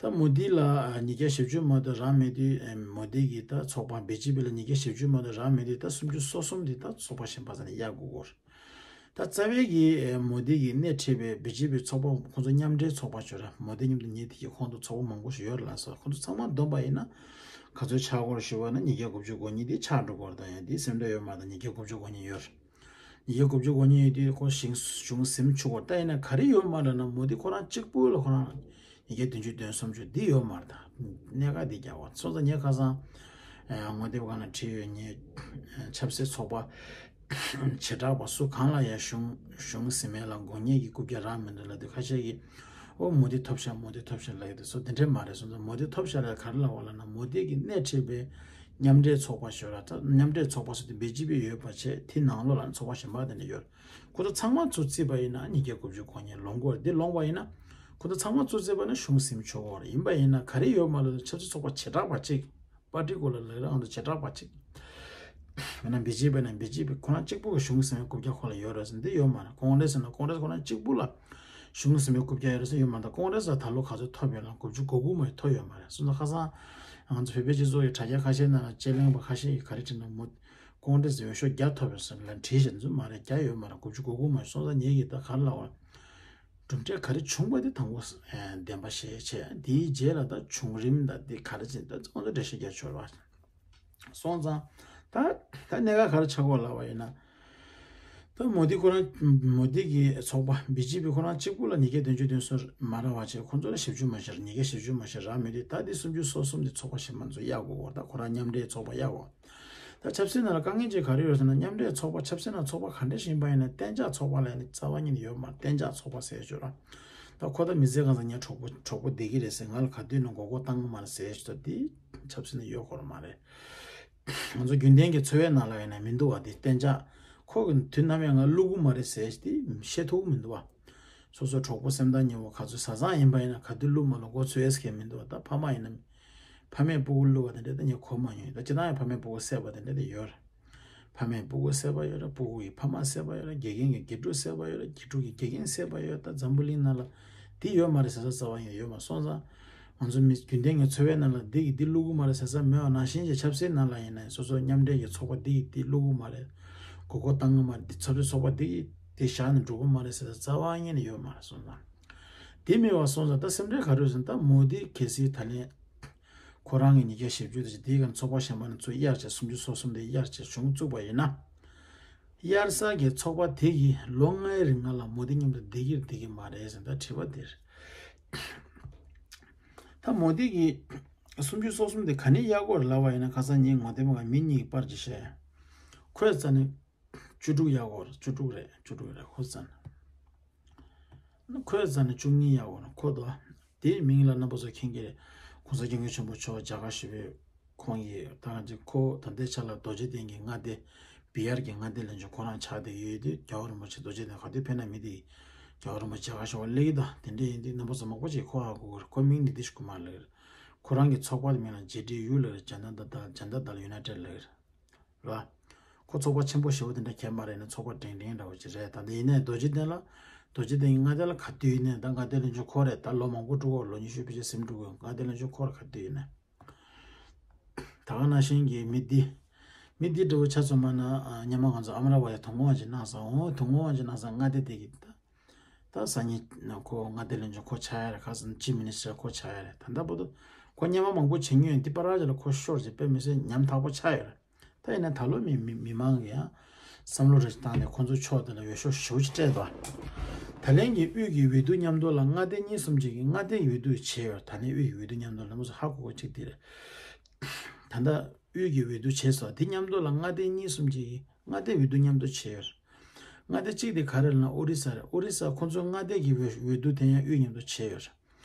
ད་མོ་དི་ལ་ཉིས་བརྒྱ་བཞི་བཅུ་མ་གཏོགས་རག་མེད་དུས། མོ་དི་གི་ད་ཚོགས་པ་བི་ཇེ་པི་ལ་ཉིས་བརྒྱ་བཞི་བཅུ་མ་གཏོགས་རག་མེད་དུས། ད་སུམ་ཅུ་སོ་གསུམ་དེ་ད་ཚོགས་པ་གཞན་པ་ཚོ་ནས་གཡར་དགོས་ཀྱི་རེད། ད་རྩ་བའི་གི་མོ་དི་གི་སྣེ་ཁྲིད་པའི་བི་ཇེ་པི་ཚོགས་པ་ཁོང་ཚོ་མཉམ་འབྲེལ་ཚོགས་པ་ཅིག་ཡོད་རེད། མོ་དི་མཉམ་དུ་ཉེ་དེ་གི་ཁོང་ཚོ་ཚོགས་པ་མང་པོ་ཞིག་ཡོད་རེད་ལབ་སོང་། ཁོང་ཚོ་ཚང་མ་བསྡོམས་པ་ཡིན་ན་ག་ཚོད་ཆགས་ཀྱི་ཡོད་རེད་ཞུས་པ་ན། ཉིས་བརྒྱ་དགུ་བཅུ་གོ་གཉིས་དེ་ཆགས་འགྲོ་གི་ཡོད་རེད། ད་ཡང་དེ་སེམས་ཁྲལ་ཡོད་མ་རེད། ད་ཉིས་བརྒྱ་དགུ་བཅུ་གོ་གཉིས་ཡོད་རེད། ཉིས་བརྒྱ་དགུ་བཅུ་གོ་གཉིས་ཡོད་དུས་ཁོ་གཞུང་གཞུང་ཟིན་ཆོག་གི་རེད། ད་ཡིན་ན་ག་རེ་ཡོད་མ་རེད་ལབ་ན། མོ་དི་ཁོ་རང་གཅིག་པུ་ལ་ཁོ་རང་ཉིས་བརྒྱ་བདུན་ཅུ་དོན་གསུམ་ཅུ་འདི་ཡོད་མ་རེད། ད་གནད་འགག་འདི་རྒྱག་པ་སོང་ཙང་། ངས་ཁ་སང་ངོ་དེབ་སྒང་ལ་བྲིས་ཡོད། ངས་ཆབ་སྲིད་ཚོགས་པ་བྱེ་བྲག་པ་སུ་གང་ལ་ཡང་གཞུང་གཞུང་ཟིན་མེད་ལ་དགོས་ངེས་ཀྱི་རྐུབ་བཀྱག་རག་མི་འདུག་ལབ་དུས་ཁ་ཤས་ཀྱིས་ཨོ་མོ་དི་ཐོབ་ཤག་མོ་དི་ཐོབ་ཤག་ལབ་ཡོད་དེ་ཚོ་དེ་འདྲས་མ་རེད་སོང་ཙང་། མོ་དི་ཐོབ་ཤག་ལབ་ག་རེ་ལབ་པ་ལབ་ན། མོ་དི་གི་སྣེ་ཁྲིད་པའི་མཉམ་འབྲེལ་ཚོགས་པ་ཞིག་ཡོད་རེད། ད་མཉམ་འབྲེལ་ཚོགས་པ་ཟེར་དུས་བི་ཇེ་པི་ཡོད་པ་བྱས། དེ་ནང་ལོགས་ལ་ཚོགས་པ་གཞན་པ་དེ་འདྲ་ཡོད་རེད། ཁོ་ཚོ་ཚང་མ་ཚུར་བརྩིས་པ་ཡིན་ན་ཉིས་བརྒྱ་དགུ་བཅུ་གོ་གཉིས་ལོངས་ཀྱི་ཡོད་རེད། འདི་ལོངས་པ་ཡིན་ན་ཁོ་ཚོ་ཚང་མ་ཚུར་བརྩིས་པ་ཡིན་ན་གཞུང་ཟིན་ཆོག་གི་ཡོད་རེད། ཡིན་པ་ཡིན་ན་ག་རེ་ཡོད་མ་རེད་ལབ་ན། ཆབ་སྲིད་ཚོགས་པ་བྱེ་བྲག་པ་གཅིག་པར་ཊི་གུ་ལར་ལབ་ར་ཨང་དུ་བྱེ་བྲག་པ་གཅིག་མིན་ན་བི་ཇེ་པི་ན་བི་ཇེ་པི་ཁོ་རང་གཅིག་པུ་གི་གཞུང་ཟིན་པའི་རྐུབ་བཀྱག་ཁོ་ལ་ཡོད་རེད་ཟེར་འདི་ཡོད་མ་རེད། ཀོང་རེ་སི་ན་ཀོང་རེ་སི་ཁོ་རང་གཅིག་པུ་ལ་གཞུང་ཟིན་པའི་རྐུབ་བཀྱག་ཡོད་རེད་ཟེར་ཡོད་མ་རེད། ད་ཀོང་རེ་སི་ལ་ད་ལོ་ག་ཚོད་ཐོབ་ཡོད་ལབ་ན་དགུ་བཅུ་གོ་དགུ་མ་ཐོབ་ཡོད་མ་རེད་སོང་ཙང་། ཁ་སང་ང་ཚོ་བོད་པའི་སྤྱི་ཚོགས་ཀྱི་དྲ་རྒྱ་ཁ་ཤས་ནང་ལ་དཔྱད་གླེང་པ་ཁ་ཤས་ཀྱིས་ག་རེ་བྲིས་ན་མོ་ཀོང་རེ་སི་འོས་ཤོག་བརྒྱ་ཐོབ་ཡོད་ཟེར་ལབ་བྲིས་བཞག་འདུག་མ་རེད། བརྒྱ་ཡོད་མ་རེད། དགུ་བཅུ་གོ་དགུ་མ་སོང་ཙང་ངེད་ཀྱིས་ད་ག་རེ་ལབ་པ། གྲུབ་འབྲས་ག་རེ་བྱུང་བ་དེ་དང་པོ་བདེན་པ་བཤད་བྱས། དེའི་རྗེས་ལ་ད་བྱུང་རིམ་དང་དེ་ག་རེ་བྱས་ད་ཚང་མ་འགྲེལ་བཤད་རྒྱག་ཆོག་རེད་བ། སོང་ཙང་ད་ད་གནད་འགག་ག་རེ་ཆགས་ཀྱི་ཡོད་ལབ་པ་ཡིན་ན། ད་མོ་དི་ཁོ་རང་མོ་དི་གི་ཚོགས་པ་བི་ཇེ་པི་ཁོ་རང་གཅིག་པུ་ལ་ཉིས་བརྒྱ་བདུན་ཅུ་དོན་གསུམ་མ་རག་པ་བྱས། ཁོ་ཚོ་ལ་བཞི་བཅུ་མ་ཞིག་ཉིས་བརྒྱ་བཞི་བཅུ་མ་ཞིག་རག་མེད་དུས། ད་དེ་སུམ་ཅུ་སོ་གསུམ་དེ་ཚོགས་པ་གཞན་པ་ཚོ་གཡར་དགོས་ཀྱི་ཡོད་རེད། ད་ཁོ་རང་མཉམ་འབྲེལ་ཚོགས་པ་གཡར་དགོས། ད་ཆབ་སྲིད་ནང་ལ་དཀའ་ངལ་ཅིག་ག་རེ་ཡོད་ཟེར་ན། མཉམ་འབྲེལ་ཚོགས་པ་ཆབ་སྲིད་ནང་ཚོགས་པ་ག་འདྲ་ཞིག་ཡིན་པ་ཡིན་ན་གཏན་འཇགས་ཚོགས་པ་ལབ་ནས་རྩ་བ་ཉིད་ནས་ཡོད་མ་རེད། གཏན་འཇགས་ཚོགས་པ་ཟེར་ཞོར་ལ། ད་ཁོ་ད་མི་ཚེ་གང་ཚང་ངའི་གྲོགས་པོ་གྲོགས་པོ་བསྡད་ཀྱི་རེད་ཟེར། ང་ལ་ག་དུས་ནས་མགོ་སྐོར་བཏང་གི་མ་རེད་ཟེར་ཞོར་དེ་ཆབ་སྲིད་ནང་ཡོད་ཁོ་རང་མ་རེད། ང་ཚོ་རྒྱུན་ལྡན་གྱི་འཚོ་བའི་ནང་ལ་ཡིན་ན་མི་འདུག་བ། དེ་གཏན་འཇགས་ཁོ་གི་དུས་ནམ་ཡང་ང་བླུག་གི་མ་རེད་ཟེར་དེ་བཤད་ཐུབ་ཀྱི་མི་འདུག་བ། སོ་སོ་གྲོགས་པོ་སེམས་ཐག་ཉེ་བོ་ག་ཚོད་བཟང་བཟང་ཡིན་པ་ཡིན་ན་ག་དུས་བླུག་མ་བླུག་མགོ་ཚོས་ཡས་ཀྱི་མི་འདུག་ད་ཕ་མ་ཡིན་ན། ཕ་མས་སྤུ་གུ་བླུག་པ་དེ་འདྲ་ད་ངས་གོ་མ་མྱོང་། ད་སྤྱིར་བཏང་ཡང་ཕ་མས་སྤུ་གུ་བསད་པ་དེ་འདྲ་ད་ཡོད་རེད། ཕ་མས་སྤུ་གུ་བསད་པ་ཡོད་རེད། སྤུ་གུ་ཡིས་ཕ་མ་བསད་པ་ཡོད་རེད། དགེ་རྒན་གྱིས་དགེ་ཕྲུག་བསད་པ་ཡོད་རེད། དགེ་ཕྲུག་གིས་དགེ་རྒན་བསད་པ་ཡོད། ད་འཛམ་བུ་གླིང་ནང་ལ་འདི་ཡོད་མ་རེད་ཟེར་ས་རྩ་བ་ཡིན་ཡོད་མ་སོང་ཙང་། ང་ཚོ་མི་རྒྱུན་ལྡན་གྱི་འཚོ་བའི་ནང་ལ་འདི་གིས་འདི་བླུག་གི་མ་རེད་ཟེར་ས་མེད་པ་ནང་བཞིན་གྱི་ཆབ་སྲིད་ནང་ལ་ཡིན་ན་སོ་སོ་མཉམ་འབྲེལ་གྱི་ཚོགས་པ་འདི་གིས་འདི་བླུག་གི་མ་རེད། མགོ་སྐོར་བཏང་གི་མ་རེད། འདི་ཆབ་སྲིད་ཚོགས་པ་འདི་གིས་འདི་བཞག་ནས་འགྲོ་གི་མ་རེད་ཟེར་ས་རྩ་བ་ཉིད་ནས་ཡོད་མ་རེད་སོང་ཙང་། དེ་མེད་པ་སོང་ཙང་ད་སེམས་ཁྲལ་ག་རེ་ཡོད་ཟེར་ན། ད་མོ་དི་གལ་སྲིད་ད་ལན་ཁོ་རང་གི་ཉིས་བརྒྱ་ཞེ་བཅུ་དེ་དེའི་སྒང་ཚོགས་པ་གཞན་པ་ནས་ཚུར་གཡར་བྱས་སུམ་ཅུ་སོ་གསུམ་དེ་གཡར་བྱས་གཞུང་བཙུགས་པ་ཡིན་ན། གཡར་ས་གི་ཚོགས་པ་དེ་གིས་ལོ་ལྔའི་རིང་ལ་མོ་དི་མཉམ་དུ་བསྡད་ཀྱི་རེད་བསྡད་ཀྱི་མ་རེད་ཟེར་ད་དྲི་བ་དེ་རེད། ད་མོ་དི་གིས་སུམ་ཅུ་སོ་གསུམ་དེ་ག་ནས་གཡར་དགོས་རེད་ལབ་པ་ཡིན་ན། ཁ་སང་ངས་ངོ་དེབ་སྒང་མི་གཉིས་ཀྱིས་པར་ཅིག་བཤད། ཁོས་རྩ་ནས་བཅུ་དྲུག་གཡར་དགོས་རེད། བཅུ་དྲུག་རེད། བཅུ་དྲུག་རེད། ཁོས་རྩ་ནས། ཁོའི་རྩ་ནས་བཅུ་གཉིས་ཡག་པོ་ན་ཁོ་དོ། དེའི་མིང་ལ་རྣམ་པ་ཚོ་མཁྱེན་གྱི་རེད། གོང་ས་སྐྱབས་མགོན་ཆེན་པོ་མཆོག་མཇལ་ཁ་ཞུ་བའི་ཁོང་གིས་ད་ག་ཅིག་ཁོ་ད་ལྟའི་ཆ་ལ་རྡོ་རྗེ་གདན་གྱི་མངའ་སྡེ་བི་ཧར་གྱི་མངའ་སྡེ་ལས་འཇུག་ཁོ་རང་ཆགས་བསྡད་ཡོད་དུས་རྒྱལ་བ་རིན་པོ་ཆེ་རྡོ་རྗེ་གདན་ག་དུས་ཕེབས་ན་མི་དེ་རྒྱལ་བ་རིན་པོ་ཆེ་མཇལ་ཁ་ཞུ་བ་སླེབས་ཀྱི་ད་དེ་འདྲ་ཡིན་དུས་རྣམ་པ་ཚོ་མང་པོ་ཅིག་ཁོ་ཧ་གོ་གི་རེད། ཁོ་མིང་ནི་ནི་ཏིཤ་ཀུ་མར་ལབ་ཀྱི་རེད། ཁོ་རང་གི་ཚོགས་པ་དེ་མིང་ལ་ཇེ་ཌི་ཡུ་ལབ་རེད། ཇན་ད་དལ་ཇན་ད་དལ་ཡུ་ནའི་ཊེཌ་ལབ་ཀྱི་རེད། ར། ཁོ་ཚོགས་པ་ཆེན་པོ་ཞེ་པོ་དེ་འདྲ་གས་མ་རེད་ན་ཚོགས་པ་འབྲིང་འབྲིང་འདྲ་བོ་ཅིག་རེད། ད་ལྟ་ཡིན་ནའི་རྡོ་རྗེ་གདན་ལ་རྡོ་རྗེ་གདན་གྱི་མངའ་སྡེ་ལ་ག་དུས་ཡིན་ནའི་ད་མངའ་སྡེ་ལས་འཇུག་ཁོ་རེད། ད་ལོ་མང་པོ་འགྲོ་གོ་ལོ་ཉི་ཤུ་ཕལ་ཆེར་ཟིན་འགྲོ་གོ་མངའ་སྡེ་ལས་འཇུག་ཁོ་ར་ག་དུས་ཡིན་ནའི། ད་ག་ནང་བཞིན་གྱི་མི་འདི། མི་འདི་འདྲ་བོ་ཆ་ཚང་མ་ན་སྔོན་མ་ང་ཚོ་ཨ་མ་ར་བ་ཡ་དུང་དཀོན་དབང་ཆེན་གནང་ས་འོང་། དུང་དཀོན་དབང་ཆེན་གནང་ས་མངའ་སྡེ་དེ་གི་ད། ད་སང་ཉིན་ན་ཁོ་མངའ་སྡེ་ལས་འཇུག་ཁོ་ཆགས་ཡ་རེད། ཁ་སང་ཅིབ་མི་ནི་སི་ཊར་ཁོ་ཆགས་ཡ་རེད། ད་ལྟ་བར་དུ་ཁོ་སྔོན་མ་མང་པོ་བྱེད་མྱོང་ཡོད། འདི་པར་ཅིག་ལ་ཁོ་ཤོར་རྗེས་དཔེ་མི་སྲིད་ཉམ་ཐག་པོ་ཆགས་ཡོད་རེད། ད་ཡིན་ན་ད་ལོ་མི་མི་མི་མང་གིས་ཡང་བསམ་བློ་རེ་བཏང་ནས་ཁོ་ཚོ་ཕྱོགས་དེ་ལ་འོས་ཤོག་ཞེ་པོ་ཅིག་སྤྲད་པ། ད་ལན་གྱི་དབུས་ཀྱི་འོས་བསྡུ་མཉམ་དུ་ལ་མངའ་སྡེ་གཉིས་གསུམ་ཅིག་གིས་མངའ་སྡེའི་འོས་བསྡུ་བྱས་ཡོད། ད་ལན་དབུས་ཀྱི་འོས་བསྡུ་མཉམ་དུ་ལ་མོ་ཚོ་ཧ་གོ་གོ་ཅིག་དེ་རེད། ད་ལྟ་དབུས་ཀྱི་འོས་བསྡུ་བྱས་སོང་། དེ་མཉམ་དུ་ལ་མངའ་སྡེ་གཉིས་གསུམ་ཅིག་གིས་མངའ་སྡེའི་འོས་བསྡུ་མཉམ་དུ་བྱས་ཡོད། མངའ་སྡེ་གཅིག་དེ་ག་རེ་ལབ་ན་ཨོ་རི་ས་རེད། ཨོ་རི་ས་ཁོ་ཚོའི་མངའ་སྡེ་གི་འོས་འོས་བསྡུ་དེ་ཡང་དབུས་མཉམ་དུ་བྱས་ཡོད།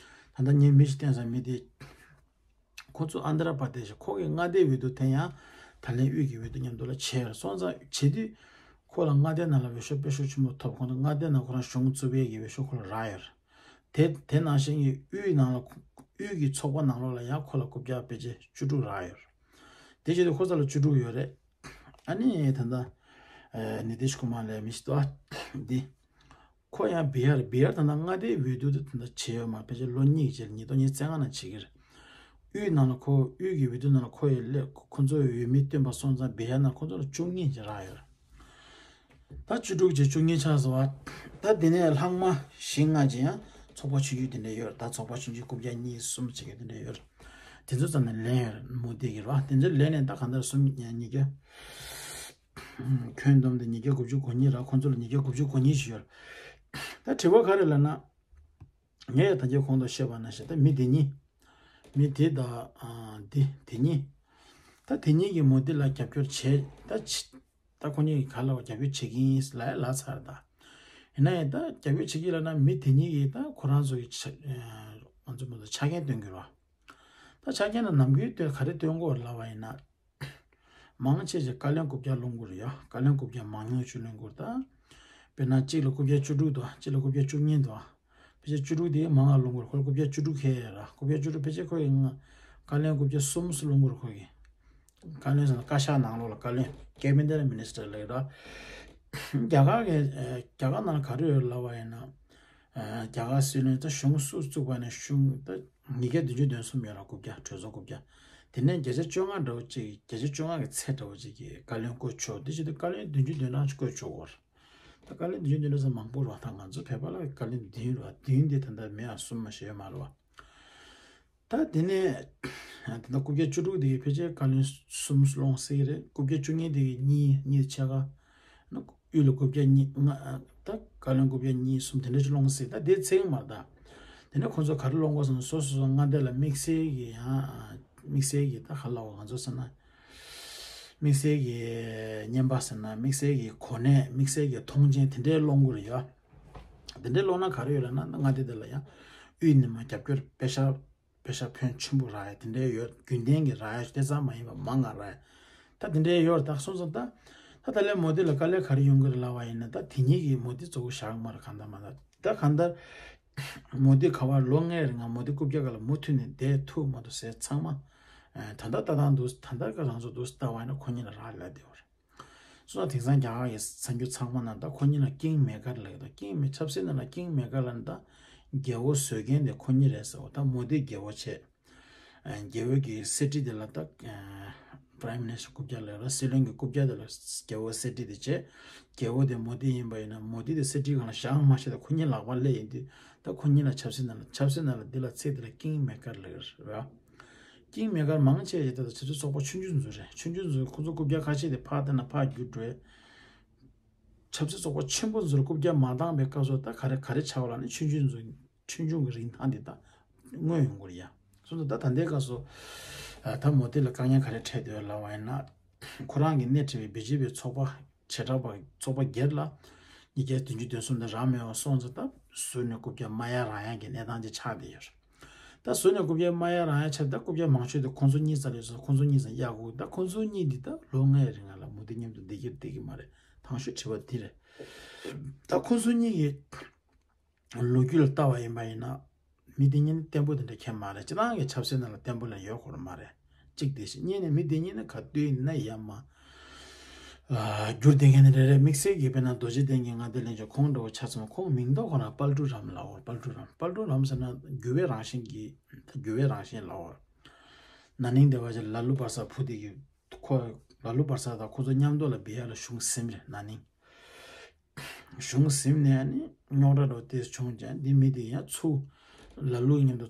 ད་ལྟ་ངས་མི་ཞིག་བསྟན་སོང་། མི་དེ་ཁོ་ཚོ་ཨན་དྷ་ར་པར་དེ་ཤི་ཁོ་གི་མངའ་སྡེའི་འོས་བསྡུ་དེ་ཡང་ད་ལན་དབུས་ཀྱི་འོས་བསྡུ་མཉམ་དུ་ལ་བྱས་ཡོད། སོང་ཙང་བྱེད་དུས་ཁོ་ལ་མངའ་སྡེ་ནང་ལ་འོས་ཤོག་དཔེ་ཤུགས་ཆེན་པོ་ཐོབ། ཁོང་ཚོ་མངའ་སྡེ་ནང་ཁོ་རང་གཞུང་བཙུགས་པའི་གི་འོས་ཤོག་ཁོ་ལ་རག་ཡོད། དེ་དེ་ནང་བཞིན་གྱི་དབུས་ནང་ལ་དབུས་ཀྱི་ཚོགས་པ་ནང་ལོགས་ལ་ཡང་ཁོ་ལ་རྐུབ་བཀྱག་ཕལ་ཆེར་བཅུ་དྲུག་རག་ཡོད། དེ་བྱེད་དུས་ཁོ་ཚོ་ལ་བཅུ་དྲུག་ཡོད་རེད། ཨ་ནི་ད་ལྟ་ནི་ཏིཤ་ཀུ་མར་ལབ་མི་ཞིག་འདུག་ཨ། འདི། ཁོ་ཡང་བི་ཧར་བི་ཧར་ད་ལྟ་མངའ་སྡེའི་འོས་བསྡུ་དེ་ད་ལྟ་བྱས་ཡོད་མ་རེད། ཕལ་ཆེར་ལོ་གཉིས་ཀྱི་རྗེས་ལ་ཉིས་སྟོང་ཉི་ཤུ་རྩ་ལྔ་ནང་བྱེད་ཀྱི་རེད། དབུས་ནང་ལ་ཁོ་དབུས་ཀྱི་འོས་བསྡུ་ནང་ལ་ཁོ་ཡི་སླེབས་ཁོ་ཚོའི་འོས་མི་བཏོན་པ་སོང་ཙང་བི་ཧར་ནང་ཁོ་ཚོ་ལ་བཅུ་གཉིས་ཀྱི་རག་ཡོད་རེད། ད་བཅུ་དྲུག་བྱས་བཅུ་གཉིས་ཆགས་སོང་བ། ད་དེ་ནས་ལྷག་མ་བཞི་ལྔ་ཅིག་ཡང་ཚོགས་པ་ཆུང་ཆུང་དེ་འདྲ་ཡོད་རེད། ད་ཚོགས་པ་ཆུང་ཆུང་རྐུབ་བཀྱག་གཉིས་གསུམ་ཅིག་གི་དེ་འདྲ་ཡོད་རེད། དེ་ཚོ་ཙམ་ནས་ལེན་ཡོད་རེད། མོ་དེ་གི་རེད་བ། དེ་ཚོ་ལེན་ནས་ད་གང་ལྟར་གསུམ་ཉིས་བརྒྱ། ཁྱོན་བསྡོམས་ཏེ་ཉིས་བརྒྱ་དགུ་བཅུ་གོ་གཉིས་ར། ཁོང་ཚོ་ལ་ཉིས་བརྒྱ་དགུ་བཅུ་གོ་གཉིས་ཞིག་ཡོད། ད་དྲི་བ་ག་རེ་ལབ་ན། ངས་ད་ལྟ་གོང་དུ་བཤད་པ་ནང་བཞིན་ད་མི་དེ་གཉིས། མི་དེ་དང་ཨ་དེ་དེ་གཉིས། ད་དེ་གཉིས་ཀྱིས་མོ་དེ་ལ་རྒྱབ་སྐྱོར་བྱས་ད་ཆི། ད་ཁོ་གཉིས་ཀྱིས་ག་ལ་བ་རྒྱབ་སྐྱོར་བྱེད་ཀྱི་ཡིན་ལབ་ཡ་ལབ་ཚར་ད། ཡིན་ན་ཡང་ད་རྒྱབ་སྐྱོར་བྱེད་ཀྱི་ལབ་ན་མི་དེ་གཉིས་ཀྱིས་ད་ཁོ་རང་ཚོ་གི་ཆ་ཨ་ང་ཚོ་མོ་ཚོ་ཆ་རྐྱེན་སྟོན་གྱི་རེད་བ། ད་ཆ་རྐྱེན་ལ་ནམ་རྒྱུན་དེ་ག་རེ་སྟོན་དགོས་ལབ་པ་ཡིན་ན། མང་ཆེ་ཆེ་བཀའ་བློན་རྐུབ་བཀྱག་སློང་གི་རེད་ཡ། བཀའ་བློན་རྐུབ་བཀྱག་མང་ཉུང་ཅིག་སློང་གི་རེད་ད། དཔེར་ན་གཅིག་ལ་རྐུབ་བཀྱག་བཅུ་དྲུག་དང་གཅིག་ལ་རྐུབ་བཀྱག་བཅུ་གཉིས་དང་། ཕལ་ཆེར་བཅུ་དྲུག་དེ་མང་ང་སློང་གི་རེད། ཁོ་ལ་རྐུབ་བཀྱག་བཅུ་དྲུག་ཁེལ་ཡ་ར། རྐུབ་བཀྱག་བཅུ་དྲུག་ཕལ་ཆེར་ཁོ་ཡི་ང་བཀའ་བློན་རྐུབ་བཀྱག་གསུམ་སུ་སློང་གི་རེད་ཁོ་གི། བཀའ་བློན་ཟེར་ན་བཀའ་ཤག་ནང་ལོགས་ལ་བཀའ་བློན་Cabinet Minister ལབ་ཡོད་ར། རྒྱ་གར་གི་རྒྱ་གར་ནང་ལ་ག་རེ་ཡོད་ལབ་པ་ཡིན་ན། རྒྱ་གར་སྲིད་བློན་ད་གཞུང་སུ་བཙུགས་པ་ནས་གཞུང་ད་ཉིས་བརྒྱ་བདུན་ཅུ་དོན་གསུམ་ཡོད་ར། རྐུབ་བཀྱག་གྲོས་ཚོགས་རྐུབ་བཀྱག་དེ་ནས་བརྒྱ་ཆ་བཅོ་ལྔ་འདྲ་བོ་ཅིག་བརྒྱ་ཆ་བཅོ་ལྔ་གི་ཚད་འདྲ་བོ་ཅིག་གིས་བཀའ་བློན་བསྐོ་ཆོག་དེ་བྱེད་དུས་བཀའ་བློན་བདུན་ཅུ་དོན་གྲངས་ཅིག་བསྐོ་ཆོག་གོ། ད་བཀའ་བློན་བདུན་ཅུ་དོན་གྲངས་ཟེར་མང་པོ་རེད་བ། ད་ང་ཚོ་བོད་པ་ལ་བཀའ་བློན་བདུན་རེད་བ། བདུན་དེ་ད་ལྟ་མེད་ཨ་གསུམ་མ་ཞིག་ཡོད་མ་རེད་བ། ད་དེ་ནས་ད་ལྟ་རྐུབ་བཀྱག་བཅུ་དྲུག་དེ་གི་ཕལ་ཆེར་བཀའ་བློན་གསུམ་སློང་སྲིད་རེད། རྐུབ་བཀྱག་བཅུ་གཉིས་དེ་གི་གཉིས་གཉིས་ཕྱེད་ཀ་དབུས་ལ་རྐུབ་བཀྱག་གཉིས་ལྔ། ད་བཀའ་བློན་རྐུབ་བཀྱག་གཉིས་གསུམ་དེ་འདྲ་ཅིག་སློང་སྲིད། ད་དེ་ཚད་མ་རེད་ད། དེ་ནས་ཁོང་ཚོ་ག་རེ་སློང་དགོས་ཟེར་ན་སོ་སོ་སོ་མངའ་སྡེ་ལ་དམིགས་བསལ་གྱི་ཡང་དམིགས་བསལ་གྱི་ད་ག་ལབ་དགོས་ང་ཚོ་ཟེར་ན། དམིགས་བསལ་གྱི་བརྙན་པར་ཟེར་ན་དམིགས་བསལ་གྱི་གོ་གནས་དམིགས་བསལ་གྱི་མཐོང་མཆན་དེ་འདྲའི་སློང་དགོས་རེད་ཡ། དེ་འདྲའི་སློང་ན་ག་རེ་ཡོད་ལབ་ན་མངའ་སྡེ་དེ་ལ་ཡང་དབུས་ནས་མར་རྒྱབ་སྐྱོར་པེ་ཤག་པེ་ཤག་ཕོན་ཆེན་པོ་རག་ཡ་དེ་འདྲའི་ཡོད། རྒྱུན་ལྡན་གྱི་རག་ཡ་དེ་ཙམ་མ་ཡིན་པ་མང་ང་རག་ཡ། ད་དེ་འདྲའི་ཡོད་རེད། ད་སོང་ཙང་ད་ད་ད་ལན་མོ་དི་ལ་དཀའ་ལས་ག་རེ་ཡོང་གི་རེད་ལབ་པ་ཡིན་ན་ད་དེ་གཉིས་ཀྱིས་མོ་དི་གཙོ་བོ་བཞག་མ་རེད། གང་ལྟར་མ་ལ་ད་གང་ལྟར་མོ་དི་ག་བར་ལོ་ལྔའི་རིང་ང་མོ་དི་རྐུབ་བཀྱག་སྒང་ལ་མུ་མཐུད་ནས་བསྡད་ཐུབ་མ་ཐུབ་ཟེར་ཚང་མ་ད་ལྟ་ལྟ་སྟངས་འདུག་ད་ལྟ་ཀ་རང་ཚོ་འདུག་ལྟ་བ་ཡིན་ན་ཁོ་གཉིས་ལ་རག་ལས་བསྡད་ཡོད་རེད། སོང་ཙང་དེང་སང་རྒྱ་གར་གྱི་གསར་འགྱུར་ཚང་མ་ནང་ད་ཁོ་གཉིས་ལ་ཀིང་མེ་ཀར་ལབ་ཀྱི་འདུག་ཀིང་མེ་ཆབ་སྲིད་ནང་ལ་ཀིང་མེ་ཀར་ལབ་ན་ད་རྒྱལ་པོ་བཟོ་མཁན་དེ་ཁོ་གཉིས་རེད་ཟེར་བ། ད་མོ་དི་རྒྱལ་པོ་བྱས། རྒྱལ་པོ་གི་གསེར་ཁྲི་དེ་ལ་ད་Prime Minister རྐུབ་བཀྱག་ལབ་ར། སྲིད་བློན་གྱི་རྐུབ་བཀྱག་དེ་ལ་རྒྱལ་པོ་གསེར་ཁྲི་དེ་བྱས། རྒྱལ་པོ་དེ་མོ་དི་ཡིན་པ་ཡིན་ན་མོ་དི་དེ་གསེར་ཁྲིའི་སྒང་ལ་བཞག་མ་ཤེས། ད་ཁོ་གཉིས་ལག་པ་སླེབས་ཡིན་དུས་ད་ཁོ་གཉིས་ལ་ཆབ་སྲིད་ནང་ལ་ཆབ་སྲིད་ནང་ལ་འདི་ལ་ཚིག་དེ་ལ་ཀིང་མེ་ཀར་ལབ་ར། ཀིང་མེ་ཀར་མང་ཆེ་ཆེ་དེ་ད་ཆབ་སྲིད་ཚོགས་པ་ཆུང་ཆུང་ཚོ་རེད། ཆུང་ཆུང་ཚོ་ཁོ་ཚོ་རྐུབ་བཀྱག་ཁ་ཤས་དེ་ཕར་བལྟས་ན་ཕར་རྒྱུག་འགྲོ། ཆབ་སྲིད་ཚོགས་པ་ཆེན་པོ་ཚོར་རྐུབ་བཀྱག་མ་བཏང་པའི་སྐབས་སུ་ད་ག་རེ་ག་རེ་ཆགས་པ་ལབ་ན་ཆུང་ཆུང་ཚོ་ཆུང་ཆུང་གི་རིན་ཐང་དེ་ད་མངོན་ཡོང་གི་རེད་ཡ། སོང་ཙང་ད་ད་ལྟའི་སྐབས་སུ་ད་མོ་དི་ལ་དཀའ་ངལ་ག་རེ་འཕྲད་འདུག་ལབ་པ་ཡིན་ན། ཁོ་རང་གི་སྣེ་ཁྲིད་པའི་བི་ཇེ་པི་ཚོགས་པ་བྱེ་བྲག་པ་ཚོགས་པ་སྒེར་ལ་ ཉིས་བརྒྱ་བདུན་ཅུ་དོན་གསུམ་དེ་རག་མེད་པ་སོང་ཙང་། ད་ཟུར་ནས་རྐུབ་བཀྱག་མ་གཡར་རག་ཡག་གི་གནས་སྟངས་ཅིག་ཆགས་བསྡད་ཡོད་རེད། ད་ཟུར་ནས་རྐུབ་བཀྱག་མ་གཡར་རག་ཡག་ཆགས། ད་རྐུབ་བཀྱག་མང་ཤོས་དེ་ཁོང་ཚོ་གཉིས་རྩ་ལ་ཡོད་ཙང་། ཁོང་ཚོ་གཉིས་རྩ་གཡར་དགོས། ད་ཁོང་ཚོ་གཉིས་འདི་ད་ལོ་ལྔའི་རིང་ལ་མུ་ཏིག་མཉམ་དུ་བསྡད་ཀྱི་རེད་བསྡད་ཀྱི་མ་རེད། དང་ཤོས་དྲི་བ་འདི་རེད། ད་ཁོང་ཚོ་གཉིས་ཀྱི་ལོ་རྒྱུས་ལ་ལྟ་བ་ཡིན་པ་ཡིན་ན། མི་དེ་གཉིས་ནི་བརྟན་པོ་དེ་འདྲ་ཁྱད་མ་རེད། སྤྱིར་བཏང་གི་ཆབ་སྲིད་ནང་ལ་བརྟན་པོ་ལ་ཡོད་སྐོར་མ་རེད། གཅིག་དེ་བཞིན། གཉིས་ནི་མི་དེ་གཉིས་ནི་ག་དུས་ཡིན་ན་ཡ་མ་ཨ་འགྱུར་བསྡད་མཁན་ནི་རེད་རེད། དམིགས་བསལ་གྱི་དཔེར་ན་རྡོ་རྗེ་གདན་གྱི་མངའ་སྡེ་གླིང་ཕྱོགས་ཁོང་འདྲ་བོ་ཆ་མཚོན་ན། ཁོང་མིང་འདོགས་ཁོ་རང་དཔལ་སྤྲུལ་རམ་ལབ་ཀྱི་ཡོད་རེད། དཔལ་སྤྲུལ་རམ། དཔལ་སྤྲུལ་རམ་ཟེར་ན་འགྱུར་བའི་རང་བཞིན་གྱི། ད་འགྱུར་བའི་རང་བཞིན་ལབ་ཀྱི་ཡོད་རེད། ན་ནིང་འདྲ་བ་ཅིག་ལ་ལུ་བར་ས་བུ་དེ་གི་ཁོ། ལ་ལུ་བར་ས་དང་ཁོ་ཚོ་མཉམ་དུ་ལ་བི་ཧར་ལ་གཞུང་ཟིན་རེད། ན་ནིང་གཞུང་ཟིན་ནས་ནི་རྙོག་དྲ་འདྲ་བོ་དེ་བྱུང་ཀྱང་། འདི་མི་དེ་ཡང་ཚུར་ལ་ལུ་མཉམ་དུ།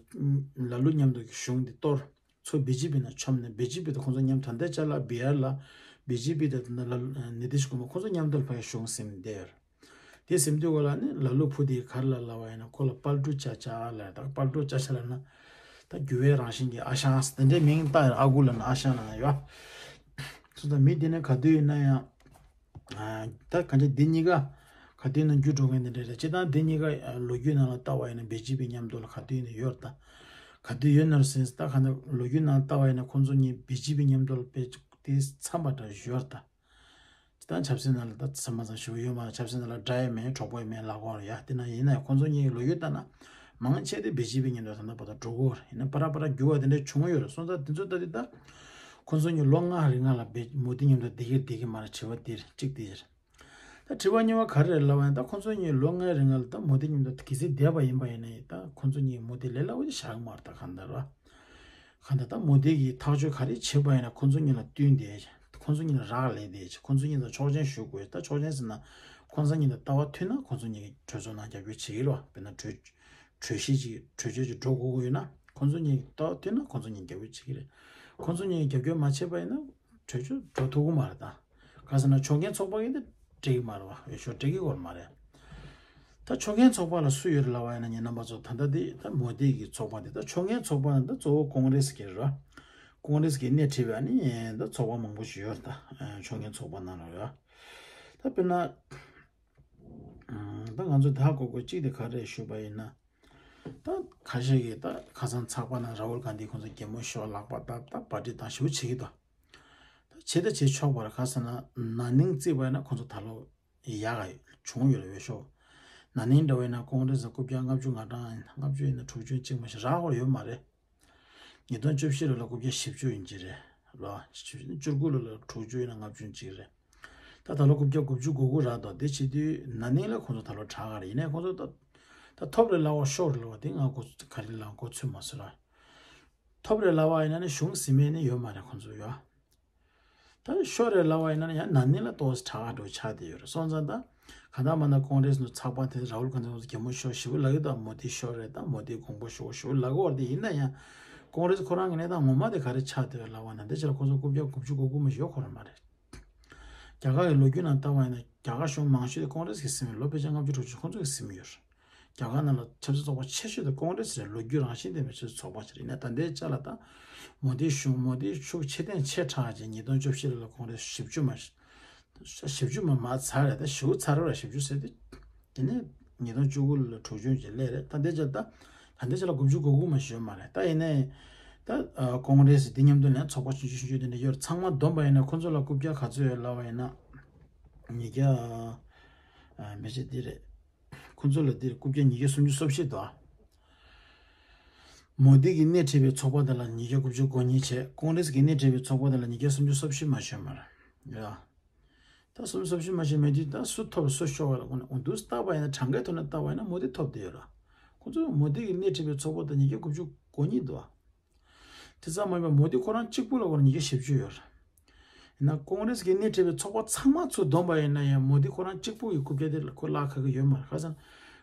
ལ་ལུ་མཉམ་དུ་གི་གཞུང་འདི་གཏོར། ཚུར་བི་ཇེ་པི་ནང་མཆོངས་ནས། བི་ཇེ་པི་དང་ཁོང་ཚོ་མཉམ། ད་ལྟའི་ཆ་ལ་བི་ཧར་ལ་བི་ཇེ་པི་དང་། ད་ལ་ནི་ཏི་ཤི་ཀུ་མར་ཁོང་ཚོ་མཉམ་དུ་ལ་ཕར་གཞུང་ཟིན་བསྡད་ཡོད་རེད། དེ་ཟིན་དུས་ག་ལ་ནི་ལ་ལུ་བུ་དེ་ག་རེ་ལབ་ལབ་པ་ཡིན་ན། ཁོ་ལ་དཔལ་སྤྲུལ་ཅ་ཅ་ལབ། ད་དཔལ་སྤྲུལ་ཅ་ཅ་ལབ་ན། ད་འགྱུར་བའི་རང་བཞིན་གྱི་ཨ་ཞང་དེ་འདྲའི་མིང་བཏགས་ཡོད་རེད། ཨ་ཁུ་ལབ་ན་ཨ་ཞང་ལབ་ན་ཡོད། སོང་ཙང་མི་དེ་ནི་ག་དུས་ཡིན་ན་ཡང་། ཨ། ད་གང་ཅི་འདི་གཉིས་ཀ་ག་དུས་ན་འགྱུར་འགྲོ་མཁན་དེ་འདྲ་རེད། སྤྱིར་བཏང་འདི་གཉིས་ཀ་ལོ་རྒྱུས་ནང་ལ་ལྟ་བ་ཡིན་ན་བི་ཇེ་པི་མཉམ་དུ་ལ་ག་དུས་ཡིན་ན་ཡོད་རེད་ད། ག་དུས་ཡོད་ན་རེད་ཟེར། ད་གང་ལྟར་ལོ་རྒྱུས་ནང་ལ་ལྟ་བ་ཡིན་ན་ཁོང་ཚོ་གཉིས་བི་ཇེ་པི་མཉམ་དུ་ལ་དཔེ་དེ་འཚམས་པ་འདྲ་ཡོད་རེད་ད། སྤྱིར་བཏང་ཆབ་སྲིད་ནང་ལ་ད་ཚང་མ་ཚང་ཞེ་པོ་ཡོད་མ་རེད། ཆབ་སྲིད་ནང་ལ་དགྲ་ཡང་མེད། གྲོགས་པོ་ཡང་མེད་ལབ་ཀྱི་ཡོད་རེད་ཡ། དེ་ན་ཡིན་ན་ཡང་ཁོང་ཚོ་གཉིས་ཀྱི་ལོ་རྒྱུས་ལྟར་ན། མང་ཆེ་དེ་བི་ཇེ་པི་མཉམ་དུ་ད་ལྟ་བར་དུ་འགྲོ་གི་ཡོད་རེད། ཡིན་ན་ཕར་ར་ཕར་ར་འགྱུར་བ་དེ་འདྲ་བྱུང་ཡོད་རེད། སོང་ཙང་དེ་ཚོ་ལྟ་དུས་ད་ཁོང་ཚོ་གཉིས་ལོ་ལྔ་རིང་ལ་བི། མུ་ཏིག་མཉམ་དུ་བསྡད་ཀྱི་རེད་བསྡད་ཀྱི་མ་རེད། དྲི་བ་འདི་རེད། གཅིག་དེ་རེད། ད་དྲི་བ་གཉིས་པ་ག་རེ་རེད་ལབ་པ་ཡིན་ན། ད་ཁོང་ཚོ་གཉིས་ལོ་ལྔའི་རིང་ལ་ད་མུ་ཏིག་མཉམ་དུ་གལ་སྲིད་བསྡད་པ་ཡིན་པ་ཡིན་ན་ཡང་། ད་ཁོང་ཚོ་གཉིས་མུ་ཏིག་ལས་སླ་པོ་ཅིག་བཞག་གི་མ་རེད། ད་གང་ལྟར་ར། གང་ལྟར་ད་མུ་ཏིག་གིས་ཐག་གཅོད་ག་རེ་བྱེད་པ་ཡིན་ན་ཁོང་ཚོ་གཉིས་ལ་བསྟུན་བསྡད། ཁོང་ཚོ་གཉིས་ལ་རག་ལས་བསྡད། ཁོང་ཚོ་གཉིས་ལ་ཆོག་མཆན་ཞུ་དགོས། ད་ཆོག་མཆན་ཟེར་ན་ཁོང་ཚོ་གཉིས་ལ་ལྟ་བ་མཐུན་ན་ཁོང་ཚོ་གཉིས་ཀྱིས་གྲོས་ཚོགས་ནང་རྒྱབ་སྐྱོར་བྱེད་ཀྱི་རེད་བ། དཔེར་ན་གྲོས། གྲོས་གཞི་ཅིག་གྲོས་ཆོད་ཅིག་འགྲོ་དགོས་ཀྱི་ཡོད་ན། ཁོང་ཚོ་གཉིས་ཀྱིས་ལྟ་བ་མཐུན་ན་ཁོང་ཚོ་གཉིས་རྒྱབ་སྐྱོར་བྱེད་ཀྱི་རེད། ཁོང་ཚོ་གཉིས་ཀྱིས་རྒྱབ་སྐྱོར་མ་བྱས་པ་ཡིན་ན་གྲོས་ཆོད་འགྲོ་ཐུབ་ཀྱི་མ་རེད་ད། གང་ཟེར་ན་ཆོག་མཆན་ཚོགས་པ་གིས་དེ་སྤྲད་ཀྱི་མ་རེད་བ། འོས་ཤོག་སྤྲད་ཀྱི་ཡོད་མ་རེད། ད་ཆོག་མཆན་ཚོགས་པ་ལ་སུ་ཡོད་རེད་ལབ་པ་ཡིན་ན། ངེད་རྣམ་པ་ཚོ་ད་ལྟ་དེ་ད་མོ་དི་གི་ཚོགས་པ་དེ། ད་ཆོག་མཆན་ཚོགས་པ་ནི་ད་གཙོ་བོ་ཀོང་རེ་སི་གི་རེད་བ། ཀོང་རེ་སི་གིས་སྣེ་ཁྲིད་པའི་ཨ་ནི་ད་ཚོགས་པ་མང་པོ་ཞིག་ཡོད་རེད་ད། ཨ། ཆོག་མཆན་ཚོགས་པ་ནང་ལ་རེད་བ། ད་དཔེར་ན། ཨ། ད་ང་ཚོ་ད་གོ་དགོས་གཅིག་དེ་ག་རེ་ཞུས་པ་ཡིན་ན། ད་ཁ་ཤས་ཀྱིས་ད་ཁ་སང་ཚགས་པར་ནང་ར་ཧུལ་གྷན་དྷི་ཁོང་ཚོ་གད་མོ་ཤོར་ལག་པ་བརྡབས། ད་པར་ཊི་བཏང་ཞེ་པོ་བྱེད་ཀྱི་འདུག་ད་བྱེད་ད་བྱེད་ཆོག་པ་རེད། གང་ཟེར་ན་ན་ནིང་བརྩིས་པ་ཡིན་ན་ཁོང་ཚོ་ད་ལོ་ཡག་ག་བྱུང་ཡོད་རེད། འོས་ཤོག་ན་ནིང་འདྲ་བ་ཡིན་ན་ཀོང་རེ་སི་རྐུབ་བཀྱག་ལྔ་བཅུ་ང་གྲངས། ལྔ་བཅུ་ཡིན་ན་དྲུག་ཅུ་གཅིག་མ་ཞིག་རག་ཡོད་མ་རེད། ཉིས་སྟོང་བཅུ་བཞི་ལོ་ལ་རྐུབ་བཀྱག་བཞི་བཅུ་ཡིན་གྱི་རེད་ལོ། བཅུ་དགུ་ལོ་ལ་དྲུག་ཅུ་ཡིན་ན་ལྔ་བཅུ་ཡིན་གྱི་རེད། ད་ད་ལོ་རྐུབ་བཀྱག་དགུ་བཅུ་གོ་དགུ་རག་འདུག་དེ་བྱེད་དུས་ན་ནིང་ལ་ཁོང་ཚོ་ད་ལོ་དྲག་ག་རེད། ཡིན་ནའི་ཁོང་ཚོ་ད་ད་ཐོབ་རེད་ལབ་པ་ཤོར་རེད་ལབ་པ་དེ་ང་གོ་ག་རེ་ལབ་གོ་ཚོད་མ་སོང་ར། ཐོབ་རེད་ལབ་པ་ཡིན་ན་ནི་གཞུང་ཟིན་མེད་ནི་ཡོད་མ་རེད་ཁོང་ཚོ་ཡོད། ད་ཤོར་རེད་ལབ་པ་ཡིན་ན་ཡང་ན་ནིང་ལ་ཏོག་ཙམ་དྲག་ག་འགྲོ་ཆགས་བསྡད་ཡོད་རེད། སོང་ཙང་ད་གང་ལྟར་མ་ན་ཀོང་རེ་སི་ནང་ཚགས་པར་དེ་ར་ཧུལ་གྷན་དྷི་ཁོང་ཚོ་གད་མོ་ཤོར་ཞེ་པོ་ལབ་ཀྱི་འདུག་མོ་དི་ཤོར་རེད། ད་མོ་དི་དགོངས་པ་ཞུ་དགོས་ཞེ་པོ་ལབ་ཀྱི་ཡོད་རེད། དེ་ཡིན་ན་ཡང་ཀོང་རེ་སི་ཁོ་རང་གི་གནས་སྟངས་ངོ་མ་དེ་ག་རེ་ཆགས་བསྡད་ཡོད་ལབ་པ་ན། དེ་ཕྱིར་ཁོང་ཚོ་རྐུབ་བཀྱག་དགུ་བཅུ་གོ་དགུ་མ་ཞིག་ཡོད་ཁོ་རང་མ་རེད། རྒྱ་གར་གྱི་ལོ་རྒྱུས་ནང་ལྟ་བ་ཡིན་ན་རྒྱ་གར་གཞུང་མང་ཤོས་དེ་ཀོང་རེ་སི་གིས་ཟིན་པའི། ལོ་ཕལ་ཆེར་ལྔ་བཅུ་དྲུག་ཅུ་ཁོང་ཚོ་གིས་ཟིན་ཡོད་རེད། རྒྱ་གར་ནང་ལ་ཆབ་སྲིད་ཚོགས་པ་ཆེ་ཤོས་དེ་ཀོང་རེ་སི་རེད། ལོ་རྒྱུས་རང་བཞིན་ལྡན་པའི་ཆབ་སྲིད་ཚོགས་པ་ཞིག་རེད། ཡིན་ན་ད་ལྟའི་ཆ་ལ་ད་མོ་དིའི་གཞུང་། མོ་དིའི་ཤུགས་ཆེ་ཐེངས་ཆེ་དྲགས་ཀྱི་ཉིས་སྟོང་བཅུ་བཞི་ལོ་ལ་ཀོང་རེ་སི་བཞི་བཅུ་མ། བཞི་བཅུ་མ་མར་ཚར་རེད། ད་ཞེ་པོ་ཚར་རེད་བ། བཞི་བཅུ་ཟེར་དུས། དེ་ནས་ཉིས་སྟོང་བཅུ་དགུ་ལོ་ལ་དྲུག་ཅུ་ཅིག་སླེབས་རེད། ད་ལྟའི་ཆ་ལ་ད། ད་ལྟའི་ཆ་ལ་དགུ་བཅུ་གོ་དགུ་མ་ཞིག་ཡོད་མ་རེད། ད་ཡིན་ནའི་ད་ཨ་ཀོང་རེ་སི་འདི་མཉམ་དུ་ལ་ཚོགས་པ་ཆུང་ཆུང་ཆུང་ཆུང་དེ་འདྲ་ཡོད་རེད། ཚང་མ་བསྡོམས་པ་ཡིན་ན་ཁོང་ཚོ་ལ་རྐུབ་བཀྱག་ག་ཚོད་ཡོད་ལབ་པ་ཡིན་ན། ཉིས་བརྒྱ། ཨ། མི་བྱེད་འདི་རེད། ཁོང་ཚོ་ལ་འདིར་རྐུབ་བཀྱག་ཉིས་བརྒྱ་སུམ་ཅུ་སོ་བཞི་འདུག་མོ་དི་གིས་སྣེ་ཁྲིད་པའི་ཚོགས་པ་དེ་ལ་ཉིས་བརྒྱ་དགུ་བཅུ་གོ་གཉིས་བྱས། ཀོང་རེ་སི་གིས་སྣེ་ཁྲིད་པའི་ཚོགས་པ་དེ་ལ་ཉིས་བརྒྱ་སུམ་ཅུ་སོ་བཞི་མ་ཞིག་ཡོད་མ་རེད། ཡ། ད་སུམ་ཅུ་སོ་བཞི་མ་ཞིག་མེད་དུས་ད་སུ་ཐོབ་སུ་ཤོར་བ་ལ་དགོངས་ནས། འོ་འདུག་བལྟས་པ་ཡིན་ན། གྲངས་ཀའི་ཐོག་ནས་བལྟས་པ་ཡིན་ན་མོ་དི་ཐོབ་བསྡད་ཡོད་ར། ཁོང་ཚོ་མོ་དི་གིས་སྣེ་ཁྲིད་པའི་ཚོགས་པ་དེ་ཉིས་བརྒྱ་དགུ་བཅུ་གོ་གཉིས་འདུག་དེ་ཙམ་མ་ཡིན་པར་མོ་དི་ཁོ་རང་གཅིག་པུ་ལ་ཁོ་རང་ཉིས་བརྒྱ་བཞི་བཅུ་ཡོད་རེད། ཡིན་ན་ཀོང་རེ་སི་གིས་སྣེ་ཁྲིད་པའི་ཚོགས་པ་ཚང་མ་ཚུར་བསྡོམས་པ་ཡིན་ན་ཡང་མོ་དི་ཁོ་རང་གཅིག་པུ་གི་རྐུབ་བཀྱག་དེ་ལ་ཁོ་བརླག་ཁག་གི་ཡོད་མ་རེད། ཁ་སང་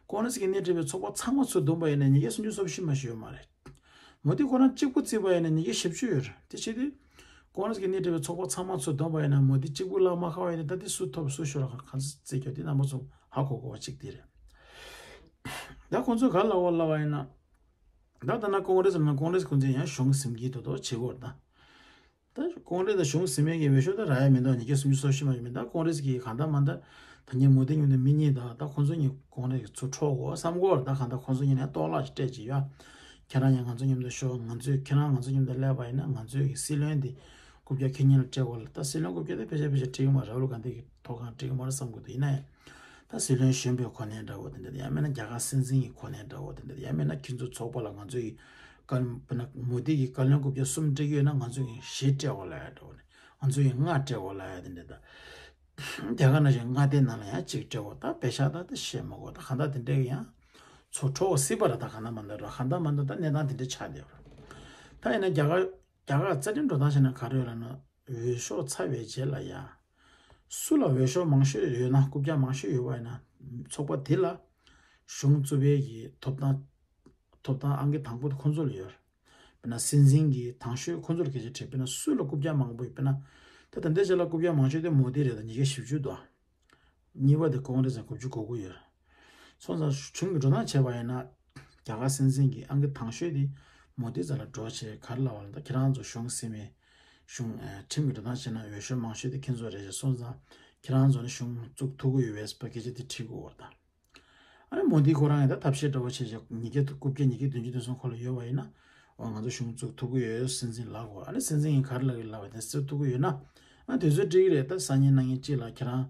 ཀོང་རེ་སི་གིས་སྣེ་ཁྲིད་པའི་ཚོགས་པ་ཚང་མ་ཚུར་བསྡོམས་པ་ཡིན་ན་ཉིས་བརྒྱ་སུམ་ཅུ་སོ་བཞི་མ་ཞིག་ཡོད་མ་རེད། མོ་དི་ཁོ་རང་གཅིག་པུ་བརྩིས་པ་ཡིན་ན་ཉིས་བརྒྱ་བཞི་བཅུ་ཡོད་རེད། དེ་བྱེད་དུས་ཀོང་རེ་སི་གིས་སྣེ་ཁྲིད་པའི་ཚོགས་པ་ཚང་མ་ཚུར་བསྡོམས་པ་ཡིན་ན་མོ་དི་གཅིག་པུ་བརླག་མ་ཁག་པ་ཡིན་ན། ད་དེ་སུ་ཐོབ་སུ་ཤོར་ག་ག་ཚོད་བརྩི་རྒྱུ་དེ་རྣམ་པ་ཚོ་ཧ་གོ་དགོས་པ་གཅིག་དེ་རེད། ད་ཁོང་ཚོས་ག་ལབ་པ་ལབ་པ་ཡིན་ན། ད་ལྟ་ན་ཀོང་རེ་སི་ལ་ན་ཀོང་རེ་སི་ཁོང་ཚོས་ཡང་གཞུང་ཟིན་གྱི་འདུག་འདུག་བྱེད་དགོས་རེད་ད། ད་ཀོང་རེ་སི་དང་གཞུང་ཟིན་མེད་ཀྱི་འོས་ཤོག་ད་རག་ཡ་མི་འདུག་ཉིས་བརྒྱ་སུམ་ཅུ་སོ་བཞི་མ་ཞིག་མེད། ད་ཀོང་རེ་སི་གིས་གང་ལྟར་མ་ལྟར་ ད་ངས་མོ་དེ་མཉམ་དུ་མི་གཉིས་དང་ད་ཁོང་ཚོ་གཉིས་ཀོང་རེ་གི་ཚུར་འཕྲོག་དགོས་བསམ་གོ་ར། ད་གང་ལྟར་ཁོང་ཚོ་གཉིས་ནས་གཏོར་བརླག་ཅིག་སྤྲད་ཅིག་ཡ། ཁྱེད་རང་ཡང་ང་ཚོ་མཉམ་དུ་ཤོག་ང་ཚོས་ཁྱེད་རང་ང་ཚོ་མཉམ་དུ་སླེབས་པ་ཡིན་ན་ང་ཚོའི་གི་སྲིད་བློན་འདི་རྐུབ་བཀྱག་ཁྱེད་གཉིས་ལ་སྤྲད་དགོས་ལ། ད་སྲིད་བློན་རྐུབ་བཀྱག་དེ་ཕལ་ཆེར་ཕལ་ཆེར་འགྲིག་གི་མ་རེད། ར་ཧུལ་གྷན་དྷི་གི་ཐོག་ཁང་འགྲིག་གི་མ་རེད་བསམ་གི་འདུག་ཡིན་ན་ཡང་ད་སྲིད་བློན་གཞོན་པའི་གོ་གནས་འདྲ་བོ་དེ་འདྲ་ཡང་མིན་ན་རྒྱ་གར་སྲིད་འཛིན་གྱི་གོ་གནས་འདྲ་བོ་དེ་འདྲ་ཡང་མིན་ན་ཁྱེད་ཚོ་ཚོགས་པ་ལ་ང་ཚོ་ཡི་བཀའ་བློན་དཔེར་ན་མོ་དི་གི་བཀའ་བློན་རྐུབ་བཀྱག་གསུམ་སྤྲད་ཀྱི་ཡོད་ན་ང་ཚོ་ཡི་བཞི་སྤྲད་དགོས་ལ་ཡ་འདྲ་བོ་ནས་ང་ཚོ་ཡི་ལྔ་སྤྲད་དགོས་ལ་ཡ་དེ་འདྲ་ད། རྒྱ་གར་ནང་བཞིན་མངའ་སྡེ་ནང་ལ་ཡང་གཅིག་སྤྲད་དགོས། ད་པེ་ཤག་ད་ད་བཤད་མ་དགོས། ད་གང་ལྟར་དེ་འདྲ་གི་ཡང་ཚོ་འཕྲོག་སྲིད་པ་ར། ད་གང་ལྟར་མ་ལྟར་ར་གང་ལྟར་མ་ལྟར་ད་གནས་སྟངས་དེ་འདྲ་ཆགས་བསྡད་པ་ར། ད་ཡིན་ན་རྒྱ་གར་རྒྱ་གར་རྩ་ཁྲིམས་འགྲོ་སྟངས་བྱས་ན་ག་རེ་ཡོད་ལབ་ན། འོས་ཤོག་ཚར་བའི་རྗེས་ལ་ཡ། སུ་ལ་འོས་ཤོག་མང་ཤོས་ཡོད་ན་རྐུབ་བཀྱག་མང་ཤོས་ཡོད་པ་ཡིན་ན་ཚོགས་པ་དེ་ལ་གཞུང་བཙུགས་པའི་གི་ཐོབ་ཐང་ཐོབ་ཐང་ཨང་ཀི་དང་པོ་དེ་ཁོང་ཚོ་ལ་ཡོད། དཔེར་ན་སྲིད་འཛིན་གྱི་དང་ཤོས་ཁོང་ཚོ་ལ་སྐད་ཆ་དྲིས། དཔེར་ན་སུ་ལ་རྐུབ་བཀྱག་མང་པོ་ཡོད། དཔེར་ན་ད་ད་ལྟའི་ཆ་ལ་རྐུབ་བཀྱག་མང་ཤོས་དེ་མོ་དི་རེད། ད་ཉིས་བརྒྱ་བཞི་བཅུ་འདུག་གཉིས་པ་དེ་ཀོང་རེས་ཀྱི་དགུ་བཅུ་གོ་དགུ་ཡོད། སོང་ཙང་གཞུང་གི་འགྲོ་སྟངས་བྱས་པ་ཡིན་ན་རྒྱ་གར་སྲིད་འཛིན་གྱི་ཨང་ཀི་དང་ཤོས་དེ་མོ་དི་རྩ་ལ་འགྲོ་བྱས་ག་རེ་ལབ་པ་ལ། ད་ཁྱེད་རང་ཚོ་གཞུང་ཟིན་མེད་གཞུང་ཁྲིམས་ཀྱི་འགྲོ་སྟངས་བྱས་ན་འོས་ཤོག་མང་ཤོས་དེ་ཁྱེད་ཚོ་རེད་ཅེས། སོང་ཙང་ཁྱེད་རང་ཚོ་ནི་གཞུང་བཙུགས་ཐུབ་ཀྱི་ཡོད་པས་པ་སྐད་ཆ་དེ་དྲིས་དགོས་པ་དང་། ཨ་ནི་མོ་དི་ཁོ་རང་ཡང་ད་ཐབས་ཤེས་འདྲ་བོ་བྱས་བྱས་ཉིས་བརྒྱ་རྐུབ་བཀྱག་ཉིས་བརྒྱ་བདུན་ཅུ་དོན་གསུམ་ཁོ་ལ་ཡོད་པ་ཡིན་ན། འོ་ང་ཚོ་གཞུང་བཙུགས་ཐུབ་ཀྱི་ཡོད་སྲིད་འཛིན་ལབ་དགོས། ཨ་ནི་སྲིད་འཛིན་གྱིས་ག་རེ་ལབ་ཀྱི་ལབ་པ་དེ་སེལ་ཐུབ་ཀྱི་ཡོད་ན། ཨ་དུས་ཚོད་འགྲིག་གི་རེད། ད་སང་ཉིན་གནངས་ཉིན་གཅིག་ལ་ཁྱེད་རང་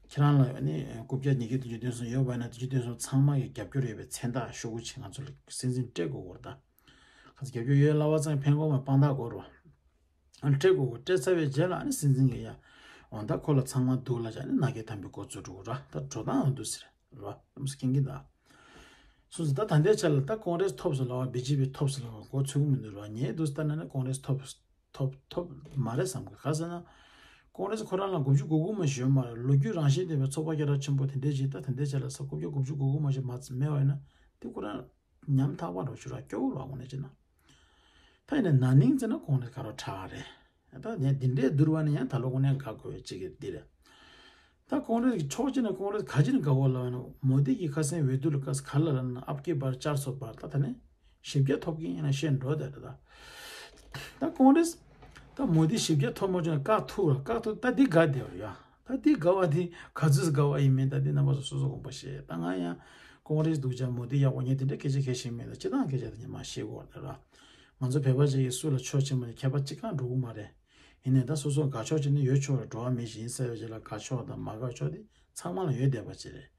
ཁྱེད་རང་ལ་ཨ་ནི་རྐུབ་བཀྱག་ཉིས་བརྒྱ་བདུན་ཅུ་དོན་གསུམ་ཡོད་པ་ཡིན་ན་བདུན་ཅུ་དོན་གསུམ་ཚང་མ་གི་རྒྱབ་སྐྱོར་ཡོད་པའི་མཚན་རྟགས་ཤོག་གུ་ཅིག་ང་ཚོ་ལ་སྲིད་འཛིན་སྤྲད་དགོས་སྐོར་དང་། ཁ་ཚ་རྒྱབ་སྐྱོར་ཡོད་ལབ་པ་ཙང་ཕན་གོ་མ་དཔང་རྟགས་དགོས་རེད་བ། ཨ་ནི་སྤྲད་དགོས་གོ། སྤྲད་ཚར་བའི་རྗེས་ལ་ཨ་ནི་སྲིད་འཛིན་གྱིས་ཡ། འོ་ད་ཁོ་ལ་ཚང་མ་འདུག་ལབ་བྱས་ཨ་ནི་མནའ་སྐྱེལ་དམ་པའི་འགོ་བཙུགས་འགྲོ་གོ་ར། ད་འགྲོ་སྟངས་འོ་འདུག་ཟེར་ར་ཨ་མོ་སྐྱེན་གྱི་ད། སོང་ཙང་ད་ད་ལྟའི་ཆ་ལ་ད་ཀོང་རེས་ཐོབ་སོང་ལབ་པ་བི་ཇེ་པི་ཐོབ་སོང་ལབ་པ་འགོ་ཚུགས་ཀྱི་མི་འདུག་ར། ངའི་འདུག་ལྟ་ན་ནི་ཀོང་རེས་ཐོབ་ཐོབ་ཐོབ་མ་རེད་བསམ་གི། ག་ཟེར་ན། ཀོང་རེས་ཁོ་རང་ལ་དགུ་བཅུ་གོ་དགུ་མ་ཞིག་ཡོད་མ་རེད། ལོ་རྒྱུས་རང་བཞིན་ལྡན་པའི་ཚོགས་པ་སྐད་གྲགས་ཆེན་པོ་དེ་འདྲས་ཅིག་ད་ད་ལྟའི་ཆ་ལ་ས་རྐུབ་བཀྱག་དགུ་བཅུ་གོ་དགུ་མ་ཞིག་མ་མེད་པ་ཡིན་ན་དེ་ཁོ་རང་ཉམ་ཐག་པ་འགྲོ་ཞུ་ར་སྐྱོ་བོ་ར་དངོས་གནས་བྱས་ན། ད་ཡིན་ན་ན་ནིང་ཙམ་ན་ཀོང་རེས་ག་རོ་དྲག་རེད། ད་ནས་འདི་འདྲའི་བསྡུར་བ་ནི་ཡང་ད་ལོ་དངོས་གནས་དགའ་དགོས་པའི་གཅིག་གི་འདི་རེད། ད་ཀོང་རེས་ཀྱི་ཕྱོགས་གཅིག་ནས་ཀོང་རེས་ག་ཅིག་ནས་དགའ་བོ་ལབ་ན་མོ་དི་གི་ཁ་སང་འོས་བསྡུ་ལ་ཁ་སང་ག་ལ་ལབ་ན་ཨབ་ཀི་བར་ཅར་སོ་བར་ད་ད་ནས་བཞི་བརྒྱ་ཐོབ་ཀྱི་ཡིན་ན་བཤད་འགྲོ་དེ་རེད་ད། ད་ཀོང་རེས་ད་མོ་དི་བཞི་བརྒྱ་ཐོབ་མ་བྱུང་ན་བཀག་ཐུབ་ར། བཀག་ཐུབ་ད་འདི་དགའ་བདེ་བ་ཡ། ད་འདི་དགའ་བ་འདི་ག་ཚོད་དགའ་བ་ཡིན་མིན་ད་འདི་རྣམ་པ་ཚོ་སོ་སོ་དགོངས་པ་བཞེས། ད་ང་ཡང་ཀོང་རེས་སྡུག་ཅག་མོ་དི་ཡག་པོ་ངས་དེ་འདྲ་སྐད་ཆ་གལ་ཤེས་མེད། ད་སྤྱི་བཏང་སྐད་ཆ་དེ་ཉི་མ་བཤད་དགོས་རེད་ར། ང་ཚོ་བོད་པ་ཅིག་གིས་སུ་ལ་ཆོས་བྱེད་མ་བྱེད་ཁྱད་པར་ཅི་གང་འགྲོ་གི་མ་རེད། ཡིན་ནའི་ད་སོ་སོ་དགའ་ཕྱོགས་ཅིག་ནི་ཡོད་ཆོག་རེད། འགྲོ་བ་མི་ཞིག་ཡིན་ཟེར་བའི་རྗེས་ལ་དགའ་ཕྱོགས་དང་མ་དགའ་ཕྱོགས་དེ་ཚང་མ་ལ་ཡོད་བསྡད་པ་ཅིག་རེད།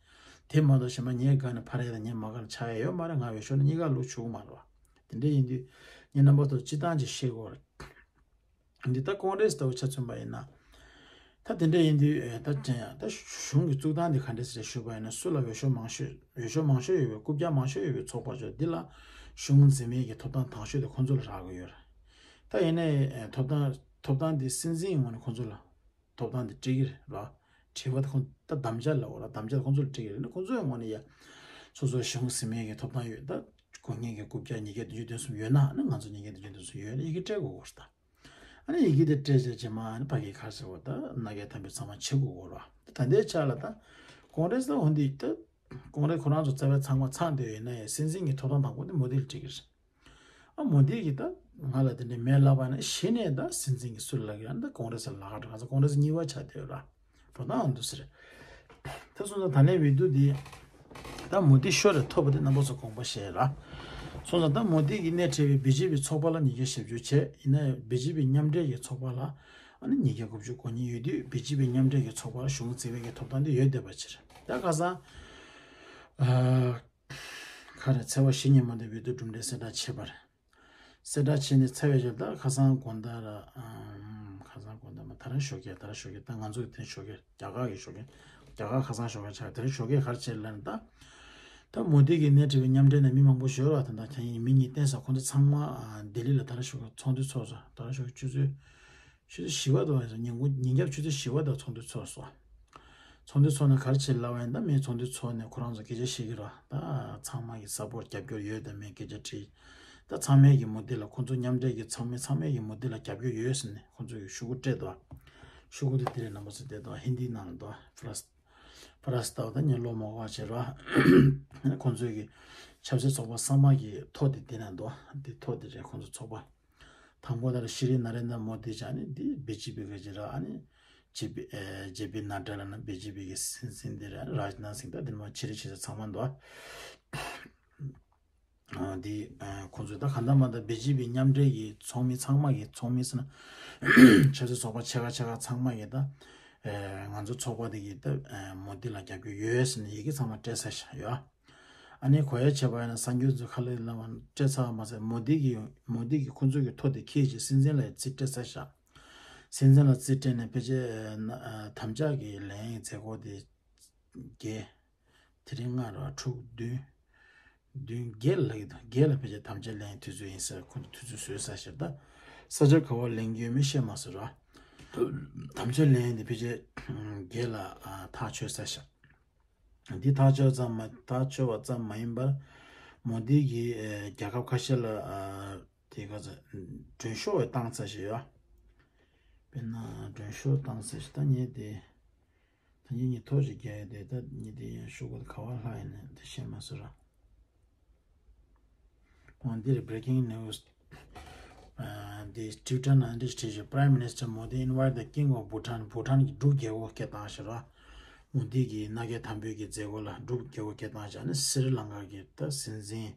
དེ་མ་གཏོགས་གཞན་པ་ངའི་དགའ་ནས་ཕ་རེད་དང་ངའི་མ་དགའ་ནས་ཆགས་ཡ་ཡོད་མ་རེད། ང་འོས་ཤོག་ནི་གཉིས་ཀ་བླུག་ཆོག་གི་མ་རེད་བ། དེ་འདྲ་ཡིན་དུས་ངས་རྣམ་པ་ཚོར་སྤྱི་བཏང་ཅིག་བཤད་དགོས་རེད། འདི་ལྟ་ཀོང་རེས་ལྟ་བུ་ཆ་མཚོན་པ་ཡིན་ན། ད་དེ་འདྲ་ཡིན་དུས་ཨེ་ད་ཅན་ཡང་ད་གཞུང་གི་བཙུགས་སྟངས་འདི་ག་འདྲ་ཞིག་རེད་ཞུས་པ་ཡིན་ན་སུ་ལ་འོས་ཤོག་མང་ཤོས་འོས་ཤོག་མང་ཤོས་ཡོད་པའི་རྐུབ་བཀྱག་མང་ཤོས་ཡོད་པའི་ཚོགས་པ་ཚོ་འདི་ལ་གཞུང་འཛིན་མཁན་གྱི་ཐོབ་ཐང་དང་ཤོས་དེ་ཁོང་ཚོ་ལ་རག་གི་ཡོད་རེད། ད་ཡིན་ནའི་ཨེ་ཐོབ་ཐང་ཐོབ་ཐང་འདི་སྲིད་འཛིན་ངོས་ནས་ཁོང་ཚོ་ལ་ཐོབ་ཐང་འདི་སྤྲད་ཀྱི་རེད་ལ། དྲི་བ་དེ་ཁོང་ད་དམ་བཅའ་ལ་འོ་ལ་དམ་བཅའ་ཁོང་ཚོ་ལ་སྤྲད་ཀྱི་རེད་ན་ཁོང་ཚོའི་ངོས་ནས་ཡ་སོ་སོའི་གཞུང་འཛིན་མཁན་གྱི་ཐོབ་ཐང་ཡོད། ད་དགོས་མཁན་གྱི་རྐུབ་བཀྱག་ཉིས་བརྒྱ་བདུན་ཅུ་དོན་གསུམ་ཡོད་ན་ནི་ང་ཚོ་ཉིས་བརྒྱ་བདུན་ཅུ་དོན་གསུམ་ཡོད་ན་ཡི་གེ་སྤྲད་དགོས་ཀྱི་རེད་ད། ཨ་ནི་ཡི་གེ་དེ་སྤྲད་རྗེས་རྗེས་མ་ཨ་ནི་ཕ་གིའི་ཁ་ཟེར་བ་ད་མནའ་སྐྱེལ་དམ་པའི་ཚང་མ་བྱེད་དགོས་ཀྱི་རེད་བ། ད་ལྟའི་ཆ་ལ་ད་ཀོང་རེས་ད་འོན་ཏེ་ད་ཀོང་རེས་ཁོ་རང་ཚོ་རྩ་བའི་ཚང་མ་ཚང་བསྡད་ཡོད་ན་ཡང་སྲིད་འཛིན་གྱི་ཐོབ་ཐང་དང་པོ་དེ་མོ་དི་ལ་སྤྲད་ཀྱི་རེད། ཨ་མོ་དི་གིས་ད་ང་ལ་དེ་འདྲ་མེད་ལབ་པ་ན་གཞི་ནས་ད་སྲིད་འཛིན་གྱི་སུ་ལ་ལབ་ཀྱི་ཡང་ད་ཀོང་རེས་ལ་ལབ་ཀྱི་རེད། ང་ཚོ་ཀོང་རེས་གཉིས་པ་ཆགས་བསྡད་ཡོད་ར། འགྲོ་སྟངས་འདུག་ཟེར། ད་སོང་ཙང་ད་ལན་འོས་བསྡུ་འདི་ད་མོ་དི་ཤོར་རེ་ཐོབ་པ་དེ་རྣམ་པ་ཚོ་དགོངས་པ་བཞེས་ར། སོང་ཙང་ད་མོ་དི་གིས་སྣེ་ཁྲིད་པའི་བི་ཇེ་པི་ཚོགས་པ་ལ་ཉིས་བརྒྱ་ཞེ་བཅུ་བྱས། ཡིན་ན་ཡང་བི་ཇེ་པི་མཉམ་འབྲེལ་གྱི་ཚོགས་པ་ལ་ཨ་ནི་ཉིས་བརྒྱ་དགུ་བཅུ་གོ་གཉིས་ཡོད་དུས་བི་ཇེ་པི་མཉམ་འབྲེལ་གྱི་ཚོགས་པ་ལ་གཞུང་འཛིན་པའི་གི་ཐོབ་ཐང་དེ་ཡོད་བསྡད་པ་ཕྱིར་ད་ཁ་སང་ཨ། ཁ་རེ་ཚེས་པ་བཞི་ཉིན་མོ་དེ་འོས་བསྡུ་གྲུབ་འབྲས་གསལ་བསྒྲགས་བྱས་པ་རེད། གསལ་བསྒྲགས་བྱས་ནས་ཚར་བའི་རྗེས་ད་ཁ་སང་དགོང་དག་ར་ཨམ། ཁ་སང་དགོང་དག་མ་ད་རང་ཞོགས་ཀས་ད་རང་ཞོགས་ཀས་ད་ང་ཚོ་གི་དེ་ཞོགས་ཀས་རྒྱ་གར་གི་ཞོགས་ཀས་རྒྱ་གར་ཁ་སང་ཞོགས་ཀས་ཆགས་དེ་རིང་ཞོགས་ཀས་ག་རེ་བྱས་ལབ་ན་ད། ད་མོ་དི་གི་སྣེ་ཁྲིད་པའི་མཉམ་འབྲེལ་ནས་མི་མང་པོ་ཞིག་ཡོད་ར། ད་ད་ཁྱེད་ཡིན་མི་གཉིས་བསྟན་ས་ཁོང་ཚོ་ཚང་མ་ཨ། ལྡི་ལི་ལ་ད་རང་ཞོགས་ཀས་ཚོགས་འདུ་ཚོགས་སོང་། ད་རང་ཞོགས་ཀས་ཆུ་ཚོད། ཆུ་ཚོད་བཞི་པ་དང་ཉིན་གུང་ཉིན་རྒྱབ་ཆུ་ཚོད་བཞི་པ་དང་ཚོགས་འདུ་ཚོགས་སོང་། ཚོགས་འདུ་ཚོགས་ནས་ག་རེ་བྱེད་ལབ་པ་ཡིན་ད་མི་ཚོགས་འདུ་ཚོགས་ནས་ཁོ་རང་ཚོ་སྐད་ཆ་བཤད་ཀྱི་རེད། ད་ཚང་མ་གི་ས་པོར་རྒྱབ་སྐྱོར་ཡོད་དམ་མེད་སྐད་ཆ་དྲིས། ད་ཚང་མས་ཀྱི་མོ་དི་ལ་ཁོང་ཚོ་མཉམ་འབྲེལ་གྱི་ཚོགས་མི་ཚང་མས་ཀྱི་མོ་དི་ལ་རྒྱབ་སྐྱོར་ཡོད་ཟེར་ནས་ཁོང་ཚོས་ཀྱི་ཤོག་གུ་སྤྲད་འདུག་ཤོག་གུ་དེ་དེ་རིང་རྣམ་པ་ཚོ་བལྟས་འདུག་ཧིན་དིའི་ནང་ལ་འདུག་ཧྥ་རན་སི་ཧྥ་རན་སི་ལྟ་བུ་ད་ཉེ་ལོ་མོ་ག་བྱེད་ར། ཁོང་ཚོས་ཀྱི་ཆབ་སྲིད་ཚོགས་པ་གསར་མ་གི་ཐོ་དེ་དེ་ན་འདུག་དེ་ཐོ་དེ་རེད་ཁོང་ཚོ་ཚོགས་པ། དང་པོ་ད་ལ་ཤི་རི་ན་རེན་དྲ་མོ་དི་ཅང་ནི་འདི་བི་ཇེ་པི་ག་ཅི་ར་ཨ་ནི་ ཇེ་པི་ཨེ་ཇེ་པི་ནཱ་ཌ་ལབ་ན་བི་ཇེ་པི་གི་སྲིད་འཛིན་དེ་རེད། རཱཇ་ནཱཐ་སིང་། ད་དེ་ནས་མར་ཕྱི་དྲིལ་ཕྱི་དྲིལ་ཚང་མ་འདུག་ཨ། འདི་ཨ་ཁོང་ཚོས་ད་གང་ལྟར་མ་ལྟར་བི་ཇེ་པི་མཉམ་འབྲེལ་གྱི་ཚོགས་མི་ཚང་མ་གི་ཚོགས་མི་ཟེར་ན་ཆབ་སྲིད་ཚོགས་པ་ཆེ་ཁག་ཆེ་ཁག་ཚང་མ་གི་ད་ཨ་ང་ཚོ་ཚོགས་པ་དེ་གི་ད་ཨ་མོ་དི་ལ་རྒྱབ་སྐྱོར་ཡོད་ཟེར་ནས་ཡི་གེ་ཚང་མ་སྤྲད་ཚར་བཞག་ཡོད། ཨ་ནི་གོ་ཡ་བྱས་པ་ཡིན་ན་གསར་འགྱུར་ཚོ་ཁ་ལ་ལ་མ་སྤྲད་ཚར་བ་མ་ཟད་མོ་དི་གི་མོ་དི་གི་ཁོང་ཚོ་གི་ཐོ་དེ་ཁྱེད་ཀྱི་སྲིད་འཛིན་ལ་རྩིས་སྤྲད་ཚར་བཞག་སྲིད་འཛིན་ལ་རྩིས་སྤྲད་ནས་ཕལ་ཆེར་ཨ་ན་ཨ་དམ་བཅའ་གི་ལན་མཛད་སྒོ་དེ་བརྒྱད། དེ་རིང་ལྔ་རེད་བ། དྲུག་བདུན། བདུན་བརྒྱད་ལ་ལྷག་གི་འདུག་བརྒྱད་ལ་ཕལ་ཆེར་དམ་བཅའ་ལེན་དུས་ཚོད་ཡིན་ཟེར། ཁོང་ཚོས་དུས་ཚོད་བཟོས་ཚར་ཤག་ད་ས་ཆ་ག་པར་ལེན་གྱི་ཡོད་མེད་བཤད་མ་སོང་ར། དམ་བཅའ་ལེན་དེ་ཕལ་ཆེར་བརྒྱད་ལ་ཨ་ཐག་ཆོད་ཚར་ཤག་འདི་ཐག་ཆོད་ཙམ་མ་ཐག་ཆོད་པ་ཙམ་མ་ཡིན་པར་མོ་དི་གིས་ཨ་རྒྱལ་ཁབ་ཁ་ཤས་ལ་ཨ་དེ་ག་ཚོད་མགྲོན་ཤོག་བཏང་ཚར་ཞིག་ཡོད། དཔེར་ན་མགྲོན་ཤོག་བཏང་ཚར་ཞིག་ད་ངས་དེ། ད་ངས་ངས་ཐོ་ཞིག་རྒྱག་ཡ་དེ་ད་ངས་དེ་ཡང་ཤོག་གུ་ག་པར་ལྷག་ཡིན་ནས་དེ་ཤེས་མ་སོང་ར། འོ་འདིར་breaking news། ཨ་འདི་Twitter་ནང་འདི་བྲིས་ཤིག Prime Minister Modi invite the King of Bhutan། བྷུ་ཊན་གྱི་འབྲུག་རྒྱལ་པོ་སྐད་བཏང་ཞིག་ར། མོ་དི་གིས་མནའ་སྐྱེལ་དམ་འབུལ་གྱི་མཛད་སྒོ་ལ་འབྲུག་རྒྱལ་པོ་སྐད་བཏང་ཞིག་ཨ་ནི་སི་རི་ལང་ཀ་གི་ད་སྲིད་འཛིན།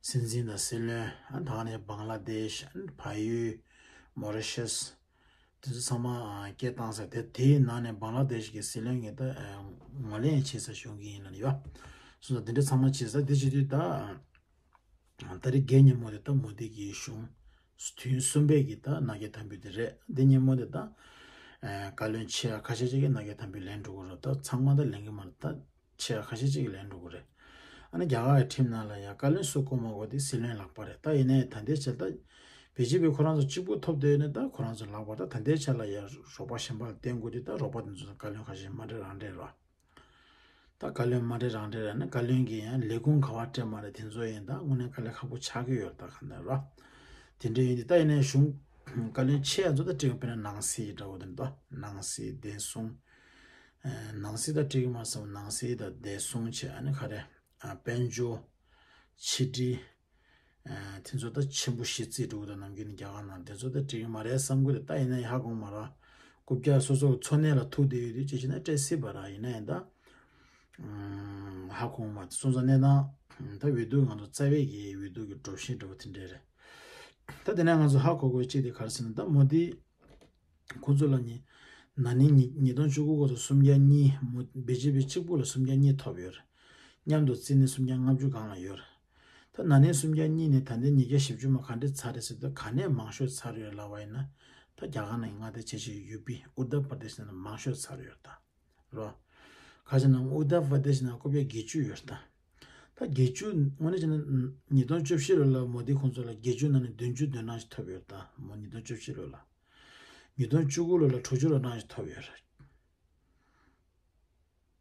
སྲིད་འཛིན་དང་སྲིད་བློན། ཨ་ད་ནི་བང་ལ་དེཤ། ཨ་ནི་བལ་ཡུལ། མོ་རི་ཤེས། དེ་ཚོ་ཚང་མ་ཨ་སྐད་བཏང་ས་དེ། དེའི་ནང་ནས་བང་ལ་དེཤ་གི་སྲིད་བློན་གྱིས་ད་ཨ་ངོས་ལེན་བྱེད་ས་ཞུ་གི་ཡིན་ལབ་ཡོད། སོང་ཙང་དེ་འདྲ་ཚང་མ་བྱེད་ས་དེ་བྱེད་དུས་ད་ཨ་ད་རེས་བརྒྱད་ཉིན་མོ་དེ་ད་མོ་དི་གི་གཞུང་དུས་ཡུན་གསུམ་པའི་གི་ད་མནའ་སྐྱེལ་དམ་འབུལ་དེ་རེད། འདི་ཉིན་མོ་དེ་ད་ཨ་བཀའ་བློན་ཆེ་བ་ཁ་ཤས་ཅིག་གིས་མནའ་སྐྱེལ་དམ་འབུལ་ལེན་འགྲོ་གི་རེད། ད་ཚང་མ་ད་ལེན་གི་མ་རེད། ད་ཆེ་བ་ཁ་ཤས་ཅིག་གིས་ལེན་འགྲོ་གི་རེད། ཨ་ནི་རྒྱ་གར་གྱི་ཁྲིམས་ནང་ལ་ཡང་བཀའ་བློན་སུ་བསྐོ་མ་བསྐོ་དེ་སྲིད་བློན་ལག་པ་རེད། ད་ཡིན་ནའི་ད་ལྟའི་ཆར་ད་བི་ཇེ་པི་ཁོ་རང་ཚོ་གཅིག་པུ་ཐོབ་བསྡད་ཡོད་ནའི་ད་ཁོ་རང་ཚོ་ལག་པ། ད་ད་ལྟའི་ཆར་ལ་ཡང་རོགས་པ་གཞན་པ་ལ་བརྟེན་དགོས་དུས་ད་རོགས་པ་དེ་ཚོ་དང་བཀའ་བློན་ཁ་ཤས་མ་འདྲ་རང་འདྲ་རེད། ད་བཀའ་བློན་མ་འདྲ་རང་འདྲ་རེད་ན་བཀའ་བློན་གྱིས་ཡང་ལས་ཁུངས་ག་པར་སྤྲད་མ་རེད། དེ་ཚོ་ཡིན་ད་དངོས་གནས་དཀའ་ལས་ཁག་པོ་ཆགས་ཀྱི་ཡོད་རེད། ད་ག་འདྲ་རེད། དེ་འདྲ་ཡིན་དུས་ད་ཡིན་ནའི་གཞུང་བཀའ་བློན་ཆེ་ཡ་ཚོ་ད་སྤྲད་གི། དཔེར་ན་ནང་སྲིད་འདྲ་བོ་དེ་འདྲ། ནང་སྲིད་བདེ་སྲུང་། ཨ་ནང་སྲིད་ད་སྤྲད་གི་མ་སོང་། ནང་སྲིད་ད་བདེ་སྲུང་བྱས། ཨ་ནི་ག་རེ། ཨ་དཔལ་འབྱོར། ཕྱི་འབྲེལ། ཨ་དེ་ཚོ་ད་ཆེན་པོ་བཞི་བརྩིས་འགྲོ་གི་འདུག་ནམ་རྒྱུན་ནས་རྒྱ་གར་ནང་དེ་ཚོ་ད་སྤྲད་གི་མ་རེད་བསམ་གི་འདུག་ད་ཡིན་ན་ཡང་ཧ་གོ་མ་རེད། རྐུབ་བཀྱག་སོ་སོ་གི་འཚོ་གནས་ལ་ཐུག་བསྡད་ཡོད་དུས་ཅི་བྱས་ན་སྤྲད་སྲིད་པ་ར། ཡིན་ན་ཡང་ད་ཨ་ཧ་གོ་མ་སོང་ཙང་གནས་སྟངས་ད་འོས་བསྡུ་ང་ཚོ་རྩ་བའི་གི་འོས་བསྡུ་གི་སྒྲོམ་གཞི་འདྲ་བོ་དེ་འདྲ་རེད། ད་དེ་ནས་ང་ཚོ་ཧ་གོ་དགོས་གཅིག་དེ་ག་རེ་ཟེར་ན་ད་མོ་དི། ཁོ་ཚོ་ལ་ནི་ན་ནིང་ཉིས་ཉིས་སྟོང་བཅུ་དགུ་སྐོར་དུ་སུམ་བརྒྱ་གཉིས། མོ་བི་ཇེ་པི་གཅིག་པུ་ལ་སུམ་བརྒྱ་གཉིས་ཐོབ་ཡོད་རེད། མཉམ་དུ་བརྩིས་ནས་སུམ་བརྒྱ་ལྔ་བཅུ་སྒང་ལ་ཡོད་རེད། ད་ན་ནིང་སུམ་བརྒྱ་གཉིས་ནས་ད་ལྟའི་ཉིས་བརྒྱ་བཞི་བཅུ་མ་ག་འདྲས་ཚར་རེད་ཟེར་དུས་ག་ནས་མང་ཤོས་ཚར་ཡོད་ལབ་པ་ཡིན་ན། ད་རྒྱ་གར་ནང་གི་མངའ་སྡེ་ཆེ་ཤོས་ཡུ་པི་ཨུ་ཏར་པར་དེ་ཤི་ནང་མང་ཤོས་ཚར་ཡོད་རེད་ད། རོ། ཁ་ཆེ་ན་ཨུ་ཏར་པར་དེ་ཤི་ནང་རྐུབ་བཀྱག་བརྒྱད་ཅུ་ཡོད་རེད་ད། ད་བརྒྱད་ཅུ་དངོས་གནས་བྱས་ན་ཉིས་སྟོང་བཅུ་བཞི་ལོ་ལ་མོ་དི་ཁོང་ཚོ་ལ་བརྒྱད་ཅུ་ནང་ནས་བདུན་ཅུ་དོན་གྲངས་ཤིག་ཐོབ་ཡོད་རེད་ད། མོ་ཉིས་སྟོང་བཅུ་བཞི་ལོ་ལ། ཉིས་སྟོང་བཅུ་དགུ་ལོ་ལ་དྲུག་ཅུ་ལོ་གྲངས་ཤིག་ཐོབ་ཡོད་རེད།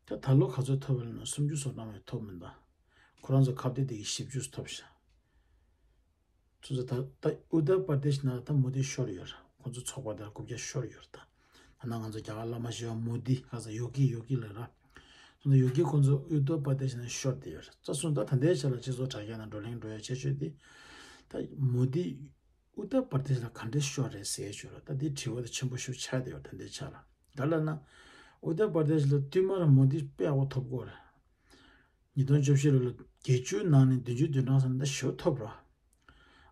ད་ད་ལོ་ག་ཚོད་ཐོབ་ཡོད་ལབ་ན་སུམ་ཅུ་སོ་གྲངས་མ་ཐོབ་མིན་ད། ཁོ་རང་ཚོ་ཁ་གཏད་དེ་གི་བཞི་བཅུ་ཐོབ་ཤག་ཁོ་ཚོ་ད་ད་ཨུ་ཏར་པར་དེ་ཤི་ནང་ད་མོ་དི་ཤོར་ཡོད་རེད། ཁོ་ཚོ་ཚོགས་པ་དེ་ལ་རྐུབ་བཀྱག་ཤོར་ཡོད་རེད་ད། ད་ནང་ང་ཚོ་རྒྱ་གར་བླ་མ་ཞེས་པ་མོ་དི་ག་ས་ཡོ་གི་ཡོ་གི་ལབ་ར། སོང་ཙང་ཡོ་གི་ཁོ་ཚོ་ཨུ་ཏར་པར་དེ་ཤི་ནང་ཤོར་བསྡད་ཡོད་རེད། ད་སོང་ད་ད་ལྟའི་ཆ་ལ་སྤྱི་ཚོགས་དྲ་རྒྱ་ནང་བགྲོ་གླེང་འགྲོ་ཡ་ཆེ་ཤོས་དེ། ད་མོ་དི་ཨུ་ཏར་པར་དེཤ་ལ་ག་འདྲས་ཤོར་རེད་ཟེར་ཞུ་ར། ད་འདི་དྲི་བ་དེ་ཆེན་པོ་ཞིག་ཆགས་བསྡད་ཡོད་ད་ལྟའི་ཆ་ལ། ག་ལབ་ན། ཨུ་ཏར་པར་དེཤ་ལ་བསྟུད་མར་མོ་དི་དཔེ་ཡག་པོ་ཐོབ་གོ་རེད། ཉིས་སྟོང་བཅུ་བཞི་ལོ་ལ་བརྒྱད་ཅུ་ནང་ནས་བདུན་ཅུ་དོན་གྲངས་ཙམ་ད་ཞེ་པོ་ཐོབ་ར།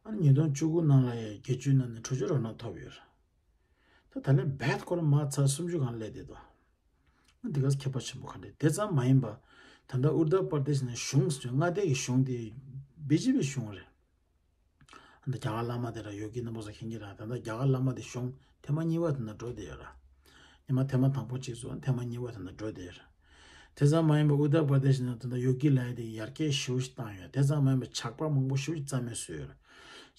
ཨ་ནི་ཉིས་སྟོང་བཅུ་དགུ་ནང་ལ་ཡང་བརྒྱད་ཅུ་ནང་ནས་དྲུག་ཅུ་རོ་ན་ཐོབ་ཡོད་ར། ད་ད་ལན་བད་ཁོ་ར་མ་ཚར་སུམ་ཅུ་སྒང་སླེབས་བསྡད་འདུག་འདི་ག་ཁྱད་པར་ཆེན་པོ་ག་འདྲས། དེ་ཙམ་མ་ཡིན་པ། ད་ལྟ་ཨུ་ཏར་པར་དེཤ་ནས་གཞུང་ཟེར་མངའ་སྡེ་གི་གཞུང་དེ་བི་ཇེ་པི་གཞུང་རེད། ད་རྒྱ་གར་བླ་མ་དེ་ར་ཡོ་གི་རྣམ་པ་ཚོ་མཁྱེན་གྱི་ར། ད་ལྟ་རྒྱ་གར་བླ་མ་དེ་གཞུང་ཐེངས་མ་གཉིས་པ་དེ་འདྲ་འགྲོ་བསྡད་ཡོད་ར། ཉི་མ་ཐེངས་མ་དང་པོ་གཅིག་བཙུགས་ཐེངས་མ་གཉིས་པ་དེ་འདྲ་འགྲོ་བསྡད་ཡོད་ར། དེ་ཙམ་མ་ཡིན་པ་ཨུ་ཏར་པར་དེཤ་ནང་ད་ལྟ་ཡོ་གི་ལབ་ཡ་དེ་ཡར་རྒྱས་ཞེ་པོ་ཞིག་བཏང་ཡོད། དེ་ཙམ་མ་ཡིན་པ་ཇག་པ་མང་པོ་ཞེ་པོ་ཞིག་རྩ་མེད་བཟོས་ཡོད་ར།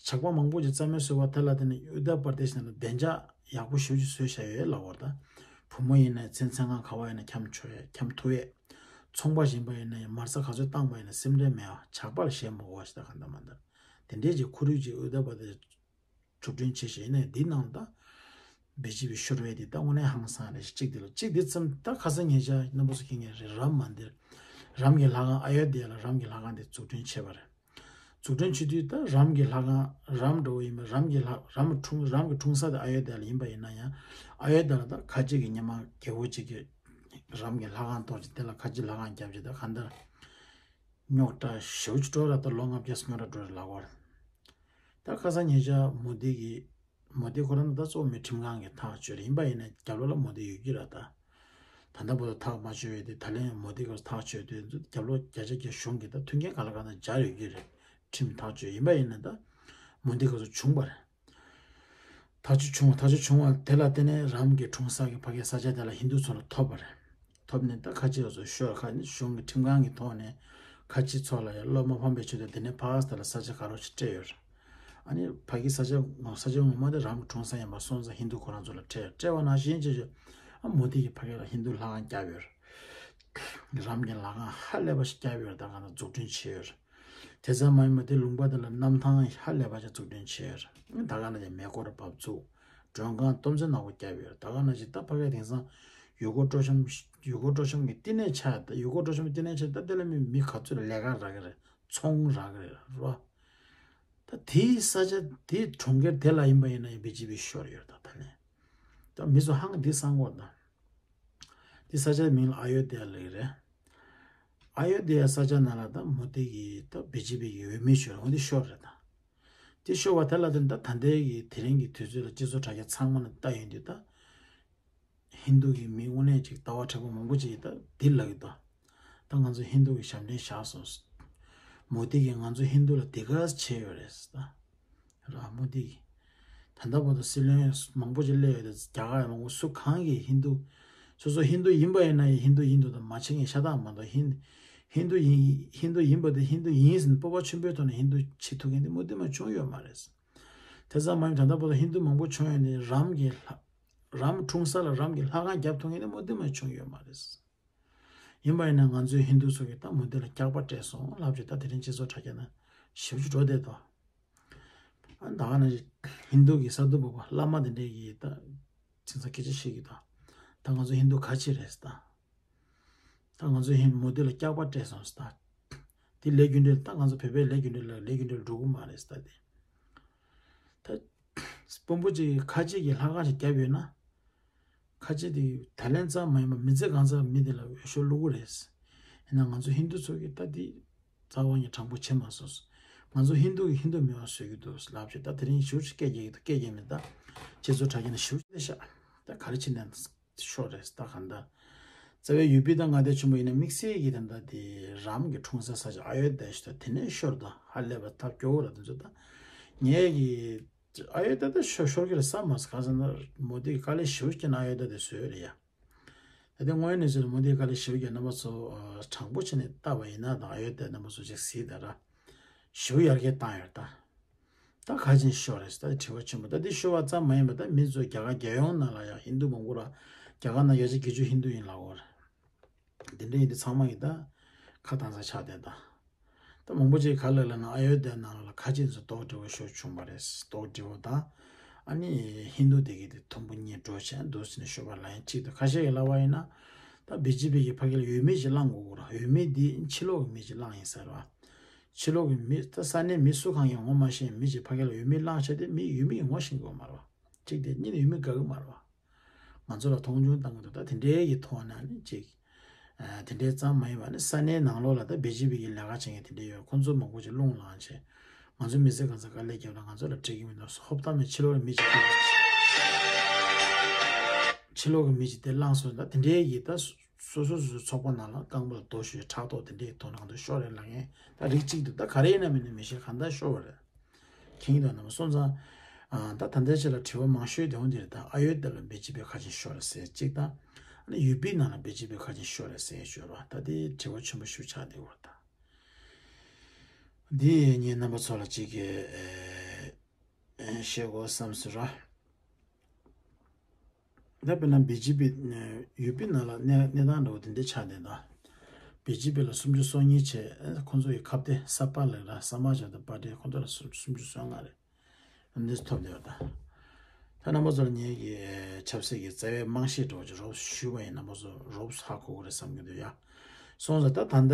ཇག་པ་མང་པོ་ཞིག་རྩ་མེད་བཟོས་པ་དེ་ལ་བརྟེན་ནས་ཨུ་ཏར་པར་དེཤ་ནང་ལ་བདེ་འཇགས་ཡག་པོ་ཞེ་པོ་ཞིག་བཟོས་བཞག་ཡོད་ལབ་པ་རེད་ད། བུ་མོ་ཡིན་ན་མཚན་མཚན་གང་ག་པར་ཡིན་ན་འཁྱམ་ཆོག་ཡས་འཁྱམ་ཐུབ་ཡས། ཚོང་པ་གཞན་པ་ཡིན་ན་ཡང་མ་རྩ་ག་ཚོད་བཏང་པ་ཡིན་ན་སེམས་ཁྲལ་མེད་པ། ཇག་པ་ལ་ཞེན་མ་དགོས་པ་ཞིག་ད་ག་འདྲ་མ་འདྲ། དེ་འདྲའི་ཅིག་ཁོར་ཡུག་ཅིག་ཨུ་ཏར་པར་དེཤ་འཛུགས་སྐྲུན་བྱས་ཤིང་ཡིན་ནའི་འདི་ནང་ད་བི་ཇེ་པི་ཤོར་བའི་དེ་ད་དངོས་གནས་ཧང་སང་རེད། གཅིག་དེ་ལ་གཅིག་དེ་ཙམ་ད་ཁ་སང་ཉེ་ཆར་རྣམ་པ་ཚོ་མཁྱེན་མཁན་རེད། རམ་མན་དིར། རམ་གྱི་ལྷ་ཁང་ཨ་ཡོ་དྷྱ་ལ་རམ་གྱི་ལྷ་ཁང་དེ་འཛུགས་སྐྲུན་བྱས་པ་རེད། འཛུགས་སྐྲུན་བྱེད་དུས་ད་རམ་གྱི་ལྷ་ཁང་རམ་འདྲ་བོ་ཡིན་པ། རམ་གྱི་ལྷ་རམ་འཁྲུངས་རམ་གྱི་འཁྲུངས་ས་དེ་ཨ་ཡོ་དྷ་ལ་ཡིན་པ་ཡིན་ན་ཡང་། ཨ་ཡོ་དྷ་ལ་ད་ཁ་ཆེ་གི་སྔོན་མ་རྒྱལ་པོ་གཅིག་གིས་རམ་གྱི་ལྷ་ཁང་གཏོར་བྱས། དེ་ལ་ཁ་ཆེ་ལྷ་ཁང་བརྒྱབ་བྱས། ད་གང་ལྟར་རྙོག་དྲ་ཞེ་པོ་ཅིག་འགྲོ་ར། ད་ལོ་ལྔ་བརྒྱ་རྙོག་དྲ་འགྲོ་ར་ལབ་དགོས་རེད། ད་ཁ་སང་ཉེ་ཆར་མོ་དི་གིས་མོ་དི་ཁོ་རང་ད་གཙོ་བོ་མི་ཁྲིམས་ཁང་གི་ཐག་གཅོད་རེད། ཡིན་པ་ཡིན་ན་རྒྱབ་ལོགས་ལ་མོ་དི་ཡོད་ཀྱི་རེད་ད། ད་ལྟ་བར་དུ་ཐག་མ་གཅོད་ཡོད་དེ། ད་ལན་མོ་དི་གིས་ཐག་གཅོད་དུས་རྒྱབ་ལོགས་བརྒྱ་ཆ་བརྒྱ་གཞུང་གིས་ད་མཐུན་རྐྱེན་གང་ལ་གང་འཚམ་སྦྱར་ཡོད་ཀྱི་རེད། ཁྲིམས་ཐག་གཅོད། ཡིན་པ་ཡིན་ན་ད་མོ་དི་གིས་བྱུང་བ་རེད། ཐག་གཅོད་བྱུང་བ། ཐག་གཅོད་བྱུང་བ་དེ་ལ་བརྟེན་ནས་རམ་གྱི་འཁྲུངས་ས་གི་ཕ་གིའི་ས་ཆ་དེ་ལ་ཧིན་དུ་ཚོ་ལ་ཐོབ་པ་རེད། ཐོབ་ནས་ད་ཁ་ཆེ་ཚོ་ཤོར། ཁ་ནི་གཞུང་གི་ཁྲིམས་ཁང་གི་ཐོག་ནས་ཁ་ཆེ་ཚོ་ལ་ཡང་བློ་མ་ཕམ་པའི་ཆེད་དུ་དེ་ནས་ཕ་གི་ས་ཆ་ལ་ས་ཆ་ག་རོ་ཞིག་སྤྲད་ཡོད་རེད། ཨ་ནི་ཕ་གིའི་ས་ཆ་ངོ་ས་ཆ་ངོ་མ་དེ་རམ་གྱི་འཁྲུངས་ས་ཡིན་པ་སོང་ཙང་ཧིན་དུ་ཁོ་རང་ཚོ་ལ་སྤྲད་ཡོད། སྤྲད་པ་ནང་བཞིན་བྱས་བྱས་ཨ་མོ་དི་གིས་ཕ་གི་ལ་ཧིན་དུ་ལྷ་ཁང་བརྒྱབ་ཡོད་རེད། རམ་གྱི་ལྷ་ཁང་ཧ་ལས་པ་ཞིག་བརྒྱབ་ཡོད་རེད། ད་ག་ན་འཛུགས་སྐྲུན་བྱས་ཡོད་རེད། དེ་ཙམ་མ་ཡིན་པར་དེ་ལུང་པ་དེ་ལ་གནམ་ཐང་ཧ་ལས་པ་ཅིག་འཛུགས་སྐྲུན་བྱས་ཡོད་རེད། ད་ག་ན་ཅིག་མེ་འཁོར་བབས་ཚུགས། མགྲོན་ཁང་སྟོབས་ཆེན་ནག་པོ་བརྒྱབ་ཡོད་རེད། ད་ག་ན་ཅིག་ད་ཕ་གིར་དེང་སང་ཡུལ་སྐོར་སྤྲོ་འཆམ་ཡུལ་སྐོར་སྤྲོ་འཆམ་གྱི་བསྟི་གནས་ཆགས། ད་ཡུལ་སྐོར་སྤྲོ་འཆམ་གྱི་བསྟི་གནས་ཆགས། ད་དེ་ལ་མི་མི་ག་ཚོད་ལས་ཀ་རག་གི་རེད། ཚོང་རག་གི་རེད་རོ། ད་དེའི་ས་ཆ་དེའི་གྲོང་ཁྱེར་དེ་ལ་ཡིན་པ་ཡིན་ན་ཡང་བི་ཇེ་པི་ཤོར་ཡོད་རེད། ད་ད་ལན་ད་མི་ཚོ་ཧང་འདི་སང་གོ་ད། དེ་ས་ཆའི་མིང་ལ་ཨ་ཡོ་དྷ་ཡ་ལབ་ཀྱི་རེད། ཨ་ཡོ་དྷ་ཡ་ས་ཆ་ནང་ལ་ད་མོ་དི་གི་ད་བི་ཇེ་པི་གི་འོས་མི་ཤོར། འོ་དེ་ཤོར་རེད་ད། དེ་ཤོར་བ་དེ་ལ་བརྟེན་ད་ད་ལྟའི་གི་དེ་རིང་གི་དུས་ཚོད་ལ་སྤྱི་ཚོགས་དྲ་རྒྱ་ཚང་མ་ལ་ལྟ་ཡོང་དུས་ད་ཧིན་དུ་གི་མི་དངོས་གནས་ཅིག་ལྟ་བ་མཁྲེགས་པོ་མང་པོ་ཅིག་གིས་ད་འདི་ལབ་ཀྱི་འདུག་ད་ང་ཚོ་ཧིན་དུ་གི་ཞབས་འདྲེན་བཞག་སོང་། མོ་དི་གིས་ང་ཚོ་ཧིན་དུ་ལ་སྡིགས་པ་བྱས་ཡོད་རེད་ད། ར་མོ་དི། ད་ལྟ་བར་དུ་སྲིད་བློན་མང་པོ་ཅིག་སླེབས་ཡོད་དེ། རྒྱ་གར་མང་པོ་སུ་གང་གིས་ཧིན་དུ། སོ་སོ་ཧིན་དུ་ཡིན་པ་ཡིན་ན་ཡང་ཧིན་དུ་ཡིན་འདུག་དང་མ་བྱེད་མཁན་ཤ་སྟག་མ་གཏོགས། ཧིན་ཧིན་དུ་ཡིན་ཧིན་དུ་ཡིན་པ་དེ་ཧིན་དུ་ཡིན་ཟེར་ནས་སྤོབས་པ་ཆེན་པོའི་ཐོག་ནས་ཧིན་དུ་བྱེད་ཐུབ་མཁན་དེ་མོ་དེ་མ་བྱུང་ཡོད་མ་རེད། དེ་ཙམ་མ་ཡིན་ད་ལྟ་བར་དུ་ཧིན་དུ་མང་པོ་བྱུང་ཡོད་ནས་རམ་གྱི་ལྷ་རམ་འཁྲུངས་ས་ལ་རམ་གྱི་ལྷ་ཁང་བརྒྱབ་ཐུབ་མཁན་དེ་མོ་དེ་མ་བྱུང་ཡོད་མ་རེད། ཡིན་པ་ཡིན་ན་ང་ཚོའི་ཧིན་དུ་ཚོ་གིས་ད་མོ་དི་ལ་སྐྱག་པ་སྤྲད་སོང་ལབ་བྱས་ད་དེ་རིང་སྤྱི་ཚོགས་དྲ་རྒྱ་ན་ཞེ་པོ་ཅིག་འགྲོ་བསྡད་འདུག་ཨ་ད་ག་ནང་བཞིན་ཧིན་དུ་གི་སཱ་དྷུ་འབོད་པ་བླ་མ་དེ་འདྲས་ཀྱིས་ད་དེང་སང་སྐད་ཆ་བཤད་ཀྱི་འདུག་ད་ང་ཚོ་ཧིན་དུ་ག་ཅི་རེད་ཟེར་ད། ད་ང་ཚོ་ཧིན་མོ་དི་ལ་སྐྱག་པ་སྤྲད་སོང་ཟེར་ད། དེ་ལས་རྒྱུ་འབྲས་ད་ང་ཚོ་བོད་པའི་ལས་རྒྱུ་འབྲས་ལ་ལས་རྒྱུ་འབྲས་ལ་འགྲོ་གི་མ་རེད་ཟེར་ད་དེ། ད་དཔོན་པོ་གཅིག་གིས་ཁ་ཆེ་གི་ལྷ་ཁང་ཞིག་བརྒྱབ་ཡོད་ན། ཁ་ཆེ་དེ་ད་ལན་ཙམ་མ་ཡིན་པར་མི་ཚེ་གང་ཚར་མི་དེ་ལ་འོས་ཤོག་བླུག་གི་རེད། ཡིན་ན་ང་ཚོ་ཧིན་དུ་ཚོ་གིས་ད་དེ་རྩ་བ་ནས་དྲང་པོ་བྱེད་མ་སོང་། ང་ཚོ་ཧིན་དུ་གིས་ཧིན་དུ་མི་དབང་བཟོ་གི་འདུག་ལབ་བྱས་ད་དེ་རིང་ཞེ་པོ་ཅིག་སྐད་རྒྱག་གི་འདུག་སྐད་རྒྱག་མི་ད་སྤྱི་ཚོགས་དྲ་རྒྱ་ན་ཞེ་པོ་ཅིག་བསྡད་ཤག་ད་ག་རེ་བྱེད་ནས་ཤོར་རེད་ད་ག་འདྲ། རྩ་བའི་ཡུ་པི་དང་མངའ་སྡེ་ཆེན་པོ་ཡིན་ན་དམིགས་བསལ་གྱི་ད་ལྟ་དེ་རམ་གྱི་འཁྲུངས་ས་ས་ཆ་ཨ་ཡོ་དྷ་ཡ་ཞིག་ད་དེ་ནས་ཤོར་ད་ཧ་ལས་པ་ཐབས་སྐྱོ་བོ་ར་དེ་ཚོ་ད། ངས་ཀྱི། ཨ་ཡོ་དྷ་ད་ཤོར་ཤོར་གྱི་རེད་བསམ་མ་སོང་། གང་ཟེར་ན་མོ་དི་གིས་དཀའ་ལས་ཞེ་པོ་བརྒྱབ་ནས་ཨ་ཡོ་དྷ་དེ་བཟོས་ཡོད་རེད་ཡ། ད་དེ་དངོས་ཡོད་གནས་ཚུལ་ལ་མོ་དི་གིས་དཀའ་ལས་ཞེ་པོ་བརྒྱབ། རྣམ་པ་ཚོ་ཨ་དྲང་པོ་བྱས་ནས་བལྟས་པ་ཡིན་ན་ད་ཨ་ཡོ་དྷ་རྣམ་པ་ཚོ་ཅིག་གཟིགས་དང་ར། ཞེ་པོ་ཡར་རྒྱས་བཏང་ཡོད་ད། ད་ག་ཅིག་ཤོར་རེད་ད་དྲི་བ་ཆེན་པོ། ད་དེ་ཤོར་བ་ཙམ་མ་ཡིན་པ་ད་མི་ཚོ་རྒྱ་གར་རྒྱལ་ཡོངས་ནང་ལ་ཡང་ཧིན་དུ་མང་པོ་ར། རྒྱ་གར་ནང་བརྒྱ་ཆ་བརྒྱད་ཅུ་ཧིན་དུ་ཡིན་ལབ་ཡོད་རེད། དེ་འདྲ་ཡིན་དུས་ཚང་མ་གིས་ད་ཁ་གདངས་ས་ཆགས་བསྡད་ད། ད་མང་པོ་ཅིག་ག་ལབ་ལབ་ན་ཨ་ཡོ་དྷ་ནང་ལ་ཁ་ཆེ་ཚོ་རྡོག་སྒྲིལ་བ་ཤོར་བྱུང་བ་རེད། རྡོག་སྒྲིལ་བ་དང་། ཨ་ནི་ཧིན་དུ་དེ་གི་དེ་དུམ་བུ་གཉིས་འགྲོ་བྱས་འདུག་ཟེར་ནས་ཤོར་བ་ལབ་ཡིན། གཅིག་ཏུ་ཁ་ཤས་ཀྱིས་ལབ་པ་ཡིན་ན། ད་བི་ཇེ་པི་གིས་ཕ་གི་ལ་འོས་མི་ཞིག་བླངས་དགོས་ཀྱི་རེད། འོས་མི་དེ་ཕྱི་ལོགས་ཀྱི་མི་ཞིག་བླངས་ཡིན་ཟེར་བ། ཕྱི་ལོགས་ཀྱི་མི་ད་ས་གནས་མི་སུ་གང་ཡང་ངོ་མ་ཤེས་མི་ཞིག་ཕ་གི་ལ་འོས་མི་བླངས་བྱས་ཏེ་མི་ཡོད་མེད་ངོ་ཤེས་དགོས་མ་རེད་བ། གཅིག་དེ་གཉིས་ནས་འོས་མི་དགའ་གི་མ་རེད་བ། ང་ཚོ་ལ་མཐོང་ཆུང་བཏང་གི་འདུག་ད་དེ་འདྲའི་གི་ཐོག་ནས་ནི་ཅིག་ཨ་དེ་འདྲའི་ཙམ་མ་ཡིན་པ་ནི་ས་གནས་ནང་ལོགས་ལ་ད་བི་ཇེ་པི་གི་ལས་ཀ་བྱེད་མཁན་དེ་འདྲ་ཡོད། ཁོང་ཚོ་མང་པོ་ཅིག་རླུང་ལངས་བྱས། ང་ཚོ་མི་ཚེ་གང་ཚ་དཀའ་ལས་བརྒྱབ་ན་ང་ཚོ་ལ་འགྲིག་གི་མི་འདུག་ཧོབ་ཏེ་ནས་ཕྱི་ལོགས་ལ་མི་ཅིག་ཕྱི་ལོགས་ཀྱི་མི་ཅིག་དེ་བླངས་སོང་། ད་དེ་འདྲའི་གི་ད་སོ་སོ་སོ་སོའི་ཚོགས་པ་ནང་ལ་རྐང་པ་ལ་རྡོ་གཞུས་ཕྲག་དོག་དེ་འདྲའི་ཐོག་ནས་ང་ཚོ་ཤོར་རེད་ལབ་མཁན་ད་རིགས་གཅིག་འདུག་ད་ག་རེ་ཡིན་ན་མིན་ན་མི་ཤེས། གང་ལྟར་ཤོར་བ་རེད། མཁྱེན་གྱི་འདུག་ན་མ་སོང་ཙང་། ཨ་ད་ད་ལྟའི་ཆ་ལ་དྲི་བ་མང་ཤོས་དེ་འོང་དེ་རེད། ད་ཨ་ཡོ་དྷ་ལ་བི་ཇེ་པི་ཁ་ཆེ་ཤོར་རེད་ཟེར་གཅིག་དང་། ཨ་ནི་ཡུ་པི་ནང་ལ་བི་ཇེ་པི་ཁ་ཆེ་ཤོར་རེད་ཟེར་ཤོར་བ་ད་དེ་དྲི་བ་ཆེན་པོ་ཞིག་ཆགས་བསྡད་ཡོད་རེད་ད། འདི་ངས་རྣམ་པ་ཚོ་ལ་གཅིག་གི་ཨེ་ཨེ་བཤད་དགོས་བསམ་སོང་ར། ད་དཔེར་ན་བི་ཇེ་པི་ཡུ་པི་ནང་ལ་གནས་གནས་སྟངས་འདྲ་བོ་དེ་འདྲ་ཆགས་བསྡད་ད། བི་ཇེ་པི་ལ་སུམ་ཅུ་སོ་གཉིས་བྱས། ཁོང་ཚོ་ཡི་ཁ་གཏད་ས་པ་ལ་ར་ས་མ་ཇ་དང་པ་ཏི་ཁོང་ཚོ་ལ་སུམ་སུམ་ཅུ་སོ་ལྔ་རེད། འདི་ཐོབ་བསྡད་པ་དང་། ད་རྣམ་པ་ཚོ་ལ་ངེད་ཀྱི་ཆབ་སྲིད་ཀྱི་རྩ་བའི་རྨང་གཞི་འདྲ་བོ་ཅིག་རོབ་ཞུས་པ་ཡིན། རྣམ་པ་ཚོ་རོབ་ཧ་གོ་གི་རེད་བསམ་གྱི་འདུག་ཡ། སོང་ཙང་ད་ད་ལྟ་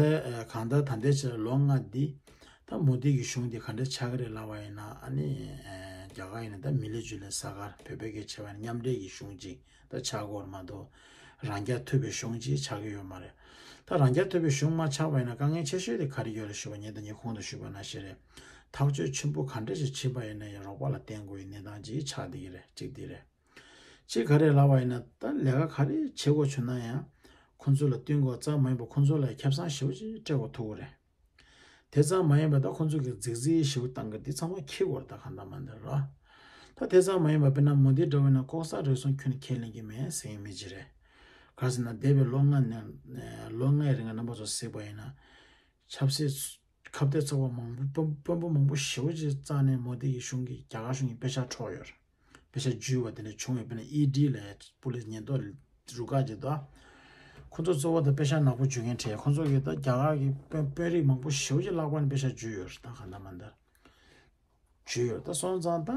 གང་ལྟར་ད་ལྟའི་ཆར་ལོ་ལྔ་འདི་ད་ ད་མོ་དི་གི་གཞུང་དེ་ག་འདྲ་ཆགས་ཀྱི་རེད་ལབ་པ་ཡིན་ན། ཨ་ནི་ཨེ་རྒྱ་གར་ཡིན་ན་ད་མི་ལི་ཇུ་ལེ་ས་གར་བོད་པའི་སྐད་ཆ་བ་ཡིན་ན་མཉམ་འབྲེལ་གྱི་གཞུང་ཅིག་ད་ཆགས་ཀྱི་ཡོད་མ་གཏོགས། རང་རྐྱ་ཐུབ་པའི་གཞུང་ཅིག་ཆགས་ཀྱི་ཡོད་མ་རེད། ད་རང་རྐྱ་ཐུབ་པའི་གཞུང་མ་ཆགས་པ་ཡིན་ན་དཀའ་ངལ་ཆེ་ཤོས་དེ་ག་རེ་ཡོད་རེད་ཞུས་པ་ན། ད་ངས་གོང་དུ་ཞུས་པ་ནང་བཞིན་རེད། ཐག་གཅོད་ཆེན་པོ་ག་འདྲ་ཞིག་བྱེད་པ་ཡིན་ན་ཡང་རོགས་པ་ལ་བརྟེན་དགོས་པའི་གནས་སྟངས་ཅིག་ཆགས་བསྡད་ཀྱི་རེད། གཅིག་དེ་རེད། གཅིག་ག་རེ་ལབ་པ་ཡིན་ན། ད་ལས་ཀ་ག་རེ་བྱེད་དགོས་བྱུང་ན་ཡང་ཁོང་ཚོ་ལ་བསྟུན་དགོས་ཙམ་མ་ཡིན་པར་ཁོང་ཚོ་ལ་ཁེ་བཟང་ཞེ་པོ་ཅིག་སྤྲད་དགོས་ཐུག་གི་རེད། དེ་ཙམ་མ་ཡིན་པར་ད་ཁོང་ཚོ་གི་རྫིག་རྫིག་ཞེ་པོ་བཏང་གི་འདི་ཚང་མ་འཁྱེར་དགོས་རེད། ད་གང་ལྟར་མ་ལྟར་རོ། ད་དེ་ཙམ་མ་ཡིན་པར་དཔེར་ན་མོ་དི་འདྲ་བོ་ཡིན་ན་ལྐོག་ཟ་རུལ་སུངས་ཁྱོན་ནས་ཁས་ལེན་གྱི་མེད་ཟེར་མཁན་མི་ཅིག་རེད། ག་རེ་ཟེར་ན་འདས་པའི་ལོ་ལྔ་ནས་ལོ་ལྔའི་རིང་ལ་རྣམ་པ་ཚོ་གཟིགས་པ་ཡིན་ན། ཆབ་སྲིད་ཁ་གཏད་ཚོགས་པ་མང་པོ་དཔོན་དཔོན་པོ་མང་པོ་ཞེ་པོ་ཅིག་རྩ་ནས་མོ་དི་གི་གཞུང་གིས་རྒྱ་གར་གཞུང་གིས་པེ་ཤག་འཕྲོག་ཡོད་རེད། པེ་ཤག་འཇུས་པ་དེ་འདྲ་བྱུང་ཡོད། དཔེར་ན་ཨི་ཌི་ལ་པུ་ལིས་ཉེན་རྟོག་རུ་ཁག་ཅིག་འདུག་ཁོ་ཚོ་གཙོ་བོ་དང་པེ་ཤག་ནག་པོ་འཇུ་མཁན་གྲས། ཁོ་ཚོ་གིས་ད་རྒྱ་གར་གྱི་དཔོན་དཔོན་རིགས་མང་པོ་ཞེ་པོ་ཅིག་ལྷག་པར་ནས་པེ་ཤག་འཇུས་ཡོད་རེད། ད་གང་ལྟར་མ་ལྟར་འཇུས་ཡོད། ད་སོང་ཙང་ད་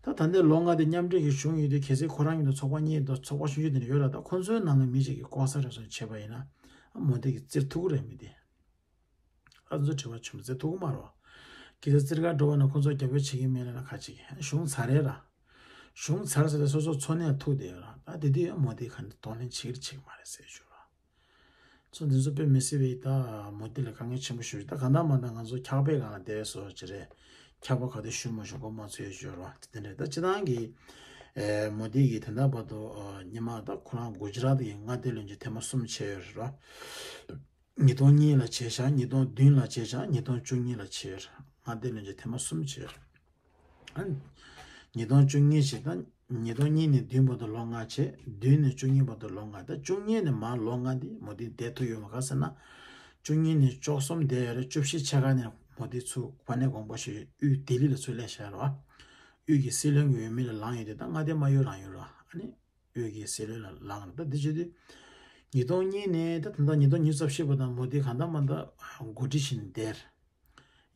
ད་ད་ལྟའི་ལོ་ལྔ་དེ་མཉམ་འབྲེལ་གྱི་གཞུང་ཡོད་དུས། གལ་སྲིད་ཁོ་རང་ཡིན་དུས་ཚོགས་པ་གཉིས་དང་ཚོགས་པ་ཆུང་ཆུང་དེ་འདྲ་ཡོད་ལ། ད་ཁོ་ཚོའི་ནང་གི་མི་གཅིག་གིས་ལྐོག་ཟ་རུལ་སུངས་བྱས་པ་ཡིན་ན། མོ་དི་གིས་བཙིར་ཐུབ་ཀྱི་རེད། མི་དེ། ཨ་ཚོ་དྲི་བ་ཆུང་ཙེ་ཐུག་མ་རོ། གལ་སྲིད་བཙིར་ག་འགྲོ་བ་ན་ཁོ་ཚོ་རྒྱབ་སྐྱོར་བྱེད་ཀྱི་མེད་ལབ་ན་ཁ་ཅིག་གཞུང་ཚར་རེད་ར། གཞུང་ཚར་ཟེར་ཏེ་སོ་སོ་འཚོ་གནས་ཐུག་བསྡད་ཡོད་ར། ད་དེ་དུས་མོ་དི་ག་འདྲ་གདོང་ལེན་བྱེད་ཀྱི་རེད་བྱེད་ཀྱི་མ་རེད་ཟེར་ཞུ་ར། ཚོ་འདི་ཚོ་དཔེ་མི་སྲིད་པའི་ད་མོ་དི་ལ་དཀའ་ངལ་ཆེན་པོ་ཞིག་རེད། ད་གང་ལྟར་མ་ལྟར་ང་ཚོ་འཁྱག་པའི་སྒང་ལ་བསྡད་སོ་ཅི་རེད། འཁྱག་པ་ག་དུས་ཞུ་མ་ཞུ་མགོ་མ་ཚོས་ཞུ་ར། དེ་འདྲ་ད་སྤྱིར་བཏང་གི་ཨེ་མོ་དི་གི་དེ་འདྲ་བར་དུ་ཨ་སྔོན་མ་ད་ཁོ་རང་གུ་ཇི་རཱཏ་གི་མངའ་སྡེ་བློན་ཆེན་ཐེངས་མ་གསུམ་བྱས་ཡོད་རེད་ར། ཉིས་སྟོང་གཉིས་ལ་བྱས་ཤག་ཉིས་སྟོང་བདུན་ལ་བྱས་ཤག་ཉིས་སྟོང་བཅུ་གཉིས་ལ་བྱས་ཡོད་རེད། མངའ་སྡེ་བློན་ཆེན་ཐེངས་མ་གསུམ་བྱས་ཡོད་རེད། ཨ་ནི་ཉིས་སྟོང་བཅུ་གཉིས་བྱས། ད་ཉིས་སྟོང་གཉིས་ནས་བདུན་བར་དུ་ལོ་ལྔ་བྱས། བདུན་ནས་བཅུ་གཉིས་བར་དུ་ལོ་ལྔ། ད་བཅུ་གཉིས་ནས་མར་ལོ་ལྔ་འདི་མོ་དི་བསྡད་ཐུབ་ཡོད་མ། ག་ཟེར་ན། བཅུ་གཉིས་ནས་བཅུ་གསུམ་བསྡད་ཡོད་རེད། བཅུ་བཞི་ཕྱེད་ཀ་ནས་མོ་དི་ཚུར་ཕ་ནས་དགོངས་པ་ཞུས། དབུས་ལྡི་ལི་ལ་ཚུར་སླེབས་ཤག་ར། དབུས་ཀྱི་སྲིད་བློན་གྱི་འོས་མི་ལ་ལངས་ཡོད་དུས། ད་མངའ་སྡེ་མ་ཡོད་རང་ཡོད་ར། ཨ་ནི། དབུས་ཀྱི་སྲིད་བློན་ལ་ལངས་རེད། ད་འདི་བྱེད་དུས། ཉིས་སྟོང་གཉིས་ནས་ད་ད་ལྟ་ཉིས་སྟོང་ཉི་ཤུ་རྩ་བཞི་བར་དུ་མོ་དི་གང་ལྟར་མ་ལྟར་འགོ་ཁྲིད་བྱས་ནས་བསྡད།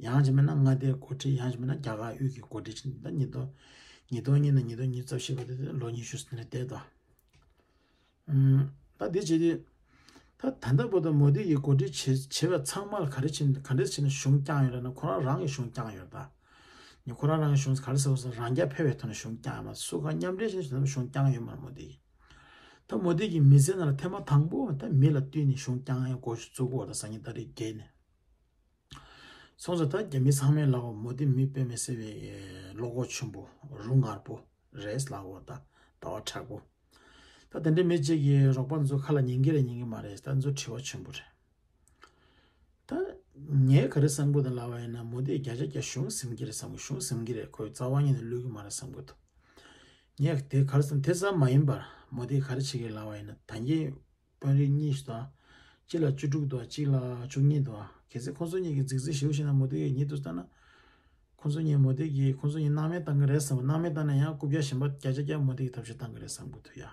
ཡང་བྱས་མིན་ན་མངའ་སྡེའི་འགོ་ཁྲིད། ཡང་བྱས་མིན་ན་རྒྱ་གར་དབུས་ཀྱི་འགོ་ཁྲིད་བྱས་ནས། ད་ཉིས་སྟོང་ཉིས་སྟོང་གཉིས་ནས་ཉིས་སྟོང་ཉི་ཤུ་རྩ་བཞི་བར་དུ་ལོ་ཉི་ཤུ་ཙམ་རེ་བསྡད་དོ། ཨུམ། ད་འདི་བྱེད་དུས། ད་ད་ལྟ་བར་དུ་མོ་དི་ཡིས་འགོ་ཁྲིད་བྱེད་བྱེད་པ་ཚང་མ་ལ་ག་རེ་བྱས་ནས་ག་འདྲ་བྱས་ནས་གཞུང་བསྐྱངས་ཡོད་རེད་ན། ཁོ་རང་རང་གིས་གཞུང་བསྐྱངས་ཡོད་རེད་ད། ནི་ཁོ་རང་རང་གི་གཞུང་ག་རེ་ཟེར་བ་ཟེར་རང་རྐྱ་འཕེར་བའི་ཐོག་ནས་གཞུང་བསྐྱངས་ཡོད་མ་རེད། སུ་ག་མཉམ་འབྲེལ་བྱས་ནས་གཞུང་བསྐྱངས་ཡོད་མ་རེད་མོ་དི་ཡིས། ད་མོ་དི་གི་མི་ཚེ་ནང་ལ་ཐེངས་མ་དང་པོ་ད་མི་ལ་བསྟུན་ནས་གཞུང་བསྐྱངས་ཡ་འགོ་བཙུགས་པ་ད་སང་ཉིན་ཏ་རིག་བརྒྱད་ནས། སོང་ཙང་ད་རྒྱ་མི་ཚང་མས་ལབ་པ་མོ་དི་མི་དཔེ་མི་སྲིད་པའི་བློ་ཁོག་ཆེན་པོ། རུ་ངར་པོ་རེད་ལབ་པ། ད་ལྟ་བ་དྲག་པོ། ད་དེ་འདྲའི་མི་གཅིག་གིས་རོགས་པ་ཚོ་ཁ་ལ་ཉན་གི་རེད་ཉན་གི་མ་རེད། ད་ཚོ་དྲི་བ་ཆེན་པོ་རེད། ད་ངས་ག་རེ་བསམ་གི་འདུག་ལབ་པ་ཡིན་ན། མོ་དི་བརྒྱ་ཆ་བརྒྱ་གཞུང་ཟིན་གི་རེད་བསམ་གི། གཞུང་ཟིན་གི་རེད། ཁོས་རྩ་བ་ཉིད་ནས་བླུག་གི་མ་རེད་བསམ་གི་འདུག་ངས་དེ་ག་རེ་བསམ། དེ་ཙམ་མ་ཡིན་པར་མོ་དི་ག་རེ་བྱེད་ཀྱི་ལབ་པ་ཡིན་ན། ད་གིན་དཔོན་རིགས་གཉིས་ཤིག་དང་། གཅིག་ལ་བཅུ་དྲུག་འདུག་གཅིག་ལ་བཅུ་གཉིས་འདུག་གལ་སྲིད་ཁོང་ཚོ་གཉིས་ཀྱིས་རྫིག་རྫིག་ཞེ་པོ་བྱས་ན་མོ་དི་གིས་ཉིད་དུ་ལྟ་ན། ཁོང་ཚོ་གཉིས་མོ་དི་གིས་ཁོང་ཚོ་གཉིས་སྣང་མེད་བཏང་གི་རེད་བསམ། སྣང་མེད་བཏང་ན་ཡང་རྐུབ་བཀྱག་གཞན་པ་བརྒྱ་ཆ་བརྒྱ་མོ་དི་གིས་ཐབས་ཤེས་བཏང་གི་རེད་བསམ་གི་འདུག་ཡ།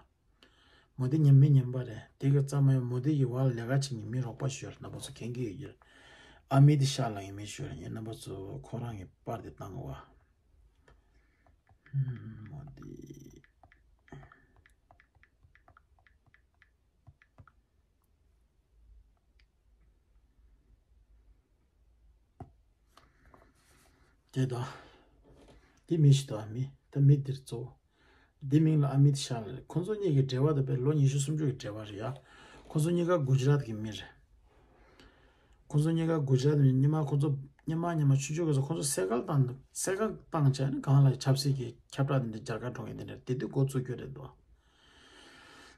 མོ་དི་ཉམས་མི་ཉམས་པ་རེད། དེ་གི་རྩ་མ་ཡོད། མོ་དི་གི་བར་ལས་ཀ་བྱེད་མཁན་མི་རོགས་པ་ཞིག་ཡོད་རེད། རྣམ་པ་ཚོ་མཁྱེན་གྱི་ཡོད་ཀྱི་རེད། ཨ་མིད་ཤཱ་ལབ་མཁན་མི་ཞིག་ཡོད་རེད། ངས་རྣམ་པ་ཚོ་ཁོ་རང་གི་པར་དེ་བཏང་བ། ཧུམ། མོ་དི། དེ་དང་། དེ་མི་ཞིག་དང་མི། ད་མི་འདིར་གཙོ་བོ། འདི་མིང་ལ་ཨ་མིད་ཤཱ་ལབ་རེད། ཁོང་ཚོ་གཉིས་ཀྱི་འབྲེལ་བ་དེ་དཔེ་ལོ་ཉི་ཤུ་སུམ་ཅུ་གི་འབྲེལ་བ་རེད་ཡ། ཁོང་ཚོ་གཉིས་ཀ་གུ་ཇི་རཱཏ་གི་མི་རེད། ཁོང་ཚོ་གཉིས་ཀ་གུ་ཇི་རཱཏ་ནས་སྔོན་མ་ཁོང་ཚོ་སྔོན་མ་སྔོན་མ་ཆུང་ཆུང་སྐབས་སུ་ཁོང་ཚོ་སེ་གལ་བཏང་སེ་གལ་བཏང་བྱས་ནས་གང་ལ་ཆབ་སྲིད་ཀྱི་ཁྱབ་བསྒྲགས་དེ་འདྲ་རྒྱག་གར་འགྲོ་མཁན་དེ་འདྲ་དེ་དུས་འགོ་བཙུགས་རྒྱུ་རེད་འདུག་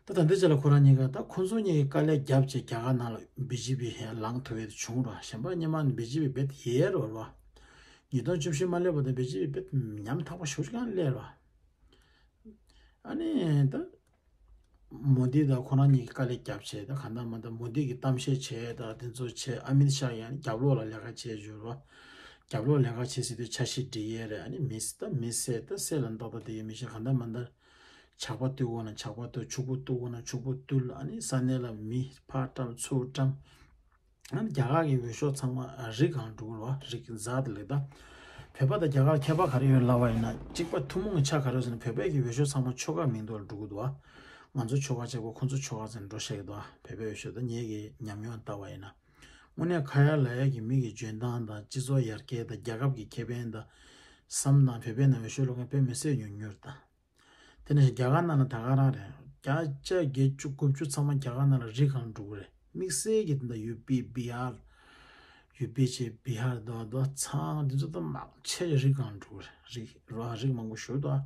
ད་ད་འདི་ཆ་ལ་ཁོ་རང་གཉིས་ཀ་ད་ཁོང་ཚོ་གཉིས་ཀྱི་དཀའ་ལས་རྒྱབ་བྱས་རྒྱ་གར་ནང་ལ་བི་ཇེ་པི་ལངས་ཐུབ་ཡས་བྱུང་ར། གཞན་པ་སྔོན་མ་བི་ཇེ་པི་རྦད་ཡལ་རོ་ར། ཉིས་སྟོང་བཅུ་བཞི་མ་སླེབས་བར་དུ་བི་ཇེ་པི་རྦད་ཉམ་ཐག་པ་ཞེ་པོ་ཅིག་སླེབས་ར། ཨ་ནི་ད། མོ་དི་དང་ཁོ་རང་གཉིས་ཀྱིས་དཀའ་ལས་བརྒྱབ་བྱས། ད་གང་ལྟར་མ་ལྟར་མོ་དི་གིས་གཏམ་བཤད་བྱས། ད་དེ་ཚོ་བྱས། ཨ་མིད་ཤཱ་ཡང་རྒྱབ་ལོགས་ལ་ལས་ཀ་བྱས་བཞུགས་རོགས། རྒྱབ་ལོགས་ལས་ཀ་བྱས་ཟེར་དུས་འཆར་གཞི་སྒྲིག་ཡས་རེད། ཨ་ནི་མི་ད་མི་བསད། ད་བསད་ལ་ཏག་ཏག་དེ་ཡས་མི་ཤེས། གང་ལྟར་མ་ལྟར་ཇག་པ་གཏུབ་དགོས་ན་ཇག་པ་གཏུབ། ཕྱུག་པོ་གཏུབ་དགོས་ན་ཕྱུག་པོ་གཏུབ། ཨ་ནི་ས་གནས་ལ་མི་ཕར་བཀྲམ་ཚུར་བཀྲམ། ཨ་ནི་རྒྱ་གར་གྱི་འོས་ཤོག་ཚང་མ་རིགས་གང་འགྲོ་གི་རེད་བ། རིགས་ཛཱ་ཏི་ལབ་ད། བོད་པ་དང་རྒྱ་གར་ཁྱད་པར་ག་རེ་ཡོད་ལབ་པ་ཡིན་ན། གཅིག་པ་ཐུན་མོང་གི་ཆ་ག་རེ་ཡོད་ཟེར་ན། བོད་པའི་གི་འོས་ཤོག་ཚང་མ་ཆོལ་ཁ་མིང་ཐོག་ལ་འགྲོ་གི་འདུག་བ། ང་ཚོ་ཆོལ་ཁ་གཅིག་པ། ཁོ་ཚོ་ཆོལ་ཁ་ཟེར་ནས་འགྲོ་བཤད་ཀྱི་འདུག་བ། བོད་པའི་འོས་ཤོག་ད་ངེད་ཀྱི་ཉམས་མྱོང་ལྟ་བ་ཡིན་ན། དངོས་གནས་ཁ་ཡར་ལབ་ཡག་གི་མི་གི་འཇོན་ཐང་དང་སྤྱི་ཚོགས་ཡར་རྒྱས་དང་རྒྱལ་ཁབ་ཀྱི་ཁེ་ཕན་དང་བསམ་དང་བོད་པའི་ནང་འོས་ཤོག་བླུག་མཁན་དཔེ་མི་སྲིད་ཉུང་ཉུང་རེད་ད། དེ་ནས་རྒྱ་གར་ནང་ལ་ད་ག་རང་རེད། བརྒྱ་ཆ་བརྒྱད་ཅུ་དགུ་བཅུ་ཚང་མ་རྒྱ་གར་ནང་ལ་རི་སྒང་འགྲོ་གི་རེད། དམིགས་བསལ་གྱི་དེ་འདྲ་ཡུ་པི་བི་ཧར། ཡུ་པི་བྱས་བི་ཧར་དོ་དོ་ཚང་འདི་ཚོ་ད་མང་ཆེ་རི་སྒང་འགྲོ་གི་རེད། རི་ར་རི་མང་པོ་ཞིག་འདུག་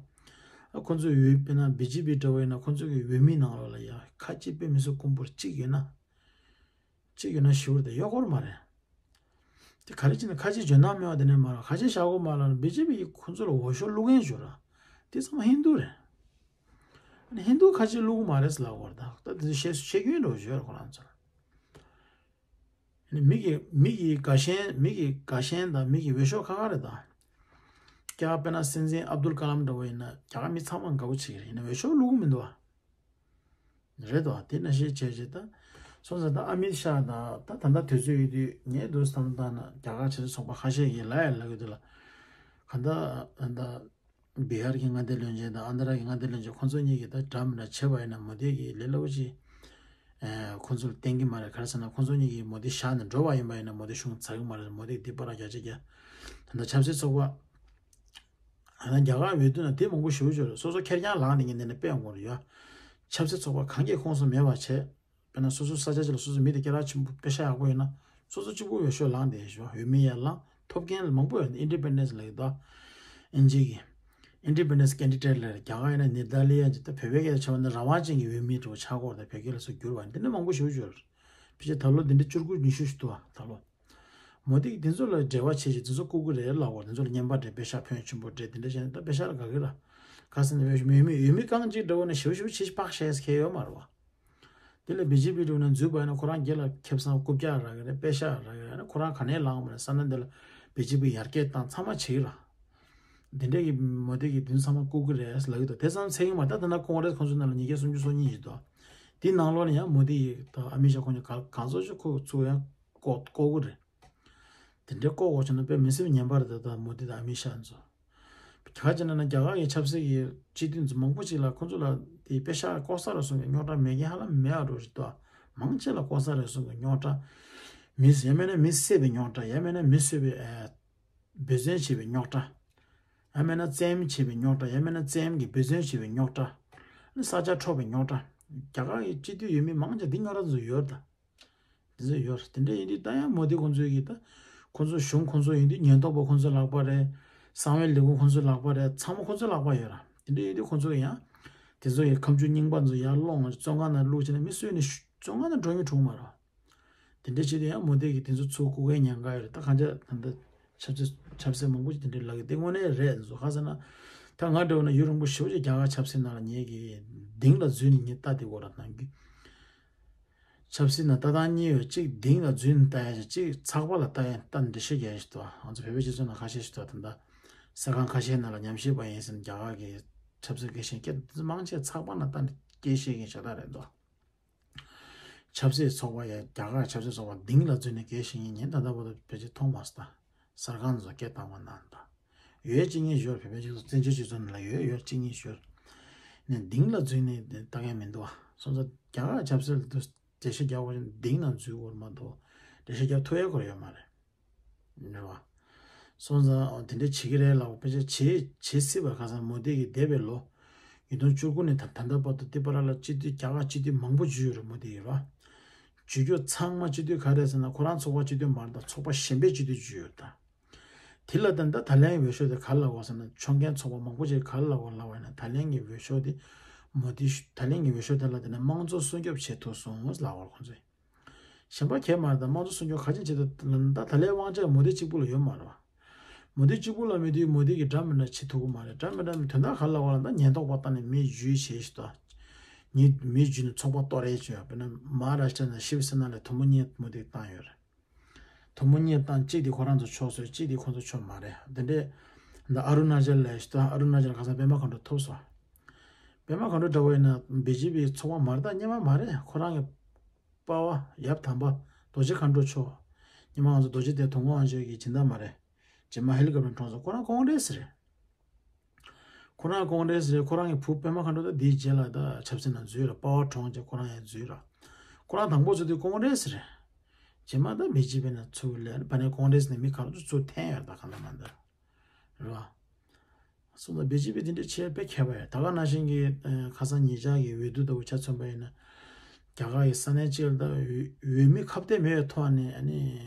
ཨ། ཁོ་ཚོའི་འོས་དཔེར་ན་བི་ཇེ་པི་འདྲ་བོ་ཡིན་ན་ཁོ་ཚོ་གི་འོས་མི་ནང་ལོགས་ལ་ཡ་ཁ་ཅིག་དཔེ་མི་སྲིད་དཀོན་པོ་གཅིག་ཡོད་ན། གཅིག་ཡོད་ན་ཞེ་པོ་དེ་ཡོད་སྐོར་མ་རེད། དེ་ག་རེ་བྱས་ན་ཁ་ཆེ་འཇོན་ཐང་མེད་པ་དེ་ནས་མ་རེད། ཁ་ཆེ་བཞག་དགོས་མ་ལ་བི་ཇེ་པི་ཡིས་ཁོ་ཚོ་ལ་འོས་ཤོག་བླུག་མཁན་ཞུ་ར། དེ་ཚང་མ་ཧིན་དུ་རེད། ཨ་ནི་ཧིན་དུ་ཁ་ཆེ་བླུག་གི་མ་རེད་ཟེར་ལབ་དགོས་རེད་ད། ད་དེ་ཚོ་བཤད་བཤད་རྒྱུན་འགྲོ་བཞིན་ཡོད་རེད་ཁོ་རང་ཚོ་ལ། ཨ་ནི་མི་གི་མི་གི་དགའ་ཞེན་མི་གི་དགའ་ཞེན་དང་མི་གི་འོས་ཤོག་ཁག་ཁག་རེད་ད། རྒྱ་གར་དཔེར་ན་སྲིད་འཛིན་ཨབ་དུལ་ཀ་ལམ་འདྲ་བོ་ཡིན་ན་རྒྱ་གར་མི་ཚང་མ་དགའ་པོ་བྱེད་ཀྱི་རེད། ཡིན་ན་འོས་ཤོག་བླུག་གི་མི་འདུག་བ། རེད་དོ། དེ་ནང་བཞིན་བྱས་བྱས་ད། སོང་ཙང་ད་ཨ་མིད་ཤཱ་དང་ད་ད་ལྟ་དུས་ཚོད་ཡོད་དུས་ངས་འདུག་བསམ་བཏང་ན་རྒྱ་གར་ཆབ་སྲིད་ཚོགས་པ་ཁ་ཤས་ཀྱིས་ལབ་ཡ་ལབ་གི་འདུག་ལ། ག་ད་ད་བི་ཧར་གྱི་མངའ་སྡེ་བློན་ཆེན་དང་ཨན་དྷ་ར་གི་མངའ་སྡེ་བློན་ཆེན་ཁོང་ཚོ་གཉིས་ཀྱིས་ད་འདྲ་མི་འདྲ་བྱས་པ་ཡིན་ན་མོ་དེ་གིས་ལས་སླ་པོ་ཅིག་ཁོང་ཚོ་ལ་བསྟན་གྱི་མ་རེད། ག་རེ་ཟེར་ན་ཁོང་ཚོ་གཉིས་ཀྱིས་མོ་དེ་བཞག་ནས་འགྲོ་བ་ཡིན་པ་ཡིན་ན་མོ་དེ་གཞུང་ཚར་གྱི་མ་རེད། མོ་དེ་གིས་དེ་པར་རྒྱ་ཆེ་རྒྱ་ད་ད་ཆབ་སྲིད་ཚོགས་པ། ཡང་ན་རྒྱ་གར་འོས་བསྡུ་ན་དེ་མང་པོ་ཞེ་པོ་ཅིག་རེད། སོ་སོ་ཁེར་རྐྱང་ལངས་ནས་ངས་འདི་ནས་དཔེ་ཡོང་གི་རེད་ཡ། ཆབ་སྲིད་ཚོགས་པ་གང་གིས་ཁོངས་སུ་མེད་པ་བྱས། དཔེར་ན་སོ་སོ་ས་ཆ་ཅིག་ལ་སོ་སོ་མི་དེ་སྐད་གྲགས་ཆེན་པོ་དཔེ་ཤ་ཡག་པོ་ཡོད་ན་སོ་སོ་གཅིག་པུ་འོས་ཤོག་ལངས་བསྡད་ཤོག་འོས་མི་ཡར་ལངས་ཐོབ་མཁན་མང་པོ་ཡོད། ཨིན་ཌི་པེན་ཌེན་སི་ལབ་ཀྱི་འདུག་ཨིན་ཇི་གི་ཨིན་ཌི་པེན་ཌེན་སི་ཀེན་ཌི་ཌེ་ཊི་ལབ་རེད། རྒྱ་གར་ཡིན་ན་ནེ་དར་ལེན་ཌི་ཡ་ཅིག་ད་བོད་པའི་སྐད་ཆ་བྱས་པ་ན་རང་དབང་ཅན་གྱི་འོས་མི་འདྲ་བོ་ཆགས་ཀྱི་ཡོད་རེད། བོད་སྐད་ལ་སོགས་བསྒྱུར་བ་འདི་འདྲ་མང་པོ་ཞེ་པོ་ཅིག་ཡོད་རེད། ཕལ་ཆེར་ད་ལོ་འདི་འདྲ་བཅུ་དགུ་ཉི་ཤུ་ཞིག་འདུག་བ་ད་ལོ། མོ་དེ་གིས་དེ་ཚོ་ལ་འབྲེལ་བ་བྱེད་ཅིག་དེ་ཚོ་བཀུག་གི་རེད་ལབ་པ། དེ་ཚོ་ལ་བརྙན་པར་འདྲ་དཔེ་ཤག་ཕོན་ཆེན་པོ་འདྲ་དེ་འདྲ་བྱས་ནས་ད་དཔེ་ཤག་ལ་དགའ་གི་ར། ག་ཟེར་ན་འོས་མི་འོས་མི་རྐང་གཅིག་འདྲ་བོ་ནས་ཞེ་པོ་ཞེ་པོ་ཆེ་ཕག་བཤད་མཁན་ཡོད་མ་རེད་བ། དེ་ལ་བི་ཇེ་པི་འདྲ་བོ་ནས་འཛུལ་བ་ཡིན་ན་ཁོ་རང་སྒེར་ལ་ཁེ་བཟང་རྐུབ་བཀྱག་རག་གི་རེད། དཔེ་ཤག་རག་གི་རེད། ཨ་ནི་ཁོ་རང་ག་ནས་ལངས་པ་རེད་ས་ན་འདི་ལ་བི་ཇེ་པི་ཡར་རྒྱས་བཏང་ཚང་མ་བྱེད་ཀྱི་ར། དེ་འདྲས་ཀྱི་མོ་དེ་གིས་དེ་ཚོ་ཚང་མ་བཀུག་གི་རེད་ལབ་ཀྱི་འདུག་དེ་ཙམ་ཚད་ཀྱི་མ་རེད། ད་ད་ན་ཀོང་རེས་ཁོང་ཚོའི་ནང་ལ་ཉིས་བརྒྱ་སུམ་ཅུ་སོ་གཉིས་ཡིན་འདུག་དེའི་ནང་ལོགས་ལ་ཡང་མོ་དེ་ཡིས་ད་ཨ་མི་ཤ་ཁོང་ཉིད་ག་གང་ཚོགས་ཆུ་ཁུག་ཚུགས་ཡང་ལྐོག་ལྐོག་གི་རེད། དེ་འདྲའི་ལྐོག་འོག་བྱས་ན་དཔེ་མི་སྲིད་ངན་པ་རེད། ད་ལྟ་མོ་དི་དང་ཨ་མི་ཤ་ཚོ། ག་བྱས་ན་ན་རྒྱ་གར་གྱི་ཆབ་སྲིད་ཀྱི་སྤྱི་འཐུས་ཚོ་མང་པོ་ཅིག་ལ་ཁོ་ཚོ་ལ་དེ་དཔེ་ཤག་ལྐོག་ཟ་རུ་སོང་གི་རྙོག་དྲ་མེད་མཁན་ཧ་ལམ་མེད་ཨ་འགྲོ་རེད་དོ། མང་ཆེ་ལ་ལྐོག་ཟ་རུ་སོང་གི་རྙོག་དྲ་མི་ཡང་མིན་ན་མི་བསད་པའི་རྙོག་དྲ་ཡང་མིན་ན་མི་གསོད་པའི་ཨ་འབོད་བརྩོན་བྱེད་པའི་རྙོག་དྲ་ཡང་མིན་ན་བཙན་གཡེམ་བྱེད་པའི་རྙོག་དྲ་ཡང་མིན་ན་བཙན་གཡེམ་གྱི་འབོད་བརྩོན་བྱེད་པའི་རྙོག་དྲ་ནི་ས་ཆ་འཕྲོག་པའི་རྙོག་དྲ་རྒྱ་གར་གྱི་སྤྱི་འཐུས་འོས་མི་མང་ཆེ་འདི་རྙོག་དྲ་ཚོ་ཡོད་ད། དེ་ཚོ་ཡོད་རེད། དེ་འདྲ་ཡིན་དུས་ད་ཡང་མོ་དི་ཁོང་ཚོའི་གི་ད་ཁོང་ཚོ་གཞུང་ཁོང་ཚོ་ཡིན་དུས་ཉེན་རྟོག་པ་ཁོང་ཚོའི་ལག་པ་རེད། གསང་བའི་ལས་ཁུངས་ཁོང་ཚོའི་ལག་པ་རེད། ཚང་མ་ཁོང་ཚོའི་ལག་པ་ཡོད་ར། དེ་འདྲ་ཡིན་དུས་ཁོང་ཚོ་ཡང་དེ་ཚོ་ཡི་ཁ་མཆུ་རྙིང་པ་ཚོ་ཡར་སློང་བཙོན་ཁང་ནང་བླུགས་བྱས་ནས་མི་གསོད་ནས་བཙོན་ཁང་ནང་འགྲོ་མི་གྲོངས་མ་རེད། དེ་འདྲ་བྱས་དུས་ཡང་མོ་དི་གི་དེ་ཚོ་ཚུར་བཀུག་མཁན་ཉེན་ཁ་ཡོད་རེད། ད་གང་ཅི་ད་ལྟ་ཆབ་སྲིད་ཆབ་སྲིད་མང་པོ་ཞིག་དེ་འདྲ་ལབ་གི་དེ་དངོས་གནས་རེད་འདུག་ག་ཟེར་ན་ད་ང་འདྲ་བོ་ན་ཡུན་རིང་པོ་ཞེ་པོ་ཅིག་རྒྱ་གར་ཆབ་སྲིད་ནང་ལ་ངེད་ཀྱི་གདིང་ལ་འཛུལ་ནས་ངས་ལྟ་དེ་གོ་ར་ནང་གི་ཆབ་སྲིད་ནང་ལྟ་སྟངས་གཉིས་ཡོད། གཅིག་གདིང་ལ་འཛུལ་ནས་ལྟ་ཡ་ཞིག་གཅིག་ཚགས་པར་ལ་ལྟ་ཡ་ལྟ་འགྲེལ་བཤད་རྒྱག་ཡ་ཞིག་འདུག་ང་ཚོ་བོད་པའི་སྤྱི་ཚོགས་ནང་ཁ་ཤས་ཤིག་འདུག་ད་ལྟ་གསར་ཁང་ཁ་ཤས་ནང་ལ་ཉམས་ཞིབ་པ་ཡིན་ཟེར་ནས་རྒྱ་གར་གྱི་ཆབ་སྲིད་སྐད་ཆ་སྐད་མང་ཆེ་ཚགས་པར་ནང་ལྟ་ནས་སྐད་བཤད་མཁན་ཤ་སྟག་རེད་འདུག་ཆབ་སྲིད་ཚོགས་པ་ཡ་རྒྱ་གར་ཆབ་སྲིད་ཚོགས་པ་གདིང་ལ་འཛུལ་ནས་སྐད་བཤད་མཁན་ངས་ད་ལྟ་བར་དུ་བེད་སྤྱོད་མཐོང་མ་སོང་ད། གསར་ཁང་ཚོ་སྐད་བཏང་བ་ན་ད། ཡོད་གཅིག་གཉིས་ཞོར་བོད་པའི་སྤྱི་ཚོགས་བཙན་བྱོལ་སྤྱི་ཚོགས་ནང་ལ་ཡོད་ཡོད་གཅིག་གཉིས་ཞོར། ནས་གདིང་ལ་འཛུལ་ནས་ལྟ་མཁན་མི་འདུག་བ། སོང་ཙང་རྒྱ་གར་ཆབ་སྲིད་དུ་འགྲེལ་བཤད་རྒྱག་དགོས་ན་གདིང་ལ་འཛུལ་དགོས་མ་གཏོགས་འགྲེལ་བཤད་རྒྱག་ཐུབ་ཡ་སྐོར་ཡོད་མ་རེད། རེད་བ། སོང་ཙང་འོ་དེ་འདྲ་བྱེད་ཀྱི་རེད་ལབ་དཔེ་ཆ་བྱེད་བྱེད་སྲིད་པ་ག་ས་མོ་དེ་གི་འདས་པའི་ལོ། ཉིས་སྟོང་བཅུ་དགུ་ནས་ད་ད་ལྟ་བར་དུ་ཏི་པ་ར་ལ་སྤྱི་འཐུས་རྒྱ་གར་སྤྱི་འཐུས་མང་པོ་འཇུས་ཡོད་རེད་མོ་དེ་ཡོད་ར། འཇུས་རྒྱུ་ཚང་མ་སྤྱི་འཐུས་ག་རེ་ཟེར་ན་ཁོ་རང་ཚོགས་པ་སྤྱི་འཐུས་མ་རེད་ད་ཚོགས་པ་གཞན་པའི་སྤྱི་འཐུས་འཇུས་ཡོད་ད། དེ་ལ་ད་ད་ད་ལན་འོས་ཤོག་དེ་ག་རེ་ལབ་དགོས་ཟེར་ན་ཕྱོགས་འགལ་ཚོགས་པ་མང་པོ་ཅིག་ག་རེ་ལབ་དགོས་ལབ་པ་ཡིན་ན་ད་ལན་གྱི་འོས་ཤོག་དེ་མོ་དེ་ད་ལན་གྱི་འོས་ཤོག་དེ་ལ་དེ་ནས་དམངས་གཙོ་སྲུང་སྐྱོབ་བྱེད་ཐུབ་སོང་ལབ་དགོས་ཁོང་ཚོས། གཞན་པ་གས་མ་རེད་ད་དམངས་གཙོ་སྲུང་སྐྱོབ་ག་ཅིག་བྱེད་ཐུབ་ད་ད་ལན་དབང་ཆ་མོ་དེ་གཅིག་པུ་ལ་ཡོད་མ་རེད་བ། མོ་དེ་གཅིག་པུ་ལ་མེད་དུས་མོ་དེ་གི་འདྲ་མི་འདྲ་བྱེད་ཐུབ་ཀྱི་མ་རེད། འདྲ་མི་འདྲ་མི་དོན་དག་ག་རེ་ལབ་དགོས་ལབ་ན་ཉེན་རྟོག་པ་བཏང་ནས་མི་འཇུས་བྱས་ཤིག་ད། མི་མི་འཇུས་ནས་ཚོགས་པ་གཏོར་རེས་བྱས་ཡོད་དཔེར་ན་མ་ཧཱ་རཱ་ཤི་ཊ་ནང་ཤིབ་སེ་ན་ལ་དུམ་བུ་གཉིས་མོ་དེ་བཏང་ཡོད་རེད། དུམ་བུ་གཉིས་བཏང་གཅིག་དེ་ཁོ་རང་ཚོ་ཕྱོགས་སོ་གཅིག་དེ་ཁོ་ཚོ་ཕྱོགས་མ་རེད། དེ་འདྲས་འདི་ཨ་རུ་ན་ཅལ་ལ་ཞུ་ད་ཨ་རུ་ན་ཅལ་ཁ་སང་པད་མ་མཁའ་འགྲོ་ཐུག་སོང་། པད་མ་མཁའ་འགྲོ་འདྲ་བོ་ཡིན་ན་བི་ཇེ་པི་ཚོགས་པ་མ་རེད་ད་རྙིང་མ་མ་རེད། ཁོ་རང་གི་པ་ཕ་ཡབ་དམ་པ་རྡོ་རྗེ་མཁའ་འགྲོ་མཆོག་རྙིང་མ་ང་ཚོ་རྡོ་རྗེ་གདན་དུང་དཀར་དབང་ཕྱུག་གི་སྦྱིན་བདག་མ་རེད། རྗེས་མ་ཧེ་ལི་ཀོབ་ཊར་གྲོངས་སོང་། ཁོ་རང་ཀོང་རེ་སི་རེད། ཁོ་རང་ཀོང་རེ་སི་རེད། ཁོ་རང་གི་བུ་པད་མ་མཁའ་འགྲོ་ད་དེའི་རྗེས་ལ་ད་ཆབ་སྲིད་ནང་འཛུལ་ར། པ་ཕ་གྲོངས་རྗེས་ཁོ་རང་ཡང་འཛུལ་ར། ཁོ་རང་དང་པོ་ཚུད་དུས་ཀོང་རེ་སི་རེད། རྗེས་མ་ད་བི་ཇེ་པི་ནས་ཚུར་སླེབས་ཕ་ནས་ཀོང་རེས་ནས་མི་ག་རེ་ཚུར་ཚུར་འཐེན་ཡོད་ད་ག་ལ་མ་འདུག་རེད་བ། སོང་ཙང་བི་ཇེ་པི་དེ་འདྲ་བྱས་དཔེ་མཁས་པ་ཡོད། ད་ག་ནང་བཞིན་གྱི་ཁ་སང་ཉེ་ཆར་གྱི་འོས་བསྡུ་ལྟ་བུ་ཆ་མཚོན་པ་ཡིན་ན། རྒྱ་གར་གྱི་ས་གནས་གཅིག་ལ་ད་འོས་མི་ཁ་གཏད་མེད་པའི་ཐོག་ནས་ཨ་ནི་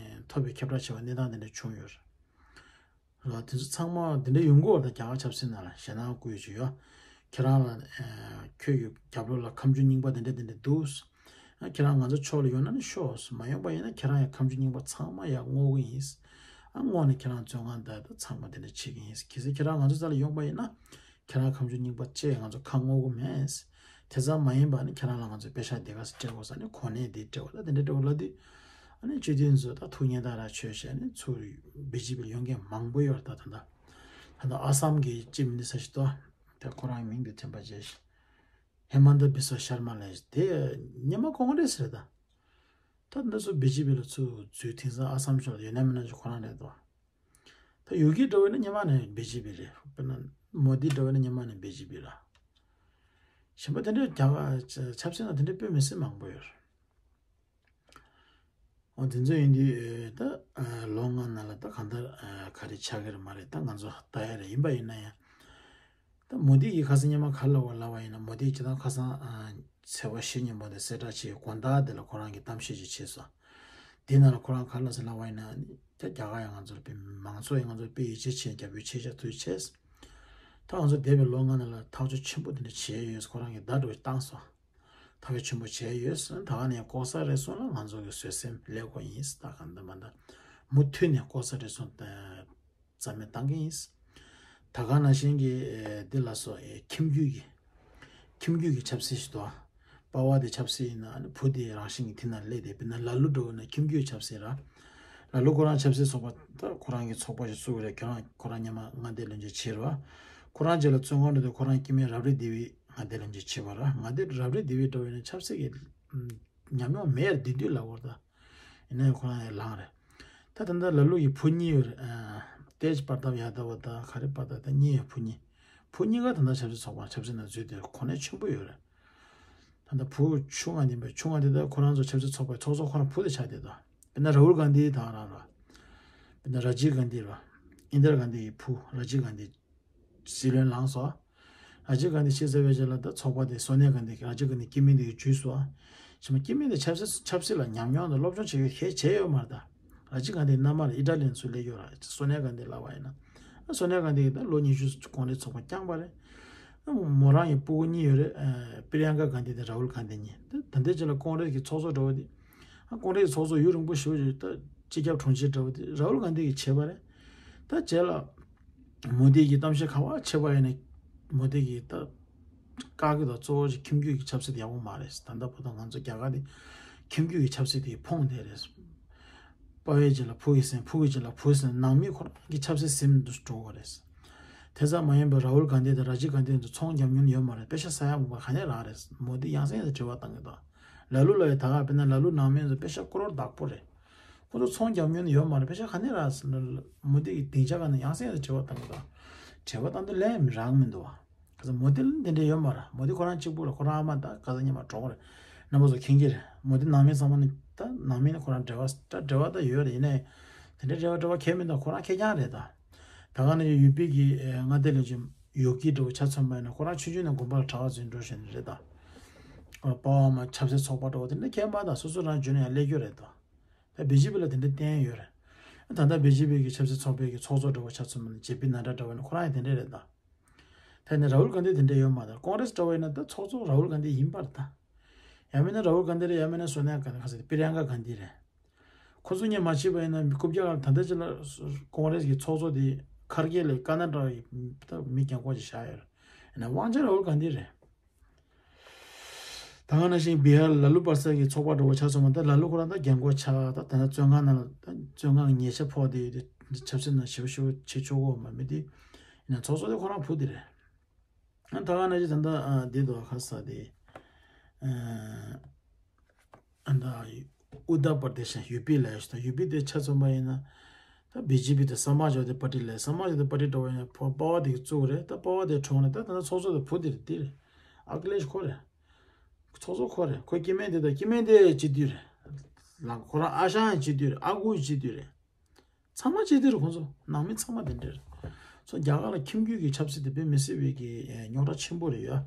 ཐོབ་པའི་ཁྱབ་བསྒྲགས་བྱས་པ་གནས་སྟངས་དེ་འདྲ་བྱུང་ཡོད་རེད། ལ་དེ་ཚོ་ཚང་མ་དེ་འདྲ་ཡོང་གི་ཡོད་རེད། རྒྱ་གར་ཆབ་སྲིད་ནང་ལ་ཞེད་སྣང་དགོས་ཡོད་ཅིག་ཡོད། ཁྱེད་རང་ལ་ཁྱོད་ཀྱི་རྒྱབ་ལོགས་ལ་ཁ་མཆུ་རྙིང་པ་དེ་འདྲ་དེ་འདྲ་འདུག་ཁྱེད་རང་ང་ཚོ་ཕྱོགས་ལ་ཡོང་ན་ནི་ཤོག་མ་ཡོང་པ་ཡིན་ན་ཁྱེད་རང་ཡང་ཁ་མཆུ་རྙིང་པ་ཚང་མ་ཡང་བསྔོག་གི་ཡིན། ཨ་བསྔོག་ནས་ཁྱེད་རང་བཙོན་ཁང་འདི་ཚང་མ་དེ་འདྲ་བྱེད་ཀྱི་ཡིན། གལ་སྲིད་ཁྱེད་རང་ང་ཚོ་རྩ་ལ་ཡོང་པ་ཡིན་ན། ཁྱེད་རང་ཁ་མཆུ་རྙིང་པ་བཅས་ང་ཚོ་ཁ་བསྔོག་གི་མེད། དེ་ཙམ་མ་ཡིན་པ་ནི་ཁྱེད་རང་ལ་ང་ཚོས་པེ་ཤག་དེ་ག་ས་སྤྲད་དགོས་ས་ནི་གོ་གནས་དེ་སྤྲད་དགོས་ད་དེ་འདྲ་སྤྲད་དགོས་ལབ་དུས། ཨ་ནི་སྤྱི་འཐུས་ཚོ་ད་ཐུགས་ཉེས་ད་ར་ཆོས་བྱས་ནི་ཚུར་བི་ཇེ་པི་ལ་ཡོང་མཁན་མང་པོ་ཡོད་རེད་ད་ད་ད། ད་ད་ཨ་སམ་གི་ཅིབ་མི་ནི་སི་ཊར་ཞིག་འདུག་དེ་ཁོ་རང་མིང་དེ་ཐོན་པ་བྱས་ཤིང་། ཧེ་མན་ད་བི་སོ་ཤར་མ་ལབ་ཡས་དེ་སྔོན་མ་ཀོང་རེ་སི་རེད་ད། ད་འདི་ཚོ་བི་ཇེ་པི་ལ་ཚུར་འཛུལ། དེང་སང་ཨ་སམ་ཕྱོགས་ལ་ཡོད་ན་མེད་ན་ཅིག་ཁོ་རང་རེད་དོ། ད་ཡོ་གི་འདྲ་བོ་ནི་སྔོན་མ་ནས་བི་ཇེ་པི་རེད། དཔེར་ན་མོ་དི་འདྲ་བོ་ནི་སྔོན་མ་ནས་བི་ཇེ་པི་རེད། གཞན་པ་དེ་འདྲའི་རྒྱ་གར་ཆབ་སྲིད་ནང་དེ་འདྲའི་དཔེ་མི་སྲིད་མང་པོ་ཡོད་རེད། འོ་དེ་ཚོ་ཡིན་དུས་ད་ལོ་ལྔ་ནང་ལ་ད་གང་ལྟར་ག་རེ་ཆགས་ཀྱི་རེད་མ་རེད་ད་ང་ཚོ་ལྟ་ཡ་རེད། ཡིན་པ་ཡིན་ན་ཡང་། ད་མོ་དི་གིས་ཁ་སང་སྔོན་མ་ག་རེ་ལབ་པ་ལབ་པ་ཡིན་ན་མོ་དི་སྤྱིར་བཏང་ཁ་སང་ཚེས་པ་བཞི་ཉིན་མོ་དེ་གསལ་བསྒྲགས་བྱས་དགོང་དག་དེ་ལ་ཁོ་རང་གིས་གཏམ་བཤད་ཅིག་བྱས་སོང་། དེ་ནང་ལ་ཁོ་རང་ག་རེ་ལབ་ཟེར་ལབ་པ་ཡིན་ན་ད་རྒྱ་གར་ཡང་ང་ཚོར་དཔེ་མང་ཚོགས་ཡང་ང་ཚོར་དཔེ་ཡིད་ཆེས་བྱས་རྒྱབ་སྐྱོར་ཆེ་ཤ་ཐུགས་ཆེ། ད་ང་ཚོ་འདས་པའི་ལོ་ལྔ་ནང་ལ་ཐག་གཅོད་ཆེན་པོ་དེ་འདྲ་བྱས་ཡོད། ཁོ་རང་གིས་བརྡ་འདྲ་བོ་བཏང་སོང་། ཐག་གཅོད་ཆེན་པོ་བྱས་ཡོད། ད་ག་ནས་ལྐོག་ཟ་རེ་ཟུང་ལ་ང་ཚོ་གི་བཟོད་སེམས་ལེགས་པོ་ཡིན། ད་ག་འདི་མ་ད་མུ་མཐུད་ནས་ལྐོག་ཟ་རེ་ཟུང་རྩ་མེད་བཏང་གི་ཡིན། ད་ག་ནང་བཞིན་གྱི་འདི་ལ་སོགས་ཁྱིམ་རྒྱུད་ཀྱི་ཁྱིམ་རྒྱུད་ཀྱི་ཆབ་སྲིད་ཞིག་འདུག་པ་ཕ་དེ་ཆབ་སྲིད་ཡིན་ན་བུ་དེ་རང་བཞིན་གྱི་དེ་ན་སླེབས་ཏེ་དཔེར་ན་ལ་ལུ་འདྲ་བོ་ན་ཁྱིམ་རྒྱུད་ཆབ་སྲིད་ར། ལ་ལུ་ཁོ་རང་ཆབ་སྲིད་ཚོགས་པ་ད་ཁོ་རང་གི་ཚོགས་པ་ཞིག་བཙུགས་རེད། ཁྱོད་རང་ཁོ་རང་སྔོན་མ་མངའ་སྡེ་བློན་ཆེན་བྱས་རེད་བ། ཁོ་རང་རྗེས་ལ་བཙོན་ཁང་འགྲོ་དུས་ཁོ་རང་སྐྱེ་དམན་རབ་རིབ་སྡེ་བའི་མངའ་སྡེ་བློན་ཆེན་བྱས་པ་ར། མངའ་སྡེ་རབ་རིབ་སྡེ་བའི་འགྲོ་བའི་ནི་ཆབ་སྲིད་ཀྱི་ཉམས་མྱོང་མེད་རེད། དེ་དུས་ལ་བོར་ད། ཡིན་ན་ཡང་ཁོ་རང་ཡང་ལངས་རེད། ད་ད་ལྟ་ལ་ལུ་ཡི་བུ་གཉིས་ཡོད་རེད། ཨ། ཏེཇ་པར་ཏབ་ཡ་ད་བ་ད་ག་རེ་པར་ཏབ་ད་གཉིས་ཡོད། བུ་གཉིས། བུ་གཉིས་ཀ་ད་ལྟ་ཆབ་སྲིད་ཚོགས་པ་ཆབ་སྲིད་ནང་འཛུལ་ཏེ་གོ་གནས་ཆེན་པོ་ཡོད་རེད། ད་ལྟ་བུ་ཆུང་བ་འདི་བས་ཆུང་བ་འདི་ད་ཁོ་རང་ཚོ་ཆབ་སྲིད་ཚོགས་པའི་ཚོགས་གཙོ་ཁོ་རང་བུ་དེ་ཆགས་བསྡད་འདུག་དཔེར་ན་ར་ཧུལ་གྷན་དྷི་དང་རང་ར། དཔེར་ན་ར་ཇིབ་གྷན་དྷི་ར། ཨིན་དར་གྷན་དྷི་ཡི་བུ་ར་ཇིབ་གྷན་དྷི། སྲིད་བློན་ལངས་སོང་། ར་ཇིབ་གྷན་དྷི་ཕྱིར་ཚར་བའི་རྗེས་ལ་ད་ཚོགས་པ་དེ་སོ་ནིཡ་གྷན་དྷི་ར་ཇིབ་གྷན་དྷི་སྐྱེ་དམན་དེ་གིས་འཇུས་སོང་། ཞེ་མ་སྐྱེ་དམན་དེ་ཆབ་སྲིད་ཆབ་སྲིད་ལ་ཉམས་མྱོང་དང་སློབ་སྦྱོང་བྱེད་རྒྱུ་གལ་ཆེ་ཡོད་མ་རེད་ད། ར་ཇིབ་གྷན་དྷི་མནའ་མ་རེད། ཨི་ཊ་ལི་ཡན་ཚོས་སླེབས་ཡོད་ར། སོ་ནིཡ་གྷན་དྷི་ལབ་པ་ཡིན་ན། ཨ་སོ་ནིཡ་གྷན་དྷི་ཡིས་ད་ལོ་ཉི་ཤུ་ཀོང་རེས་ཚོགས་པ་བསྐྱངས་པ་རེད། ཨ་མོ་རང་གི་སྤུ་གུ་གཉིས་ཡོད་རེད། ཨ་པི་རི་ཡང་ཀ་གྷན་དྷི་དང་ར་ཧུལ་གྷན་དྷི་གཉིས། ད་ད་ལྟའི་ཆ་ལ་ཀོང་རེས་ཀྱི་ཚོགས་གཙོ་འདྲ་བོ་དེ། ཨ་ཀོང་རེས་ཀྱི་ཚོགས་གཙོ་ཡུན་རིང་པོ་ཞེ་པོ་ཅིག་ད་སྤྱི་ཁྱབ་དྲུང་ཆེ་འདྲ་བོ་དེ་ར་ཧུལ་གྷན་དྷི་གིས་བྱས་པ་རེད། ད་རྗེས་ལ། མོ་དི་གི་གཏམ་བཤད་ག་པར་བྱས་པ་ཡིན་ན། མོ་དི་གི་ད་བཀག་གི་དང་གཙོ་བོ་ཅིག་ཁྱིམ་རྒྱུད་ཀྱི་ཆབ་སྲིད་དེ་ཡག་པོ་མ་རེད། ད་ལྟ་བར་དུ་ང་ཚོ་རྒྱ་གར་དེ་ཁྱིམ་རྒྱུད་ཀྱི་ཆབ་སྲིད་དེ་ཕོངས་བསྡད་རེད། ཕ་བའི་རྗེས་ལ་བུ་ཡི་ཟིན། བུ་གི་རྗེས་ལ་བུ་ཟིན། ནང་མི་ཁོ་རང་གི་ཆབ་སྲིད་ཟིན་དུ་འགྲོ་གི་རེད། དེ་ཙམ་མ་ཡིན་པར་ར་ཧུལ་གྷན་དྷི་དང་ར་ཇིབ་གྷན་དྷི་ཚོ་ཚོང་རྒྱབ་མྱོང་ཡོད་མ་རེད། པེ་ཤ་ཟ་ཡག་མོ་ག་ནས་རག་རེད། མོ་དི་ཡང་སེ་ཡང་སེ་དྲི་བ་བཏང་གི་འདུག་ལ་ལུ་ལ་ཡི་ད་ག་དཔེར་ན་ལ་ལུ་ནང་མི་ཚོ་པེ་ཤ་ཀོ་རོར་བདག་པོ་རེད། ཁོ་ཚོ་ཚོང་རྒྱབ་མྱོང་ཡོད་མ་རེད། པེ་ཤ་ག་ནས་རག་ཟེར་ན་མོ་དི་གི་སྡིངས་ཆ་ག་ནས་ཡང་སེ་ཡང་སེ་དྲི་བ་བཏང་གི་འདུག་དྲི་བ་བཏང་དུས་ལན་མི་རག་མི་འདུག་བ། ག་ཚོད་མོ་དི་ལ་འདི་འདྲ་ཡོད་མ་རེད། མོ་དི་ཁོ་རང་གཅིག་པུ་རེད། ཁོ་རང་ཨ་མ་ད་ག་ཚོད་སྙམ་པ་གྲོགས་རེད། རྣམ་པ་ཚོ་མཁྱེན་གྱི་རེད། མོ་དི་ནང་མི་ཚང་མ་ནི་ད་ནང་མི་ནི་ཁོ་རང་འབྲེལ་བ་ད་འབྲེལ་བ་ད་ཡོད་རེད། ཡིན་ནའི་དེ་འདྲའི་འབྲེལ་བ་འབྲེལ་བ་གང་ཡང་མི་འདུག་ཁོ་རང་ཁེར་རྐྱང་རེད་ད། ད་ག་ནས་ཡུ་པི་གི་མངའ་སྡེ་ལས་བྱེད་ཡོ་གི་འདྲ་བོ་ཆ་མཚོན་པ་ཡིན་ན་ཁོ་རང་ཆུང་ཆུང་ནས་དགོན་པ་ལ་གྲྭ་པ་འཛིན་འགྲོ་བཞིན་རེད་ད། ཨ་པ་ཕ་མ་ཆབ་སྲིད་ཚོགས་པ་འདྲ་བོ་དེ་འདྲ་མཁྱེན་པ་དང་སོ་སོ་རང་རྒྱུན་ནས་ཡང་སླེབས་རྒྱུ་རེད་ད། ད་བི་ཇེ་པི་ལ་དེ་འདྲ་བསྟན་ཡོད་རེད། ད་ལྟ་བི་ཇེ་པི་གི་ཆབ་སྲིད་ཚོགས་པའི་གི་ཚོགས་གཙོ་འདྲ་བོ་ཆ་མཚོན་པ་ན་ཇེ་པི་ནཱ་ཌ་འདྲ་བོ་ཡིན་ན་ཁོ་རང་ཡང་དེ་འདྲ་རེད་ད། ད་ཡིན་ན་ར་ཧུལ་གྷན་དྷི་དེ་འདྲ་ཡོད་མ་རེད། ཀོང་རེས་འདྲ་བོ་ཡིན་ན་ད་ཚོགས་གཙོ་ར་ཧུལ་གྷན་དྷི་ཡིན་པ་རེད་ད། ཡང་མིན་ན་ར་ཧུལ་གྷན་དྷི་རེད། ཡང་མིན་ན་སོ་ནི་ཡ་གྷན་དྷི་ག་ཚོད་པི་རི་ཡང་ཀ་གྷན་དྷི་རེད། ཁོ་ཚོ་གཉིས་མ་བྱས་པ་ཡིན་ན་རྐུབ་བཀྱག་ལ་ད་ལྟ་ཅི་ལ་ཀོང་རེས་ཀྱི་ཚོགས་གཙོ་དེ་ཁར་གྷེ་ལ་ཀར་ན་ཊ་ཀ་ཡི་ད་མི་རྒན་གོག་ཅིག་བཞག་ཡོད་རེད། ཡིན་ན་དབང་ཆ་ར་ཧུལ་གྷན་དྷི་རེད། ད་ག་ནང་བཞིན་བི་ཧར་ལ་ལུ་པར་སར་གྱི་ཚོགས་པ་འདྲ་བོ་ཆ་མཚོན་པ་ད་ལ་ལུ་ཁོ་རང་ད་རྒན་གོག་ཆགས། ད་ད་ལྟ་བཙོན་ཁང་ནང་ལ་ད་བཙོན་ཁང་གི་ཉེས་ཆད་ཕོག་དེ་ཡོད་དེ་ཆབ་སྲིད་ནང་ཞེ་པོ་ཞེ་པོ་བྱེད་ཆོག་གི་མ་མི་དེ། ཡིན་ན་ཚོགས་གཙོ་དེ་ཁོ་རང་བུ་དེ་རེད། ཨ་ད་ག་ནང་བཞིན་ད་ལྟ་ཨ་འདི་དོ་ཁ་ས་དེ། ཨ་ད་ཨུ་ཏར་པར་དེ་ཤ་ཡུ་པི་ལ་ཡོད་ཤ་ད་ཡུ་པི་དེ་ཆ་མཚོན་པ་ཡིན་ན། ད་བི་ཇེ་པི་དེ་སམ་མཱ་ཇ་ཝ་དི་པར་ཏི་ལ་སམ་མཱ་ཇ་ཝ་དི་པར་ཏི་འདྲ་བོ་ཡིན་ན་ཕ་ཕ་བ་དེ་གི་བཙུགས་རེད། ད་ཕ་བ་དེ་གྲོངས་རེད། ད་ད་ལྟ་ཚོགས་གཙོ་དེ་བུ་དེ་རེད། དེ་རེད། ཨ་ཁི་ལེ་ཤ་ཁོ་རེད། ཚོགས་གཙོ་ཁོ་རེད། ཁོ་སྐྱེ་དམན་དེ་དང་སྐྱེ་དམན་དེ་སྤྱི་འཐུས་རེད། ལ་ཁོ་རང་ཨ་ཞང་ཡང་སྤྱི་འཐུས་རེད། ཨ་ཁུ་སྤྱི་འཐུས་རེད། ཚང་མ་སྤྱི་འཐུས་རེད། ཁོང་ཚོ་ནང་མི་ཚང་མ་དེ་འདྲ་རེད། སོ་རྒྱ་གར་ལ་ཁྱིམ་རྒྱུད་ཀྱི་ཆབ་སྲིད་དེ་དཔེ་མི་སྲིད་པའི་གི་རྙོག་དྲ་ཆེན་པོ་རེད་ཡ།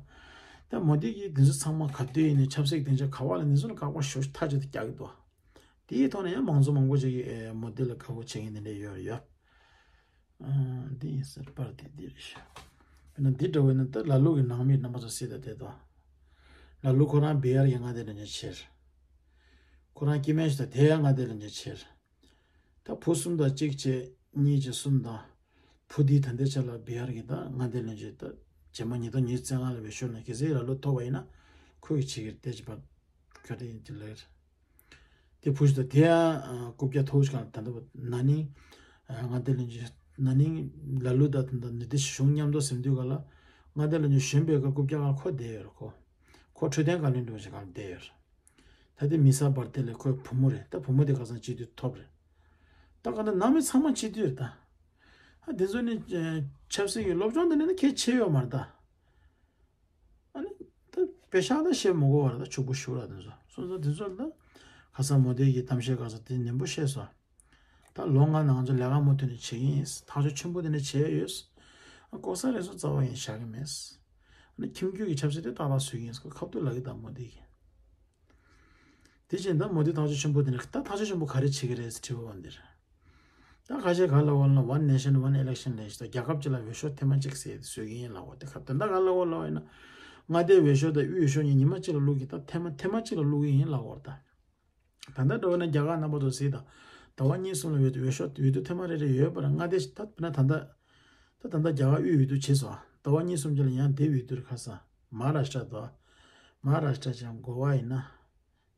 ད་མོ་དི་གིས་དེ་ཚོ་ཚང་མ་ག་དུས་ཡིན་ནའི་ཆབ་སྲིད་སྡིངས་ཆ་ག་བ་ལ་ནི་ཚོ་ལ་དགག་པ་ཞོ་མཐའ་གཅིག་ཏུ་རྒྱག་གི་འདུག་དེའི་ཐོག་ནས་ཡང་མང་ཚོགས་མང་པོ་ཅིག་གིས་མོ་དི་ལ་དགའ་པོ་བྱེད་མཁན་དེ་འདྲ་ཡོད་རེད་ཡ། འདི་ཡིན་ཟེར་པར་དེ་འདི་རེད་ཤག་དཔེར་ན་འདི་འདྲ་བས་ན་ད་ལ་ལུ་གི་ནང་མི་རྣམ་པ་ཚོ་སྲིད་ད་དེ་དང་། ལ་ལུ་ཁོ་རང་བི་ཧར་གྱི་མངའ་སྡེ་ལ་ཉེ་ཆེར། ཁོ་རང་སྐྱེ་དམན་ཞིག་ད་དེ་ཡང་མངའ་སྡེ་ལ་ཉེ་ཆེར། ད་བུ་གསུམ་དང་གཅིག་བྱས་གཉིས་བྱས་གསུམ་དང་། བུ་འདིས་ད་ལྟའི་ཆ་ལ་བི་ཧར་གྱི་ད་མངའ་སྡེ་ལ་ཉེ་ཆེར་ད་རྗེས་མ་ཉིས་སྟོང་ཉི་ཤུ་རྩ་ལྔ་ལ་བའི་ཤོར་ན་གལ་སྲིད་ལ་ལུ་ཐོབ་པ་ཡིན་ན་ཁོས་ཀྱི་བྱེད་ཀྱི་རེད་དེ་བྱེད་པ་ག་རེ་ཡིན་དེ་ལ། དེ་བུ་ཞིག་དང་དེ་ཡང་རྐུབ་བཀྱག་མཐོ་བོ་ཞིག་གང་ལ་ད་ལྟ་ན་ནིང་མངའ་སྡེ་ལྷན་རྒྱས་ན་ནིང་ལ་ལུ་དང་ད་ལྟ་ནི་དེ་གཞུང་མཉམ་དུ་ཟིན་དུས་ག་ལ་མངའ་སྡེ་ལྷན་རྒྱས་གཞོན་པའི་སྐབས་རྐུབ་བཀྱག་གང་ཁོ་བསྡད་ཡོད་རེད། ཁོ་ཁོ་འཕྲོད་བསྟེན་བཀའ་བློན་འདྲ་བོ་ཞིག་གང་ལ་བསྡད་ཡོད་རེད། ད་དེ་མི་ས་བར་དེ་ལས་ཁོའི་བུ་མོ་རེད། ད་བུ་མོ་དེ་ཁ་སང་སྤྱི་འཐུས་ཐོབ་རེད། ད་ག་ད་ནང་མི་ཚང་མ་སྤྱི་འཐུས་རེད་ད། ཨ་དེ་ཚོ་ནི་ཆབ་སྲིད་ཀྱི་སློབ་སྦྱོང་དེ་ནི་ནི་གལ་ཆེ་ཡོད་མ་རེད་ད། ཨ་ནི་ད་པེ་ཤག་ད་བཤད་མི་དགོས་པ་རེད། ད་ཕྱུག་པོ་ཞུ་ར་དེ་ཚོ་སོང་ཙང་དེ་ཚོ་ལ་ད་ཁ་སང་མོ་དེ་གི་གཏམ་བཤད་ག་ས་དེ་ནན་པོ་བཤད་སོང་། ད་ལོ་ལྔ་ནང་ང་ཚོ་ལས་ཀ་མུ་མཐུད་ནས་བྱེད་ཀྱི་ཡིན། ཐག་གཅོད་ཆེན་པོ་དེ་འདྲ་བྱས་ཡོད། ལྐོག་ཟ་རེ་སོང་རྩ་བ་ཡིན་བཞག་གི་མེད། ཨ་ནི་ཁྱིམ་རྒྱུད་ཀྱི་ཆབ་སྲིད་དེ་ཏག་ཏག་བཟོས་ཀྱི་ཡིན་ཁ་ཐུག་ལབ་ཀྱི་ད་མོ་དེ་གི། དེ་བཞིན་ད་མོ་དེ་ཐག་གཅོད་ཆེན་པོ་དེ་འདྲ་ད་ཐག་གཅོད་ཆེན་པོ་ག་རེ་བྱེད་ཀྱི་རེད་ཟེར་དྲི་བ་འོང་དེར། ད་ཁ་ཤས་ག་ལ་བ་ལ་One Nation One Election ལས་ཤི་ད་རྒྱལ་ཁབ་གཅིག་ལ་འོས་ཤོག་ཐེངས་མ་གཅིག་ཟེར་བཟོས་ཀྱི་ཡིན་ལབ་འོ་དེ་ཁ་དོན་དག་ག་ལ་བ་ལ་བ་ཡིན་ན་མངའ་སྡེའི་འོས་ཤོག་དང་དབུས་འོས་ཤོག་གཉིས་ཉི་མ་གཅིག་ལ་བླུག་གི་ད་ཐེངས་མ་ཐེངས་མ་གཅིག་ལ་བླུག་གི་ཡིན་ལབ་འོ་ད། ད་ལྟ་འགྲོ་བ་ན་རྒྱ་གར་རྣམ་པ་ཚོ་གཟིགས་དང་ཟླ་བ་གཉིས་གསུམ་ལ་འོས་འོས་ཤོག་འོས་བསྡུ་ཐེངས་མ་རེ་རེ་ཡོད་པར་མངའ་སྡེ་ད་དཔེར་ན་ད་ལྟ་ད་ད་ལྟ་རྒྱ་གར་དབུས་འོས་བསྡུ་བྱས་སོང་ཟླ་བ་གཉིས་གསུམ་རྗེས་ལ་ཡང་དེ་འོས་བསྡུ་རེ་ཁ་སང་མ་ཧཱ་རཱ་ཤ་ཏྲ་དང་མ་ཧཱ་རཱ་ཤ་ཏྲ་ཅང་གོ་བ་ཡིན་ན།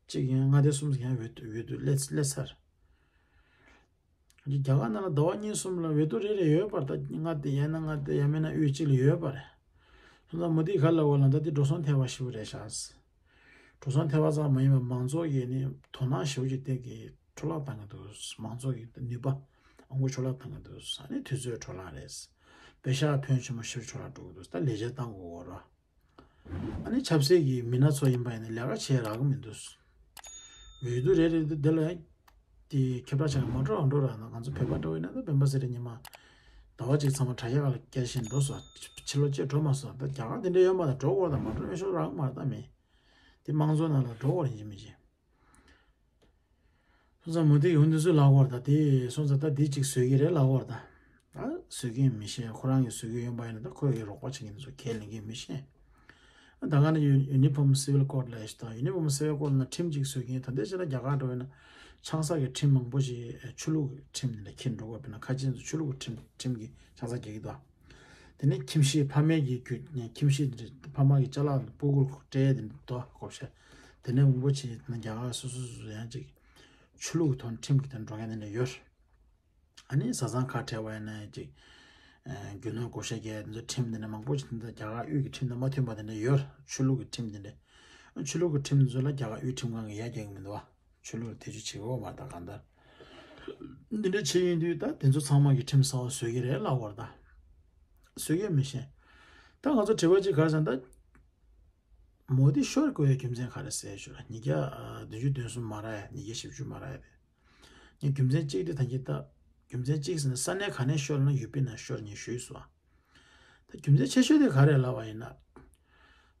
གཅིག་ཡང་མངའ་སྡེ་གསུམ་ཡང་འོས་འོས་བསྡུ་སླེབས་སླེབས་ཚར། རྒྱ་གར་ནང་ལ་ཟླ་བ་གཉིས་གསུམ་ལ་འོས་བསྡུ་རེ་རེ་ཡོད་པར་ད་མངའ་སྡེ་ཡང་ན་མངའ་སྡེ་ཡང་མིན་ན་དབུས་གཅིག་ལ་ཡོད་པ་རེད། སོང་ཙང་མོ་དི་ག་ལ་བ་ལ་ད་དེ་འགྲོ་སོང་ཐེབས་པ་ཞིག་རེད་ཤག་འགྲོ་སོང་ཐེབས་པ་ཙམ་མ་ཡིན་པར་མང་ཚོགས་ཀྱི་ནི་དོ་སྣང་ཞེ་པོ་ཅིག་སྟེང་གི་འཕྲོ་བརླག་བཏང་གི་འདུག་མང་ཚོགས་ཀྱི་ནུས་པ་ཨང་གོ་འཕྲོ་བརླག་བཏང་གི་འདུག་ཨ་ནི་དུས་ཚོད་འཕྲོ་བརླག་རེད། པེ་ཤག་ཕོན་ཆེན་པོ་ཞིག་འཕྲོ་བརླག་འགྲོ་གི་འདུག་ད་ལས་བྱེད་བཏང་དགོས་ར། ཨ་ནི་ཆབ་སྲིད་ཀྱི་མི་སྣ་ཚོ་ཡིན་པ་ཡིན་ན་ལས་ཀ་བྱེད་རག་གི་མི་འདུག་འོས་བསྡུ་རེ་རེ་འདི་འདི་ལ་དེ་ཁྱབ་བསྒྲགས་བྱ་མ་འགྲོ་རང་འགྲོ་ར་ན་ང་ཚོ་བོད་པ་འདྲ་བོ་ཡིན་ན་ད་སྤེན་པ་ཚེ་རིང་ཉི་མ་ཟླ་བ་གཅིག་ཚང་མ་དྲ་རྒྱ་ག་ལ་བསྐྱལ་བཞིན་འགྲོ་སོང་ཕྱི་ལོགས་བཅས་འགྲོ་མ་སོང་ད་རྒྱ་གར་འདི་འདྲ་ཡོད་མ་ད་འགྲོ་དགོས་ད་མ་འགྲོ་ཡོད་ཤོག་རག་མ་རེད་ད་མི་དེ་དམངས་གཙོ་ནང་ལ་འགྲོ་དགོས་རེད་ཡིན་མི་བྱེད། སོང་ཙང་མུ་ཏིག་ཡོང་དུས་ཚོད་ལབ་དགོས་རེད་ད་དེ་སོང་ཙང་ད་དེ་གཅིག་བཟོས་ཀྱི་རེད་ལབ་དགོས་རེད་ད། ད་བཟོས་ཀྱི་མི་ཤེས་ཁོ་རང་གིས་བཟོས་ཀྱི་ཡོད་པ་ཡིན་ན་ད་ཁོས་ཀྱི་རོགས་པ་བྱེད་ཀྱི་འདུག་ཁས་ལེན་གྱི་མི་ཤེས། ད་ག་ནས་Uniform Civil Code ལབ་ཡ་ཞིག་དང་Uniform Civil Code ལ་ཁྲིམས་གཅིག་བཟོས་ཀྱི་ད་ལྟའི་ཆ་ལ་རྒྱ་གར་འགྲོ་བས་ན་ཆང་ས་གི་ཁྲིམས་མང་པོ་ཞིག་ཆོས་ལུགས་ཀྱི་ཁྲིམས་ལ་འཁྱེར་འགྲོ་དགོས་དཔེར་ན་ཁ་ཆེ་ཚོ་ཆོས་ལུགས་ཀྱི་ཁྲིམས་ཁྲིམས་ཀྱི་ཆང་ས་རྒྱག་གི་འདུག་དེ་ནས་ཁྱིམ་གཞིས་ཕ་མའི་གི་རྒྱུ་ཁྱིམ་གཞིས་འདི་ཕ་མ་གི་ཅ་ལག་སྤུ་གུར་སྤྲད་དེ་འདུག་གོ་ཤ། དེ་ནས་མང་པོ་ཅིག་ན་རྒྱ་གར་སོ་སོ་སོ་སོ་ཡང་ཅིག་ཆོས་ལུགས་ཀྱི་ཐོག་ཁྲིམས་ཀྱི་དོན་འགྲོ་མཁན་དེ་འདྲ་ཡོད། ཨ་ནི་བཟའ་ཚང་ཁ་བྲལ་བ་ཡིན་ན་ཅིག་རྒྱུ་ནོར་བགོ་བཤའ་རྒྱག་དེ་ཚོ་ཁྲིམས་དེ་འདྲ་མང་པོ་ཅིག་དེ་འདྲ་རྒྱ་གར་དབུས་ཀྱི་ཁྲིམས་དང་མ་མཐུན་པ་དེ་འདྲ་ཡོད། ཆོས་ལུགས་ཀྱི་ཁྲིམས་དེ་འདྲ། ཆོས་ལུགས་ཀྱི་ཁྲིམས་དེ་ཚོ་ལ་རྒྱ་གར་དབུས་ཁྲིམས་ཁང་གིས་ཡ་རྒྱག་གི་མི་འདུག་བ། ཆོས་ལུགས་ལ་ཐེ་བྱུས་བྱེད་ཀྱི་ཡོད་མ་རེད་ད་གང་ལྟར། འདི་འདྲ་བྱས་ཡིན་དུས་ད་དེ་ཚོ་ཚང་མ་གི་ཁྲིམས་གསར་པ་བཟོ་གི་རེད་ལབ་དགོས་རེད་ད། བཟོ་གི་མི་ཤེས། ད་ང་ཚོ་དྲི་བ་གཅིག་ག་རེ་ཟེར་ན་ད། མོ་དི་ཤོར་དགོས་ཡའི་རྒྱུ་མཚན་ག་རེ་ཟེར་ཞུ་ལ་ཉིས་བརྒྱ་བདུན་ཅུ་དོན་གསུམ་མ་རག་ཡ་ཉིས་བརྒྱ་བཞི་བཅུ་མ་རག་ཡ་དེ། ངས་རྒྱུ་མཚན་གཅིག་དེ་ད་གིན་ད། རྒྱུ་མཚན་གཅིག་ཟེར་ན་ས་གནས་ག་ནས་ཤོར་ན་ཡུ་པི་ནང་ཤོར་ངས་ཞུས་སོང་། ད་རྒྱུ་མཚན་ཆེ་ཤོས་དེ་ག་རེ་ལབ་པ་ཡིན་ན།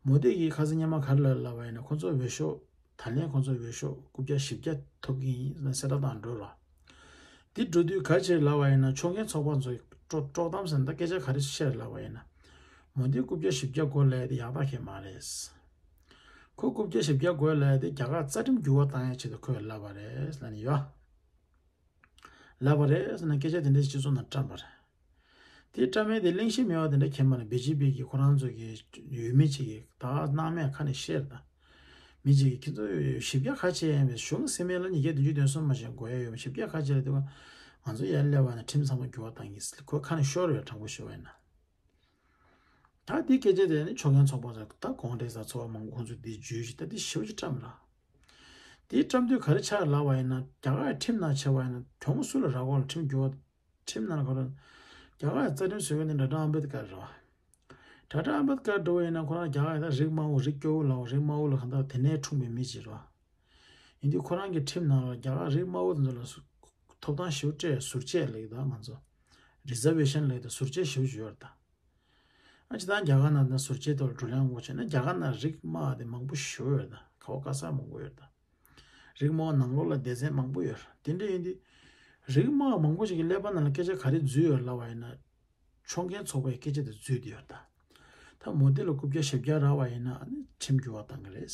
མོ་དི་གིས་ཁ་སང་སྔོན་མ་ག་རེ་ལབ་ལབ་པ་ཡིན་ན་ཁོ་ཚོ་འོས་ཤོག་ད་ལན་ཁོ་ཚོ་འོས་ཤོག་རྐུབ་བཀྱག་བཞི་བརྒྱ་ཐོབ་ཀྱི་ཡིན་ཟེར་ན་གསལ་བསྒྲགས་བཏང་འགྲོ་རོགས། འདི་འགྲོ་དུས་ག་ཅེས་ལབ་པ་ཡིན་ན་ཕྱོགས་འགལ་ཚོགས་པ་ཚོས་དཀྲོག་དཀྲོག་གཏམ་ཟེར་ན་ད་སྐད་ཆ་ག་རེ་བཤད་ལབ་པ་ཡིན་ན། མོ་དི་རྐུབ་བཀྱག་བཞི་བརྒྱ་དགོས་ལབ་ཡ་དེ་ཡག་རྟགས་ཁེལ་མ་རེད། ཁོ་རྐུབ་བཀྱག་བཞི་བརྒྱ་དགོས་ལབ་ཡ་དེ་རྒྱ་གར་རྩ་ཁྲིམས་འགྱུར་བ་བཏང་ཡ་ཆེད་དུ་ཁོས་ལབ་པ་རེད་ལབ་ནི་ཡོད། ལབ་པ་རེད་ཟེར་ན་སྐད་ཆ་དེ་འདྲའི་སྤྱི་ཚོགས་ནང་བཀྲམ་པ་རེད། དེ་བཀྲམ་མཁན་དེ་གླེང་གཞི་མེད་པ་དེ་འདྲ་ཁྱད་མ་རེད། བི་ཇེ་པི་གི་ཁོ་རང་ཚོ་གི་ཡུལ་མི་གཅིག་གིས་ད་སྣང་མེད་ཁ་ནས་བཤད་རེད་ད། མི་གཅིག་གིས་ཁྱེད་ཚོ་ཞིབ་རྒྱ་ཁ་ཆེ་ཡིན་པའི་གཞུང་སྲིད་མེད་ལ་ཉིས་བརྒྱ་བདུན་ཅུ་དོན་གསུམ་མ་ཞིག་དགོས་ཡ་ཡོད་པ་ཞིབ་རྒྱ་ཁ་ཆེ་རེད་དེ་ང་ཚོ་ཡར་སླེབས་པ་ན་ཁྲིམས་ཚང་མ་འགྱུར་བ་བཏང་གི་ཁོ་ཁ་ནས་ཤོར་བའི་དྲང་པོ་ཞུ་བ་ཡིན་ན། ད་འདི་སྐད་ཆ་དེ་ནི་ཕྱོགས་འགལ་ཚོགས་པ་ཚོས་ད་གོང་ཏེ་ས་ཚོགས་པ་མང་པོ་ཁོང་ཚོས་འདི་བརྗོད་ཅིག་ད་འདི་ཞེ་པོ་ཅིག་བཀྲམ་ར། དེའི་བཀྲམ་དུས་ག་རེ་ཆགས་ལབ་པ་ཡིན་ན་རྒྱ་གར་ཁྲིམས་ནང་བྱས་པ་ཡིན་ན་གྱོང་སུ་ལ་རག་གོ་ལ་ཁྲིམས་འགྱུར་བ་ཁྲིམས་ནང་ལ་ག་རེ་རྒྱ་གར་རྩ་ཁྲིམས་བཟོས་མཁན་དེ་ཌོག་ཊར་ཨམ་བེད་ཀར་རེད་བ། ཌོག་ཊར་ཨམ་བེད་ཀར་འགྲོ་བ་ཡིན་ན་ཁོ་རང་རྒྱ་གར་ཡིན་ན་རིགས་དམའ་བོ་རིགས་སྐྱོ་བོ་ལ་རིགས་དམའ་བོ་ལ་གང་ལྟར་དེ་ནས་འཁྲུངས་པའི་མི་ཅིག་རེད་བ། ཡིན་དུས་ཁོ་རང་གི་ཁྲིམས་ནང་ལ་རྒྱ་གར་རིགས་དམའ་བོ་དེ་ཚོ་ལ་སུ་ཐོབ་ཐང་ཞེ་པོ་སྤྲད། ཟུར་བཅད་ལབ་ཀྱི་འདུག་ང་ཚོ་རི་ཛར་ཝེ་ཤན་ལབ་ཀྱི་འདུག་ཟུར་བཅད་ཞེ་པོ་ཅིག་ཡོད་རེད་ད། ཨ་ཅི་ད་རྒྱ་གར་ནང་ད་ཟུར་བཅད་ཐོག་ལ་བགྲོ་གླེང་འོང་བྱས་ན་རྒྱ་གར་ནང་རིགས་དམའ་བ་དེ་མང་པོ་ཞེ་པོ་ཡོད་རེད་ད། ག་བ་ག་ས་མང་པོ་ཡོད་རེད་ད། རིགས་དམའ་བ་ནང་ལོགས་ལ་སྡེ་ཚན་མང་པོ་ཡོད་རེད། དེ་འདྲ་ཡིན་དུས་རིགས་དམའ་བ་མང་པོ་ཞིག་གི་ཀླད་པ་ནང་ལ་སྐད་ཆ་ག་རེ་འཛུལ་ཡོད་ལབ་པ་ཡིན་ན། ཕྱོགས་འགལ་ཚོགས་པའི་སྐད་ཆ་དེ་འཛུལ་བསྡད་ཡོད་ད། ད་མོ་དི་ལ་རྐུབ་བཀྱག་ཞབས་བཀྱག་རག་པ་ཡིན་ན་ཨ་ནི་ཁྲིམས་འགྱུར་བ་བཏང་གི་རེད།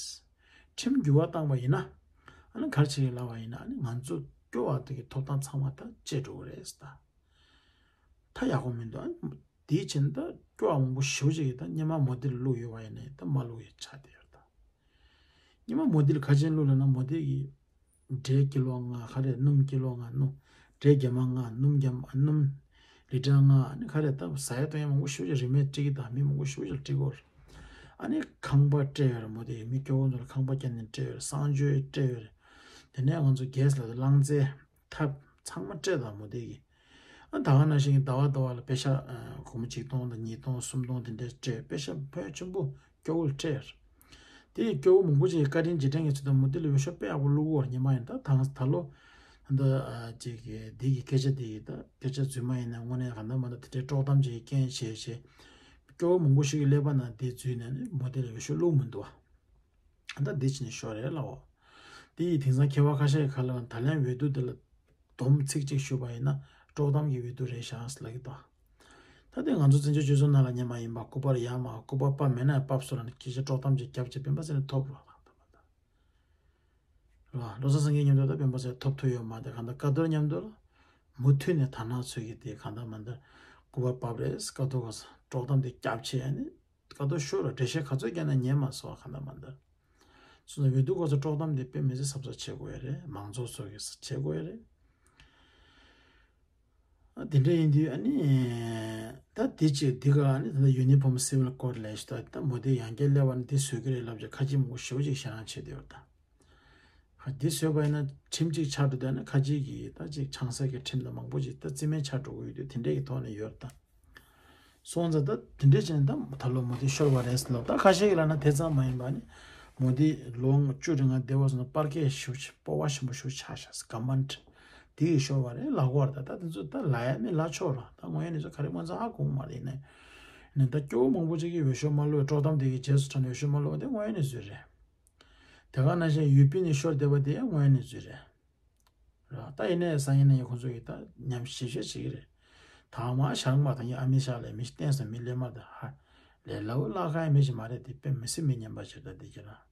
ཁྲིམས་འགྱུར་བ་བཏང་པ་ཡིན་ན་ཨ་ནི་ག་རེ་བྱེད་ཀྱི་ལབ་པ་ཡིན་ན་ཨ་ནི་ང་ཚོ་སྐྱོ་བ་དེ་གི་ཐོབ་ཐང་ཚང་མ་ད་བཅད་འགྲོ་གི་རེད་ད། ད་ཡག་པོ་མི་འདུག་ཨ་ནི་དེའི་ཕྱིར་ད་སྐྱོ་བ་མང་པོ་ཞེ་པོ་ཅིག་གིས་ད་སྔོན་མ་མོ་དི་ལ་བླུགས་ཡོད་པ་ཡིན་ན་ད་མ་བླུགས་ཡ་ཆགས་བསྡད་ཡོད་ད། སྔོན་མ་མོ་དི་ལ་ག་རེ་བྱས་བླུགས་ལབ་ན་མོ་དི་གིས་འབྲས་ཀི་ལོ་ལྔ་ག་རེ་སྣུམ་ཀི་ལོ་ལྔ་སྣུམ། འབྲས་རྒྱ་མ་ལྔ་སྣུམ་རྒྱ་མ་སྣུམ་ལི་ཊར་ལྔ་ཨ་ནི་ག་རེ་ད་ཟ་ཡ་འཐུང་ཡ་མང་པོ་ཞེ་པོ་ཅིག་རིན་མེད་སྤྲད་ཀྱི་ད། མི་མང་པོ་ཞེ་པོ་ཅིག་ལ་སྤྲད་ཀྱི་ཡོད་རེད། ཨ་ནི་ཁང་པ་སྤྲད་ཡོད་རེད། མོ་དི་གིས་མི་སྐྱོ་བོ་ཚོ་ལ་ཁང་པ་བརྒྱབ་ནས་སྤྲད་ཡོད་རེད། གསང་སྤྱོད་སྤྲད་ཡོད་རེད། དེ་ནས་ང་ཚོ་གེ་སི་ལ་རླངས་རྫས་ཐབ་ཚང་མ་སྤྲད་ད་མོ་དི་གིས། ཨ་ད་ག་ནང་བཞིན་གྱི་ཟླ་བ་ཟླ་བ་ལ་པེ་ཤ་ཨ་སྒོར་མོ་ཆིག་སྟོང་དང་ཉིས་སྟོང་སུམ་སྟོང་དེ་འདྲ་སྤྲད། པེ་ཤ་ཕོན་ཆེན་པོ་སྐྱོ་བོ་ལ་སྤྲད་ཡོད་རེད། དེ་ཡི་སྐྱོ་བོ་མང་པོ་ཅིག་གིས་བཀའ་དྲིན་རྗེས་དྲན་གྱི་ཚུལ་དུ་མོ་དི་ལ་འོས་ཤོག་དཔེ་ཡག་པོ་བླུགས་ཡོད་རེད། སྔོན་མ་ཡིན་ད་ད་ད་ལོ་ད་ཨ་ཅིག་གི་འདི་གི་སྐད་ཆ་དེ་ཡི་ད་སྐད་ཆ་རྫུན་མ་ཡིན་ན་དངོས་གནས་གང་ལྟར་མ་ལྟར་དེ་འདྲའི་དཀྲོག་གཏམ་ཅིག་གི་རྐྱེན་བྱས་བྱས་སྐྱོ་བོ་མང་པོ་ཞིག་གི་ཀླད་པ་ནང་དེ་འཛུལ་ནས་ནི་མོ་དི་ལ་འོས་ཤོག་བླུགས་མི་འདུག་བ། ད་འདི་ཕྱིན་ནས་ཤོར་རེད་ལབ་འོ། དེ་ཡིས་དེང་སང་མཁས་པ་ཁ་ཤས་ཀྱིས་ག་ལབ་ན་ད་ལན་འོས་བསྡུ་འདི་ལ་སྡོམ་ཚིག་གཅིག་ཞུས་པ་ཡིན་ན་དཀྲོག་གཏམ་གྱི་འོས་བསྡུ་རེད་ཤག་ཟེར་ལབ་ཀྱི་འདུག་ད་དེ་ང་ཚོ་བཙན་བྱོལ་སྤྱི་ཚོགས་ནང་ལ་སྔོན་མ་ཡིན་པ་སྐུ་པར་ཡར་མར་སྐུ་པར་ཕབ་མེད་ན་ཡང་ཕབ་བཟོ་ལ་ནི་སྐད་ཆ་དཀྲོག་གཏམ་ཅིག་བརྒྱབ་བྱས་སྤེན་པ་ཚེ་རིང་ཐོབ་རོགས་ལབ་ད་མ་ད། རེད་བ། བློ་བཟང་སེང་གེ་མཉམ་དུ་ད་སྤེན་པ་ཚེ་རིང་ཐོབ་ཐུབ་ཡོད་མ་རེད། གང་ལྟར་ཀ་རྡོར་མཉམ་དུ་ལ་མུ་མཐུད་ནས་དར་ནག་ཚོས་ཀྱི་དེ་གང་ལྟར་མ་ལྟར་སྐུ་པར་ཕབ་རེད། ཀ་རྡོར་ག་ས་དཀྲོག་གཏམ་དེ་བརྒྱབ་བྱས་ནི། ཀ་རྡོར་ཤོར་ར་འགྲེལ་བཤད་ག་ཚོད་བརྒྱབ་ན་ཉན་མ་སོང་བ་གང་ལྟར་མ་ལྟར། སོང་ཙང་འོས་བསྡུ་སྐབས་སུ་དཀྲོག་གཏམ་དེ་དཔེ་མི་སྲིད་གཟབ་གཟབ་བྱེད་དགོས་ཡ་རེད། མང་ཚོགས་ཚོ་གིས་བྱེད་དགོས་ཡ་རེད། ཨ་དེ་འདྲ་ཡིན་དུས་ཨ་ནི། ད་དེ་ཅིག་འདི་ག་ཨ་ནི་ད་ལྟ་Uniform Civil Code ལབ་ཞིག་ད་ད་མོ་དི་ཡང་བསྐྱར་སླེབས་པ་ནི་འདི་བཟོ་གི་རེད་ལབ་ཀྱི་ཁ་ཅིག་མང་པོ་ཞེ་པོ་ཅིག་ཞེད་སྣང་བྱེད་བསྡད་ཡོད་ད། ཧ་འདི་བཟོས་པ་ཡིན་ན་ཁྲིམས་གཅིག་ཆགས་འགྲོ་དུས་ཨ་ནི་ཁ་ཅིག་གིས་ད་ཅིག་ཆང་ས་གི་ཁྲིམས་དང་མང་པོ་ཅིག་ད་རྩིས་མེད་ཆགས་འགྲོ་གི་ཡོད་དུས་དེ་འདྲས་ཀྱི་ཐོག་ནས་ཡོད་ད། སོང་ཙང་ད་དེ་འདྲས་བྱས་ནས་ད་ད་ལོ་མོ་དི་ཤོར་བ་རེད་ཟེར་ལབ། ད་ཁ་ཤས་ཀྱིས་ལབ་ན་དེ་ཙམ་མ་ཡིན་པ་ནི་མོ་དི་ལོ་ལྔ་བཅུ་རིང་ང་བསྡད་པ་སོང་ན་པར་སྐད་ཞེ་པོ་ཅིག་སྤོབས་པ་ཆེན་པོ་ཞེ་པོ་ཆགས་ཤག་ཟེར། ག་མ་འདྲ་དེ་ཡིས་ཤོར་བ་རེད་ལབ་ཀྱི་ཡོད་རེད་ད། ད་དེ་ཚོ་ད་ལབ་ཡ་མེད་ལབ་ཆོག་ར། ད་དངོས་ཡོད་གནས་ཚུལ་ག་རེ་སྨོན་ཚང་ཧ་གོ་གི་མ་རེད། ཡིན་ནའི་ནི་ད་སྐྱོ་བོ་མང་པོ་ཅིག་གིས་འོས་ཤོག་མ་བླུགས་པའི་དཀྲོག་གཏམ་དེ་གི་རྗེས་སུ་འབྲངས་ནས་འོས་ཤོག་མ་བླུགས་པ་དེ་དངོས་ཡོད་གནས་ཚུལ་རེད། དེ་ག་ནང་བཞིན་ཡུ་པི་ནས་ཤོར་བསྡད་པ་དེ་ཡང་དངོས་ཡོད་གནས་ཚུལ་རེད། ར། ད་ཡིན་ནའི་སང་ཉིན་གནངས་ཉིན་ཁོང་ཚོ་གིས་ད་ཉམས་ཞིབ་བཤེར་བྱེད་ཀྱི་རེད། ད་མ་ཤར་མ་དང་ཡ་ཨ་མི་ཤ་ལས་མི་གཏན་སོ་མི་ལས་མ་ད་ཧ་ལས་ལའུ་ལ་ཁ་ཡ་མི་ཞིག་མ་རེད། དེ་དཔེ་མི་སྲིད་མི་སྙན་པ་ཞིག་ད་དེ་ཁྱེད་རང་།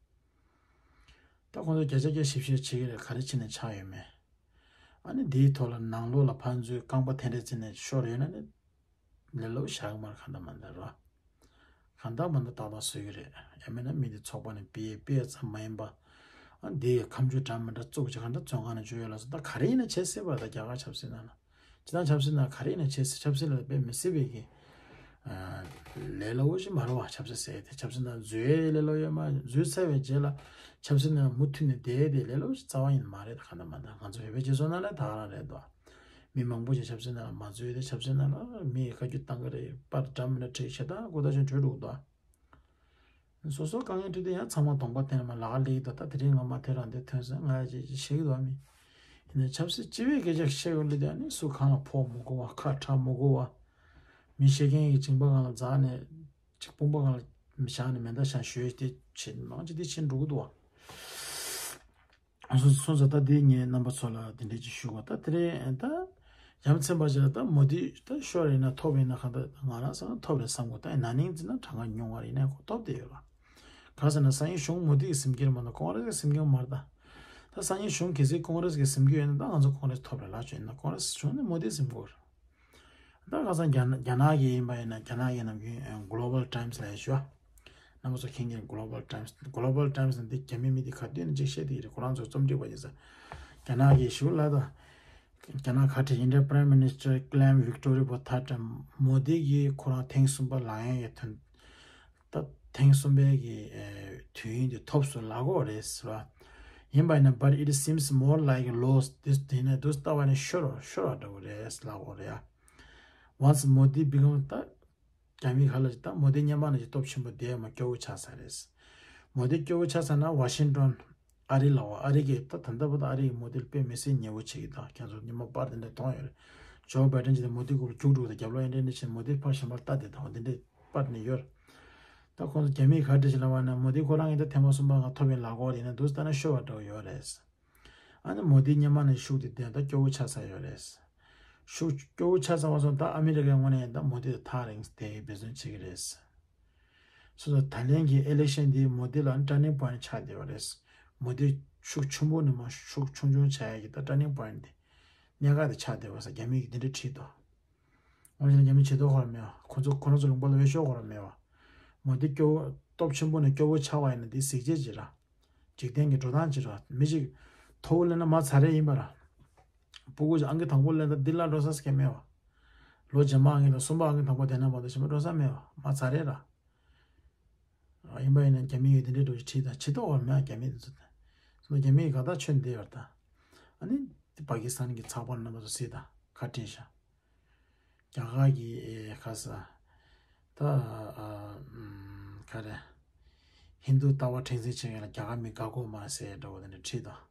ད་ཁོང་ཚོ་བརྒྱ་ཆ་བརྒྱ་ཞིབ་བཤེར་བྱེད་ཀྱི་རེད། ག་རེ་བྱས་ནས་ཆགས་ཡོད་མེད། ཨ་ནི་དེའི་ཐོག་ལ་ནང་ལོགས་ལ་ཕར་ཚུར་རྐང་པ་དེ་འདྲ་བརྩིས་ནས་ཤོར་ཡོད་ན་ནི། ལས་སླ་པོ་ཞིག་མ་རེད། གང་ལྟར་མ་ལྟར་རོ། གང་ལྟར་མ་ལྟར་ཏག་ཏག་བཟོ་གི་རེད། ཡང་མིན་ན་མི་དེ་ཚོགས་པ་ནས་ཕུད་ཡས་ཕུད་ཡས་ཙམ་མ་ཡིན་པ། ཨ་འདི་ཡི་ཁ་མཆུ་འདྲ་མི་འདྲ་བཙུགས་བྱས་གང་ལྟར་བཙོན་ཁང་ནང་འཇུག་ཡས་ལ་སོགས་ད་ག་རེ་ཡིན་ན་བྱེད་སྲིད་པ་རེད། ད་རྒྱ་གར་ཆབ་སྲིད་ནང་ལ། སྤྱིར་བཏང་ཆབ་སྲིད་ནང་ག་རེ་ཡིན་ན་བྱེད་སྲིད། ཆབ་སྲིད་ལ་དཔེ་མི་སྲིད་པའི་གི། ཨ་ལས་སླ་པོ་ཞིག་མ་རེད་བ། ཆབ་སྲིད་ཟེར་ཡས་དེ་ཆབ་སྲིད་ནང་འཛུལ་ཡས་ལས་སླ་པོ་ཡོད་མ། འཛུལ་ཚར་བའི་རྗེས་ལ་ཆབ་སྲིད་ནང་མུ་མཐུད་ནས་བསྡད་ཡས་དེ་ལས་སླ་པོ་ཞིག་རྩ་བ་ཉིད་མ་རེད། གང་ལྟར་མ་ལྟར་ང་ཚོ་བོད་པའི་སྤྱི་ཚོགས་ནང་ལ་ད་ག་རང་རེད་དོ། མི་མང་པོ་ཞིག་ཆབ་སྲིད་ནང་ལ་མ་འཛུལ་ཏེ་ཆབ་སྲིད་ནང་ལ་མིས་བཀའ་བཀྱོན་བཏང་གི་རེད། པར་འདྲ་མི་འདྲ་བྲིས་བྱས་ད་སྐུ་ད་ཆུང་བྲོས་འགྲོ་གི་འདུག་སོ་སོ་དཀའ་ངལ་འཕྲད་དུས་ཡང་ཚང་མ་གདོང་པ་བསྟན་ནས་མར་ལག་པ་སླེབས་ཀྱི་འདུག་ད་དེ་རིང་ང་མ་དེ་རང་དེ་ཐོན་སོང་། ང་ཡ་ཅིག་ཅིག་བཤད་ཀྱི་འདུག་ཨ་མི། ཡིན་ནའི་ཆབ་སྲིད་སྤྱི་པའི་སྐད་ཆ་བཤད་ཡོང་དུས་ཨ་ནི་སུ་གང་ལ་ཕོག་མི་དགོས་པ། ཁ་གྲག་མི་དགོས་པ། མི་བཤད་མཁན་གྱི་མཇིང་པ་སྒང་ལ་འཛེགས་ནས་ཅིག་དཔུང་པ་སྒང་ལ་བཞག་ནས་མེ་མདའ་བཞག་ཞུ་ཡས་དེ་བྱེད་མང་ཆེ་དེ་བྱེད་འགྲོ་གི་འདུག་བ། སོང་སོང་ཙང་ད་འདི་ངས་རྣམ་པ་ཚོ་ལ་འདི་འདྲས་ཅིག་ཞུ་དགོས། ད་དེ་རིང་ད་ཡ་མཚན་པ་ཅིག་ལ་ད་མོ་དི་ད་ཤོར་ཡིན་ན་ཐོབ་ཡིན་ན་གང་ལྟར་ང་རང་བསམ་ན་ཐོབ་རེད་བསམ་གོ། ད་ན་ནིང་བརྩིས་ན་གྲངས་ཀ་ཉུང་བ་རེད། ཡིན་ན་ཁོ་ཐོབ་བསྡད་ཡོད་ར། གང་ཟེར་ན་སང་ཉིན་གཞུང་མོ་དི་གིས་ཟིན་གྱི་རེད་མ་གཏོགས་ཀོང་རེས་ཀྱིས་ཟིན་གྱི་མ་རེད་ད། ད་སང་ཉིན་གཞུང་གལ་སྲིད་ཀོང་རེས་ཀྱིས་ཟིན་གྱི་ཡོད་ན་ད་ང་ཚོ་ཀོང་རེས་ཐོབ་རེད་ལབ་བྱས་ཡིན་ན་ཀོང་རེས་གཞུང་ནི་མོ་དི་ཟིན་དགོས་རེད། ད་ཁ་སང་རྒྱ་ནག་རྒྱ་ནག་གི་ཡིན་པ་ཡིན་ན་རྒྱ་ནག་གི་ནམ་རྒྱུན་Global Times ལབ་ཡས་ཞུ་བ། རྣམ་པ་ཚོ་མཁྱེན་གྱི་རེད། Global Times Global Times ནི་འདི་རྒྱ་མི་མི་འདི་ག་དུས་ནས་ཅིག་བཤད་བསྡད་ཀྱི་རེད། ཁོ་རང་ཚོའི་རྩོམ་སྒྲིག་པ་ཡིན་ས། རྒྱ་ནག་གི་ཞུ་ལ་ད། རྒྱ་ནག་ཁ་བྲལ་Indian Prime Minister claim victory for third time མོ་དི་གིས་ཁོ་རང་ཐེངས་གསུམ་པ་ལངས་ཡས་ཀྱི་དོན། ད་ཐེངས་གསུམ་པའི་གི་ཨེ་དུས་ཡུན་དེ་ཐོབ་སོང་ལབ་ཀྱི་ཡོད་རེད་ཟེར་བ། ཡིན་པ་ཡིན་ན་but it seems more like a loss this དེ་ནས་འདུག་ལྟ་བ་ནི་ཤོར་བ་ཤོར་བ་འདྲ་བོ་རེད་ལབ་ཀྱི་ཡོད་རེད་ཡ། Once མོ་དི་become ད་རྒྱ་མི་ཁ་ལ་ཅིག་ད་མོ་དི་སྔོན་མ་ནང་བཞིན་སྟོབས་ཆེན་པོ་བསྡད་མ་སྐྱོ་བོ་ཆགས་ཚར་རེད། མོ་དི་སྐྱོ་བོ་ཆགས་ཚར་ན་Washington ཨ་རི་ལ་བ་ཨ་རི་གི་ད་ད་ལྟ་བར་དུ་ཨ་རི་གི་མོ་དི་ལ་དཔེ་མི་སྲིད་ཉེ་བོ་བྱེད་ཀྱི་དང་ཁྱེད་ཚོ་ཉི་མ་པར་དེ་འདྲ་མཐོང་ཡོད་རེད། ཇོ་བྷའི་ཌེན་ཅིག་དང་མོ་དི་གུ་རྒྱུག་འགྲོ་དང་རྒྱབ་ལོག་ཡན་འདྲེན་འདྲ་བྱས་མོ་དི་ཕར་གཞན་པར་ལྟ་དེ་དང་དེ་འདྲའི་པར་ནས་ཡོད་རེད། ད་ཁོང་ཚོ་རྒྱ་མིས་ག་འདྲ་ཞིག་ལབ་པ་ན་མོ་དི་ཁོ་རང་གི་ད་ཐེངས་མ་གསུམ་པ་ང་ཐོབ་པའི་ལག་འཁོར་དེ་ནས་འདུག་ལྟ་ན་ཤོར་བ་འདྲ་བོ་ཡོད་རེད། ཨ་ནི་མོ་དི་སྔོན་མ་ནས་ཤུགས་དེ་ལྡན་ད་སྐྱོ་བོ་ཆགས་ཚར་ཡོད་རེད། ཤུགས་སྐྱོ་བོ་ཆགས་ཚར་བ་སོང་ད་ཨ་མི་རི་ཀའི་ངོས་ནས་ད་མོ་དི་དང་ཐག་རིང་དེ་འབད་བརྩོན་བྱེད་ཀྱི་རེད། སོ་སོ་ད་ལན་གྱི་ཨི་ལེག་ཤན་འདི་མོ་དི་ལ་ཊར་ནིང་པོ་ཡིན་ཊི་ཆགས་བསྡད་པ་རེད། མོ་དི་ཤུགས་ཆེན་པོ་ནས་མར་ཤུགས་ཆུང་ཆུང་ཆགས་ཡ་གི་ད་ཊར་ནིང་པོ་ཡིན་ཊི་དེ་གནད་འགག་དེ་ཆགས་བསྡད་པ་ས་རྒྱ་མི་གིས་འདི་འདྲ་བྲིས་འདུག་འོན་ཀྱང་རྒྱ་མི་བྱེད་དོ་ཁོ་ར་མེད་པ། ཁོ་ཚོ་ཁོ་རང་ཚོ་ལུང་པ་ལ་འོས་ཤོག་ཁོ་ར་མེད་པ། མོ་དི་སྐྱོ་བོ་སྟོབས་ཆེན་པོ་ནས་སྐྱོ་བོ་ཆགས་པ་ཡིན་ན་འདི་གཟི་བརྗིད་ཅིག་ར། འཇིག་རྟེན་གྱི་འགྲོ་སྟངས་ཅིག་ར། མི་ཅིག་མཐོ་བོ་སླེབས་ན་མར་ཚ་རེ་ཡིན་པ་ར། སྤུ་གུ་ཅིག་ཨང་ཀི་དང་པོ་སླེབས་ན་འདི་ལ་འགྲོ་ས་སྐད་མེད་པ། ལོ་རྗེས་མ་ཨང་ཀི་དང་གསུམ་པ་ཨང་ཀི་དང་པོ་དེ་ན་མ་གཏོགས་གཞན་པ་འགྲོ་ས་མེད་པ་མར་ཚ་རེ་ར། ཡིན་པ་ཡིན་ན་རྒྱ་མི་ཡིས་དེ་འདྲའི་འགྲོ་ཅིག་བྲིས་དང་བྱེད་དོ་བ་མེད་རྒྱ་མི་དེ་ཚོ་དང་། སོ་རྒྱ་མི་ཡིས་ག་ད་ཆོས་འདི་ཡོད་ད། ཨ་ནི་དེ་པ་ཀི་སི་ཐན་གྱི་ཚགས་པར་རྣམ་པ་ཚོ་གཟིགས་དང་ག་བྲིས་ཤག་རྒྱ་གར་གྱི་ཨེ་ཁ་ས། ད་ཨ་ཨམ་ག་རེ། ཧིན་རྡུ་ལྟ་བ་མཁྲེགས་འཛིན་བྱེད་མཁན་ལ་རྒྱ་གར་མི་དགའ་གོ་མ་ཟེར་འདྲ་བོ་དེ་འདྲ་བྲིས་དང་།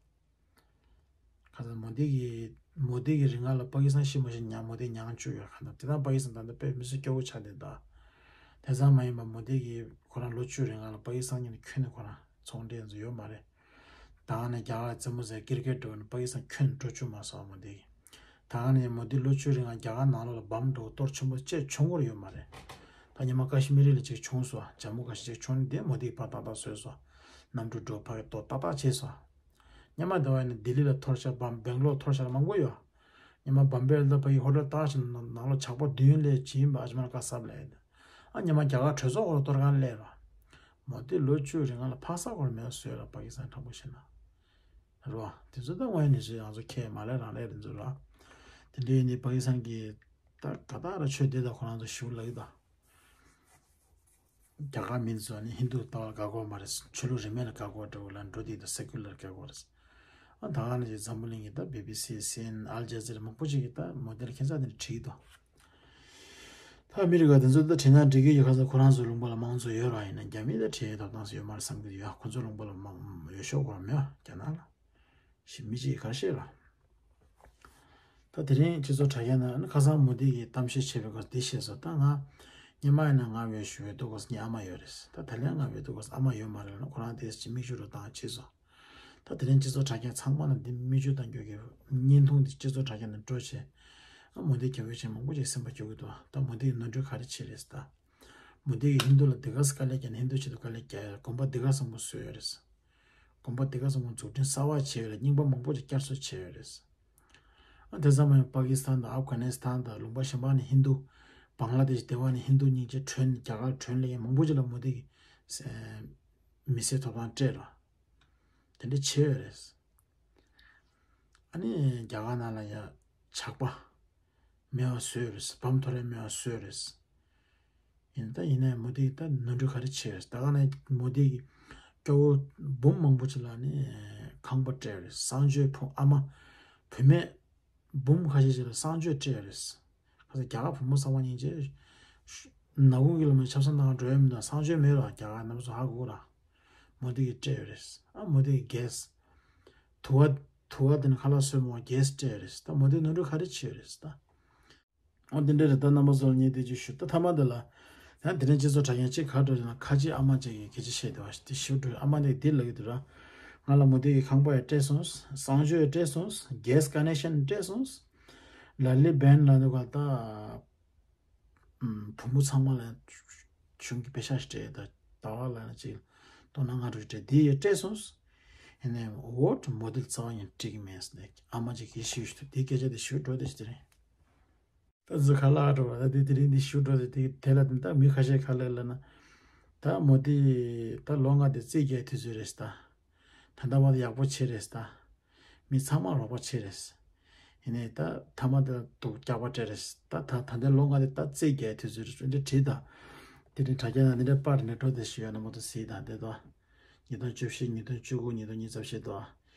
ཁ་ས་མོ་དི་གི་མོ་དི་གི་རིང་ལ་པ་ཀི་སི་ཐན་ཤི་མ་ཤི་ཉང་མོ་དི་ཉང་བཅུག་ཡོད་ཁ་འདུག་དེ་དང་པ་ཀི་སི་ཐན་ད་ལྟ་དཔེ་མི་སྲིད་སྐྱོ་བོ་ཆགས་བསྡད་འདུག་དེ་ཙམ་མ་ཡིན་པར་མོ་དི་གི་ཁོ་རང་ལོ་བཅུ་རིང་ལ་པ་ཀི་སི་ཐན་གཉིས་ནས་ཁྱོན་ནས་ཁོ་རང་ཚོང་འབྲེལ་ཚོ་ཡོད་མ་རེད། ད་ག་ནས་རྒྱ་གར་རྩེད་མོ་རྩེ་ཀིར་ཀེད་འགྲོ་ནས་པ་ཀི་སི་ཐན་ཁྱོན་འགྲོ་བཅུག་མ་སོང་མོ་དི་གི། ད་ག་ནས་མོ་དི་ལོ་བཅུ་རིང་ལ་རྒྱ་གར་ནང་ལོགས་ལ་བམ་འགྲོ་གཏོར་ཆེན་པོ་ཅེས་བྱུང་གི་ཡོད་མ་རེད། ད་ཉི་མ་ཀ་ཤི་མི་རི་ལ་ཅིག་བྱུང་སོང་ཇམ་མུ་ཀ་ཤི་ཅིག་བྱུང་ནས་དེ་མོ་དི་གི་ཕར་ཏག་ཏག་བཟོས་སོང་། གནམ་གྲུ་འགྲོ་ཕ་གི་གཏོར་ཏག་ཏག་བྱས་སོང་། སྔོན་མ་དེ་བ་ནི་ལྡི་ལི་ལ་འཐོར་ཤག་བམ་སྦེང་ལོར་འཐོར་ཤག་མང་པོ་ཡོད། སྔོན་མ་བམ་བེ་ལ་ཕ་གི་ཧོ་ཊེལ་ཏག་ཞིག་ནང་ལོགས་ཇག་པ་བདུན་སླེབས་ཕྱིན་པ་ཨ་ཇ་མར་ཀ་སབ་ལ་ཡོད། ཨ་སྔོན་མ་རྒྱ་གར་གྲོས་ཚོགས་ཧོ་ཊེལ་གཏོར་མཁན་སླེབས་ར། མོ་དི་ལོ་བཅུ་རིང་ལ་ཕག་ས་ཧོ་ཊེལ་མེད་བཟོས་ར་པ་ཀི་སི་ཐན་དྲང་པོ་བཤད་ན། རེད་བ། དེ་ཚོ་ད་དངོས་ཡོད་གནས་ཚུལ་ང་ཚོ་ཁས་མ་ལེན་རང་ལེན་རེད་འཛུལ་ར། དེ་འདྲའི་ནི་པ་ཀི་སི་ཐན་གྱི་ད་ག་ད་ར་ཆོས་དེ་ད་ཁོ་རང་ཚོ་ཞིབ་ལབ་ཀྱི་ད། རྒྱ་གར་མི་ཚོ་ནི་ཧིན་རྡུ་ལྟ་བ་དགའ་གོ་མ་རེད། ཆོས་ལུགས་རིས་མེད་ལ་དགའ་གོ་འདྲ་བོ་ལ་འགྲོ་དེ་དང་སེ་ཀུ་ལར་དགའ་གོ་རེད། ཨ་ད་ག་ནས་ཅིག་འཛམ་བུ་གླིང་གི་ད་བི་བི་སི་སི་ཨེན་ཨེན་ཨལ་ཇ་ཛི་ར་མང་པོ་ཅིག་གིས་ད་མོ་དེ་ལ་ཁྱད་མཚར་དེ་འདྲ་བྲིས་འདུག་ད་ཨ་མི་རི་ཀ་དེ་ཚོ་ད་བྲིས་ན་འགྲིག་གི་ཡོད་ཁ་ཚ་ཁོ་རང་ཚོའི་ལུང་པ་ལ་དམངས་གཙོ་ཡོད་ར་ཡིན་ན་རྒྱ་མི་ད་བྲིས་ཡས་ཐོབ་ཐང་ཚོ་ཡོད་མ་རེད་བསམ་གི་ཡོད། ཁོ་ཚོའི་ལུང་པ་ལ་མང་ཡོད་ཤོག་གོ་མེད་རྒྱ་ནག་ལ། ཞེས་མི་གཅིག་ག་ཤེས་ལ། ད་དེ་རིང་སྤྱི་ཚོགས་དྲ་རྒྱ་ནང་ཁ་སང་མོ་དི་གིས་གཏམ་བཤད་བྱས་པའི་སྐོར་འདི་བཤད་སོང་། ད་ང་སྔོན་མ་ཡིན་ན་ང་བོད་ཞུ་བའི་ཏོག་ཙམ་ངའི་ཨ་མ་ཡོད་རེད། ད་ད་ལན་ང་བོད་ཏོག་ཙམ་ཨ་མ་ཡོད་མ་རེད་ལབ་ན་ཁོ་རང་དེ་ཅིག་མིག་ཆུ་རུ་བཏང་བྱས་སོང་། ད་དེ་རིང་སྤྱི་ཚོགས་དྲ་རྒྱ་ཚང་མ་ལ་འདི་མིག་ཆུ་བཏང་རྒྱུ་གི་བརྙན་ཐུང་འདི་སྤྱི་ཚོགས་དྲ་རྒྱ་ནང་འགྲོ་བྱས། ཨ་མོ་དི་གྱ་བོད་ཆེན་མང་པོ་ཅིག་སེམས་པ་སྐྱོ་གི་འདུག་ད་མོ་དི་གི་ནོར་འཁྲུལ་ག་རེ་བྱས་རེད་ད། མོ་དི་གིས་ཧིན་རྡུ་ལ་དེ་ག་ས་དཀའ་ལས་བརྒྱབ་ནས་ཧིན་རྡུ་ཆེད་དུ་དཀའ་ལས་བརྒྱབ་ཡ་དགོན་པ་དེ་ག་ས་མོ་བཟོས་ཡོད་རེད། དགོན་པ་དེ་ག་ས་མོ་འཛུགས་སྐྲུན་གསར་བ་བྱས་ཡོད་རེད། རྙིང་པ་མང་པོ་ཅིག་བསྐྱར་གསོ་བྱས་ཡོད་རེད། ཨ་དེ་ཙམ་མ་ཡིན་པ་ཀི་སི་ཐན་དང་ཨབ་གྷ་ནི་སི་ཐན་དང་ལུང་པ་གཞན་པ་ནས་ཧིན་རྡུ། བང་ལ་དེ་ཤི་དེ་བ་ནས་ཧིན་རྡུ་སྙིང་རྗེ་བྲོས་ནས་རྒྱ་གར་བྲོས་སླེབས་མཁན་མང་པོ་ཅིག་ལ་མོ་དི་གིས་མི་སེར་ཐོབ་ཐང་སྤྲད་ར། དེ་འདྲ་བྱས་ཡོད་རེད། ཨ་ནི་རྒྱ་གར་ནང་ལ་ཡ་ཇག་པ། མེད་པ་བཟོས་རེད། བམ་ཐོ་རེ་མེད་པ་བཟོས་རེད། ཡིན་ད་ཡིན་ནའི་མོ་དི་ད་ནོར་འཁྲུལ་ག་རེ་བྱས་རེད། ད་ག་ནས་མོ་དི་གི་སྐྱོ་བོ་འབུམ་མང་པོ་ཅིག་ལ་ནི་ཁང་པ་སྤྲད་རེད། གསང་སྤྱོད་ཕོ་ཨ་མ་བུད་མེད་འབུམ་ཁ་ཤས་ཅིག་ལ་གསང་སྤྱོད་སྤྲད་རེད། ཁ་ས་རྒྱ་གར་བུ་མོ་ཚང་མ་སྙིང་རྗེ། ནག་ཁུང་གི་ལམ་ནས་ཆབ་གསང་གནང་འགྲོ་ཡ་མི་འདུག་གསང་སྤྱོད་མེད་ར་རྒྱ་གར་རྣམ་པ་ཚོ་ཧ་གོ་ར། མོ་དི་གི་སྤྲད་རེད། ཨ་མོ་དི་གི་གེ་སི། དུ་བ། དུ་བ་དེ་ནི་ཁ་ལག་སོས་མོ་གེ་སི་སྤྲད་རེད། ད་མོ་དེ་ནོར་འཁྲུལ་ག་རེ་བྱས་རེད་ད། འོ་དེ་འདྲ་རེད། ད་རྣམ་པ་ཚོ་ལ་ངས་དེ་ཅིག་ཞུ། ད་ཐ་མ་དེ་ལ། ཡང་དེ་རིང་སྤྱི་ཚོགས་དྲ་རྒྱ་ཅིག་ག་འགྲོ་ཡོད་ན་ཁ་ཆེ་ཨ་མ་ཅིག་གིས་སྐད་ཆ་བཤད་བསྡད་པ་ཞིག་དེ་ཞུ་འགྲོ། ཨ་མ་དེ་འདི་ལབ་ཀྱི་འདུག་ར། ང་ལ་མོ་དེ་གི་ཁང་པ་ཡང་སྤྲད་སོང་། གསང་སྤྱོད་ཡང་སྤྲད་སོང་། གེ་སི་ཀ་ནེག་ཤན་སྤྲད་སོང་། ལ་ལི་བན་ལ་འདུག་ག་ད། བུ་མོ་ཚང་མ་ལ་གཞུང་གི་པེ་ཤག་ཞིག་སྤྲད་ད། ཟླ་བ་ལ་ཅིག་སྟོང་ཕྲག་ལྔ་དྲུག་སྤྲད་དེ་ཡང་སྤྲད་སོང་། ཡིན་ནའི་འོ་མོ་དེ་རྩ་བ་ཡང་འགྲིག་གི་མེད་ཟེར་ནས་ཨ་མ་ཅིག་གིས་ཞུས་ཞུས་དེ་སྐད་ཆ་དེ་ཞུ་འགྲོ་དེ་ཞིག་དེ་རིང་། ད་ཟི་ཁ་ལག་འགྲོ་བ་ད་དེ་དེ་རིང་འདི་ཞུ་འགྲོ་དེ་དེ་དེ་ལ་དེ་ད་མི་ཁ་ཤས་ཁ་ལས་ལ་ན། ད་མོ་དེ་ད་ལོ་ལྔ་དེ་རྩིས་རྒྱག་དུས་ཚོད་རེད་ད། ད་ལྟ་བར་ཡག་པོ་བྱས་རེད་ད། མི་ཚང་མ་རོགས་པ་བྱས་རེད། ཡིན་ནའི་ད་ཐ་མ་དེ་ལ་སྡུག་སྐྱག་པ་སྤྲད་རེད། ད་ད་ད་ལྟའི་ལོ་ལྔ་དེ་ད་རྩིས་རྒྱག་དུས་ཚོད་རེད། འདི་བྲིས་ད། དེ་རིང་དྲ་རྒྱ་ནང་འདི་འདྲའི་པར་ནས་འགྲོ་དེ་ཞིག་ཡོད་ན་མོ་དེ་གཟིགས་དང་དེ་དོ། ཉིས་སྟོང་བཅུ་བཞི་ཉིས་སྟོང་བཅུ་དགུ་ཉིས་སྟོང་ཉི་ཤུ་རྩ་བཞི་དོ།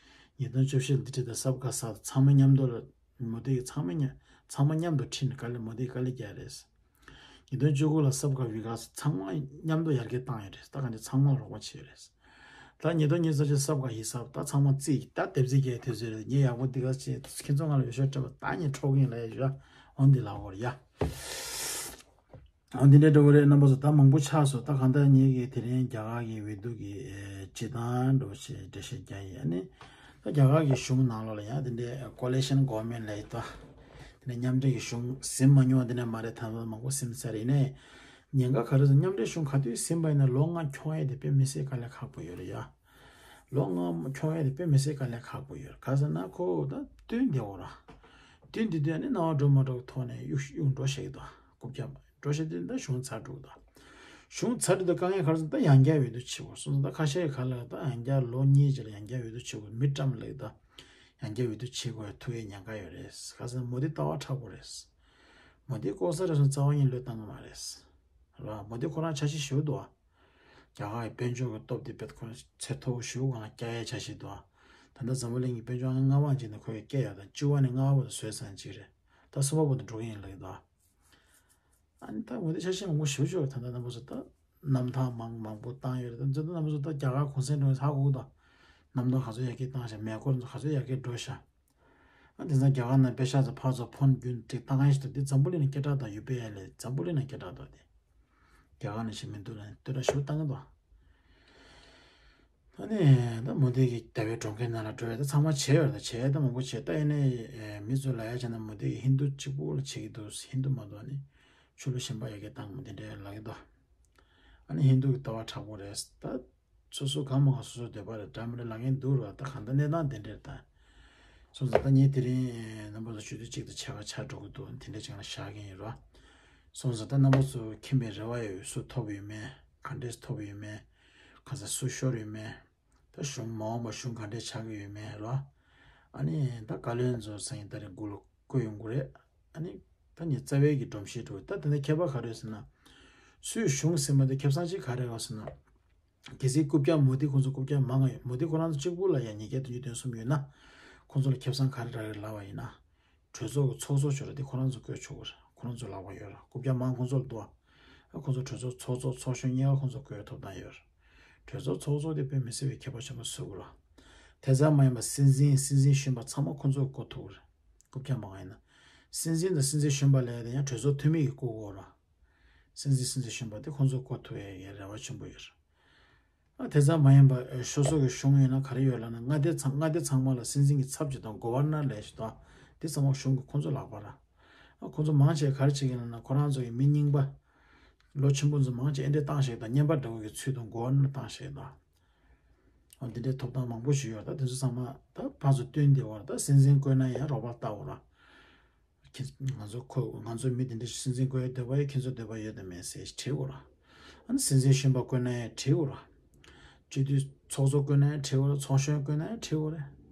ཉིས་སྟོང་བཅུ་བཞི་འདི་བྲིས་ད་སབ་ཀ་སཱཐ་ཚང་མ་མཉམ་དུ་ལ། མོ་དེ་གི་ཚང་མ་མཉམ་ཚང་མ་མཉམ་དུ་ཁྲིད་ནས་དཀའ་ལས་མོ་དེ་གི་དཀའ་ལས་རྒྱག་རེད། ཉིས་སྟོང་བཅུ་དགུ་ལ་སབ་ཀ་བི་ཀ་ས་ཚང་མ་མཉམ་དུ་ཡར་རྒྱས་བཏང་ཡོད་རེད། ད་ག་འདི་ཚང་མ་ལ་རོགས་པ་བྱས་ཡོད་རེད། ད་ཉིས་སྟོང་ཉི་ཤུ་རྩ་གཅིག་གསར་པ་ཡིན་ས་ད་ཚང་མ་རྩིས་ད་དེབ་རྩིས་རྒྱག་དུས་ཚོད་རེད། ངས་ཡག་པོ་འདི་ག་ཅེས་ཁྱེད་ཚོ་ང་ལ་འོས་ཤོག་སྤྲད་པ་ད་ངས་འཕྲོག་གིན་ལ་ཡ་ཞུ་འོ་འདི་ལ་འོར་ཡ། འོ་འདི་འདྲའི་འགྲོ་གི་རེད། རྣམ་པ་ཚོ་ད་མང་པོ་ཆགས་སོང་། ད་གང་ལྟར་ངེད་ཀྱིས་དེ་རིང་རྒྱ་གར་གྱི་འོས་བསྡུ་གི་ཨེ་སྤྱི་བཏང་འགྲོ་ཞེས་འགྲེལ་བཤད་རྒྱག་ཡིན། ཨ་ནི་ད་རྒྱ་གར་གྱི་གཞུང་ནང་ལོགས་ལ་ཡང་དེ་འདྲའི་coalition government ལབ་ཡོད་དོ། དེ་ནས་མཉམ་འབྲེལ་གྱི་གཞུང་ཟིན་མ་མྱོང་བ་དེ་འདྲ་མ་རེད། ད་མང་པོ་ཟིན་ཚར་ཡིན་ནའི་ཉེན་ཁ་ག་རེ་ཟེར་མཉམ་འབྲེལ་གཞུང་ག་དུས་ཟིན་པ་ཡིན་ན་ལོ་ལྔ་འཁྱོངས་ཡས་དེ་དཔེ་མི་སྲིད་དཀའ་ལས་ཁག་པོ་ཡོད་རེད་ཡ། ལོ་ལྔ་འཁྱོངས་ཡས་དེ་དཔེ་མི་སྲིད་དཀའ་ལས་ཁག་པོ་ཡོད་རེད། ག་ཟེར་ན་ཁོ་ད་བསྟུན་བསྡད་འོ་ར། བསྟུན་བསྡད་དུས་ཨ་ནི་སྣང་བ་འགྲོ་མ་འགྲོ་གི་ཐོག་ནས་གཡུག་གཡུག་འགྲོ་ཤེས་ཀྱི་འདུག་རྐུབ་བཀྱག་འགྲོ་ཤེས་དུས་ད་གཞུང་ཚར་འགྲོ་གི་འདུག་གཞུང་ཚར་དུས་ད་དཀའ་ངལ་ག་རེ་ཟེར་ན་ད་ཡང་བསྐྱར་འོས་བསྡུ་བྱེད་དགོས་སོང་ཙང་ད་ཁ་ཤས་ཀྱི་ག་ལ་ད་ཡང་བསྐྱར་ལོ་གཉིས་རྗེས་ལ་ཡང་བསྐྱར་འོས་བསྡུ་བྱེད་དགོས། མི་བཀྲམ་ལེགས་ད་ཡང་བསྐྱར་འོས་བསྡུ་བྱེད་དགོས་ཐུག་ཡས་ཉེན་ཁ་ཡོད་རེད། ག་ཟེར་ན་མོ་དི་ལྟ་བ་མཁྲེགས་པོ་རེད། མོ་དི་ལྐོག་ཟ་རེད་སོང་རྩ་བ་ཉིད་བློས་བཏང་གི་མ་རེད། རེད་བ། མོ་དི་ཁོ་རང་འཆར་གཞི་ཞུ་འདུག་བ། རྒྱ་གར་གྱི་དཔལ་འབྱོར་གྱི་སྟོབས་དེ་དཔེ་ཁོ་ཚད་མཐོ་བོ་ཞེ་པོ་སྒང་ལ་བསྐྱལ་ཡས་འཆར་གཞི་འདུག་ད་ལྟ་འཛམ་བུ་གླིང་གི་དཔལ་འབྱོར་ཨང་ལྔ་པ་ཅིག་ནས་ཁོས་བསྐྱལ་ཡོད། ད་བཅུ་པ་ནས་ལྔ་པ་བར་དུ་བཟོས་ཚར་ཅིག་རེད། ད་གསུམ་པ་བར་དུ་འགྲོ་གི་ཡིན་ལབ་ཀྱི་འདུག་ཨ་ནི་ད་འོ་དེ་འཆར་གཞི་མང་པོ་ཞེ་པོ་ཅིག་ཡོད་རེད། ད་ལྟ་རྣམ་པ་ཚོ་ད་གནམ་ཐང་མང་མང་པོ་བཏང་ཡོད་རེད། ད་འཛམ་གླིང་རྣམ་པ་ཚོ་ད་རྒྱ་གར་གུང་སེང་འགྲོ་ཡས་ཧ་གོ་གི་འདུག་གནམ་ཐང་ག་ཚོད་ཡར་རྒྱས་བཏང་ཤག་མེ་འཁོར་ཚོ་ག་ཚོད་ཡར་རྒྱས་འགྲོ་ཤག་ཨ་དེང་སང་རྒྱ་གར་ནང་པེ་ཤག་ཚོ་ཕར་ཚུར་ཕོན་རྒྱུན་སྒྲིག་བཏང་མཁན་ཞིག་འདུག་འདི་འཛམ་བུ་གླིང་ནས་སྐད་གྲགས་དང་ཡུ་པི་ཨའི་ལས་འཛམ་བུ་གླིང་ནས་སྐད་གྲགས་འདུག་དེ་རྒྱ་གར་ནང་བཞིན་མི་འདུག་ལ་བསྟོད་ར་ཞུ་བཏང་གི་འདུག་ཨ་ནི་ད་མོ་དི་གི་ཟླ་བའི་གྲོང་ཁྱེར་ནང་ལ་འགྲོ་ཡ་ད་ཚང་མ་བྱས་ཡོད་རེད། ད་བྱས་ཡ་ད་མང་པོ་བྱས། ད་ཡིན་ནའི་མི་ཚོ་ལ་ཡ་བྱས་ན་མོ་དི་གི་ཧིན་དུ་གཅིག་པུ་ལ་བྱེད་ཀྱི་འདུག་ཧིན་དུ་མ་གཏོགས་ནི་ཆོས་ལུགས་གཞན་པ་ཡ་གི་བཏང་མོ་དེ་འདྲའི་ལབ་ཀྱི་འདུག་ཨ་ནི་ཧིན་དུ་གི་ལྟ་བ་མཁྲེགས་པོ་རེད་ད། སོ་སོ་གང་མང་གང་སོ་སོའི་འདོད་པ་རེད། འདྲ་མི་འདྲ་ལབ་མཁན་འདུག་ར། ད་གང་ལྟར་གནས་སྟངས་དེ་འདྲ་རེད་ད། སོང་ཙང་ད་ངས་དེ་རིང་རྣམ་པ་ཚོ་ཞུ་དུས་གཅིག་ཏུ་ཆ་ག་ཆ་འགྲོ་གི་འདུག་དེ་འདྲ་ཅིག་ལ་བཞག་གི་ཡིན་ར། སོང་ཙང་ད་རྣམ་པ་ཚོ་མཁྱེན་པའི་རེ་བ་ཡོད། སུ་ཐོབ་ཡོད་མེད། ག་འདྲས་ཐོབ་ཡོད་མེད། ག་ས་སུ་ཤོར་ཡོད་མེད། ད་གཞུང་མ་འོངས་པ་གཞུང་ག་འདྲས་ཆགས་ཀྱི་ཡོད་མེད་ར། ཨ་ནི་ད་བཀའ་བློན་ཚོ་སང་ཉིན་ད་རེས་འགོ་ལ་བསྐོས་ཡོང་གི་རེད། ཨ་ནི་ད་ངས་རྩ་བའི་གི་སྒྲོམ་གཞི་འགྲོ་ད་དེ་འདྲ་ཁྱད་པར་ག་རེ་ཟེར་ན། སུས་གཞུང་ཟིན་མ་དེ་ཁེ་བཟང་ཅིག་ག་རེ་རེད་ཟེར་ན། གལ་སྲིད་རྐུབ་བཀྱག་མོ་དི་ཁོང་ཚོ་རྐུབ་བཀྱག་མང་ང་ཡོད། མོ་དི་ཁོ་རང་ཚོ་གཅིག་པུ་ལ་ཡང་ཉིས་བརྒྱ་བདུན་ཅུ་དོན་གསུམ་ཡོད་ན། ཁོང་ཚོ་ལ་ཁེ་བཟང་ག་རེ་རག་རེད་ལབ་པ་ཡིན་ན། གྲོས་ཚོགས་ཀྱི་ཚོགས་གཙོ་ཆོག་རེད་དེ་ཁོ་རང་ཚོ་བསྐོས་ཆོག་གི་རེད། ཁོ་རང་ཚོ་ལག་པ་ཡོད་རེད། རྐུབ་བཀྱག་མང་ཁོང་ཚོ་ལ་འདུག་ཨ། ཁོང་ཚོ་གྲོས་ཚོགས་ཚོགས་གཙོ་ཚོགས་གཞོན་གཉིས་ཀ་ཁོང་ཚོ་བསྐོས་ཐོབ་ཐང་ཡོད་རེད། གྲོས་ཚོགས་ཚོགས་གཙོ་དེ་དཔེ་མི་སྲིད་པའི་ཁྱད་པར་ཆེན་པོ་བཟོ་གི་རེད། དེ་ཙམ་མ་ཡིན་པར་སྲིད་འཛིན་སྲིད་འཛིན་གཞོན་པ་ཚང་མ་ཁོང་ཚོས་བསྐོ་ཐུབ་ཀྱི་རེད། རྐུབ་བཀྱག་མང་ཡིན་ན། སྲིད་འཛིན་དང་སྲིད་འཛིན་གཞོན་པ་ལབ་ཡ་དེ་ཡང་གྲོས་ཚོགས་འཐུས་མི་གིས་བསྐོ་དགོས་རེད། སྲིད་འཛིན་སྲིད་འཛིན་གཞོན་པ་དེ་ཁོང་ཚོས་བསྐོ་ཐུབ་ཡ་གི་རེ་བ་ཆེན་པོ་ཡོད་རེད། ཨ་དེ་ཙམ་མ་ཡིན་པར་ཨེ་སོ་སོ་གི་གཞུང་ཡིན་ན་ག་རེ་ཡོད་ལབ་ན་མངའ་སྡེ་ཚང་མངའ་སྡེ་ཚང་མ་ལ་སྲིད་འཛིན་གྱི་ཚབ་ཅིག་དང་གོ་ཝར་ནར་ལབ་ཞིག་དང་དེ་ཚང་མ་གཞུང་གི་ཁོང་ཚོ་ལག་པ་ར། ཨ་ཁོང་ཚོ་མང་ཆེ་ག་རེ་བྱེད་ཀྱི་ལབ་ན་ཁོ་རང་ཚོ་གི་མི་རྙིང་པ། ལོ་ཆེན་པོ་ཚོ་མང་ཆེ་ཨེ་འདྲས་བཏང་ཞིག་དང་བརྙན་པར་འདྲ་བོ་གི་ཚུལ་དུ་གོ་ཝར་ནར་བཏང་ཞིག་དང་། ཨ་འདི་འདྲའི་ཐོབ་ཐང་མང་པོ་ཞིག་ཡོད་རེད། ད་དེ་ཚོ་ཚང་མ་ད་ཕར་ཚུར་བསྟུན་བསྡད་པ་རེད། ད་སྲིད་འཛིན་བསྐོས་ན་ཡང་རོགས་པ་ལྟ་བ་ར། ཁྱེད་ང་ཚོ་ཁོ་ང་ཚོ་མི་དེ་འདྲ་ཞིག་སྲིད་འཛིན་བསྐོ་ཡའི་འདོད་པ་ཡོད། ཁྱེད་ཚོ་འདོད་པ་ཡོད་དམ་མེད་ཟེར་དྲིས་དགོས་ར། ཨ་ནི་སྲིད་འཛིན་གཞོན་པ་བསྐོ་ན་ཡང་དྲིས་དགོས་ར། སྤྱི་འཐུས་ཚོགས་གཙོ་བསྐོ་ན་ཡང་དྲིས་དགོས་ར། ཚོགས་གཞོན་བསྐོ་ན་ཡང་དྲིས་དགོས་རེད།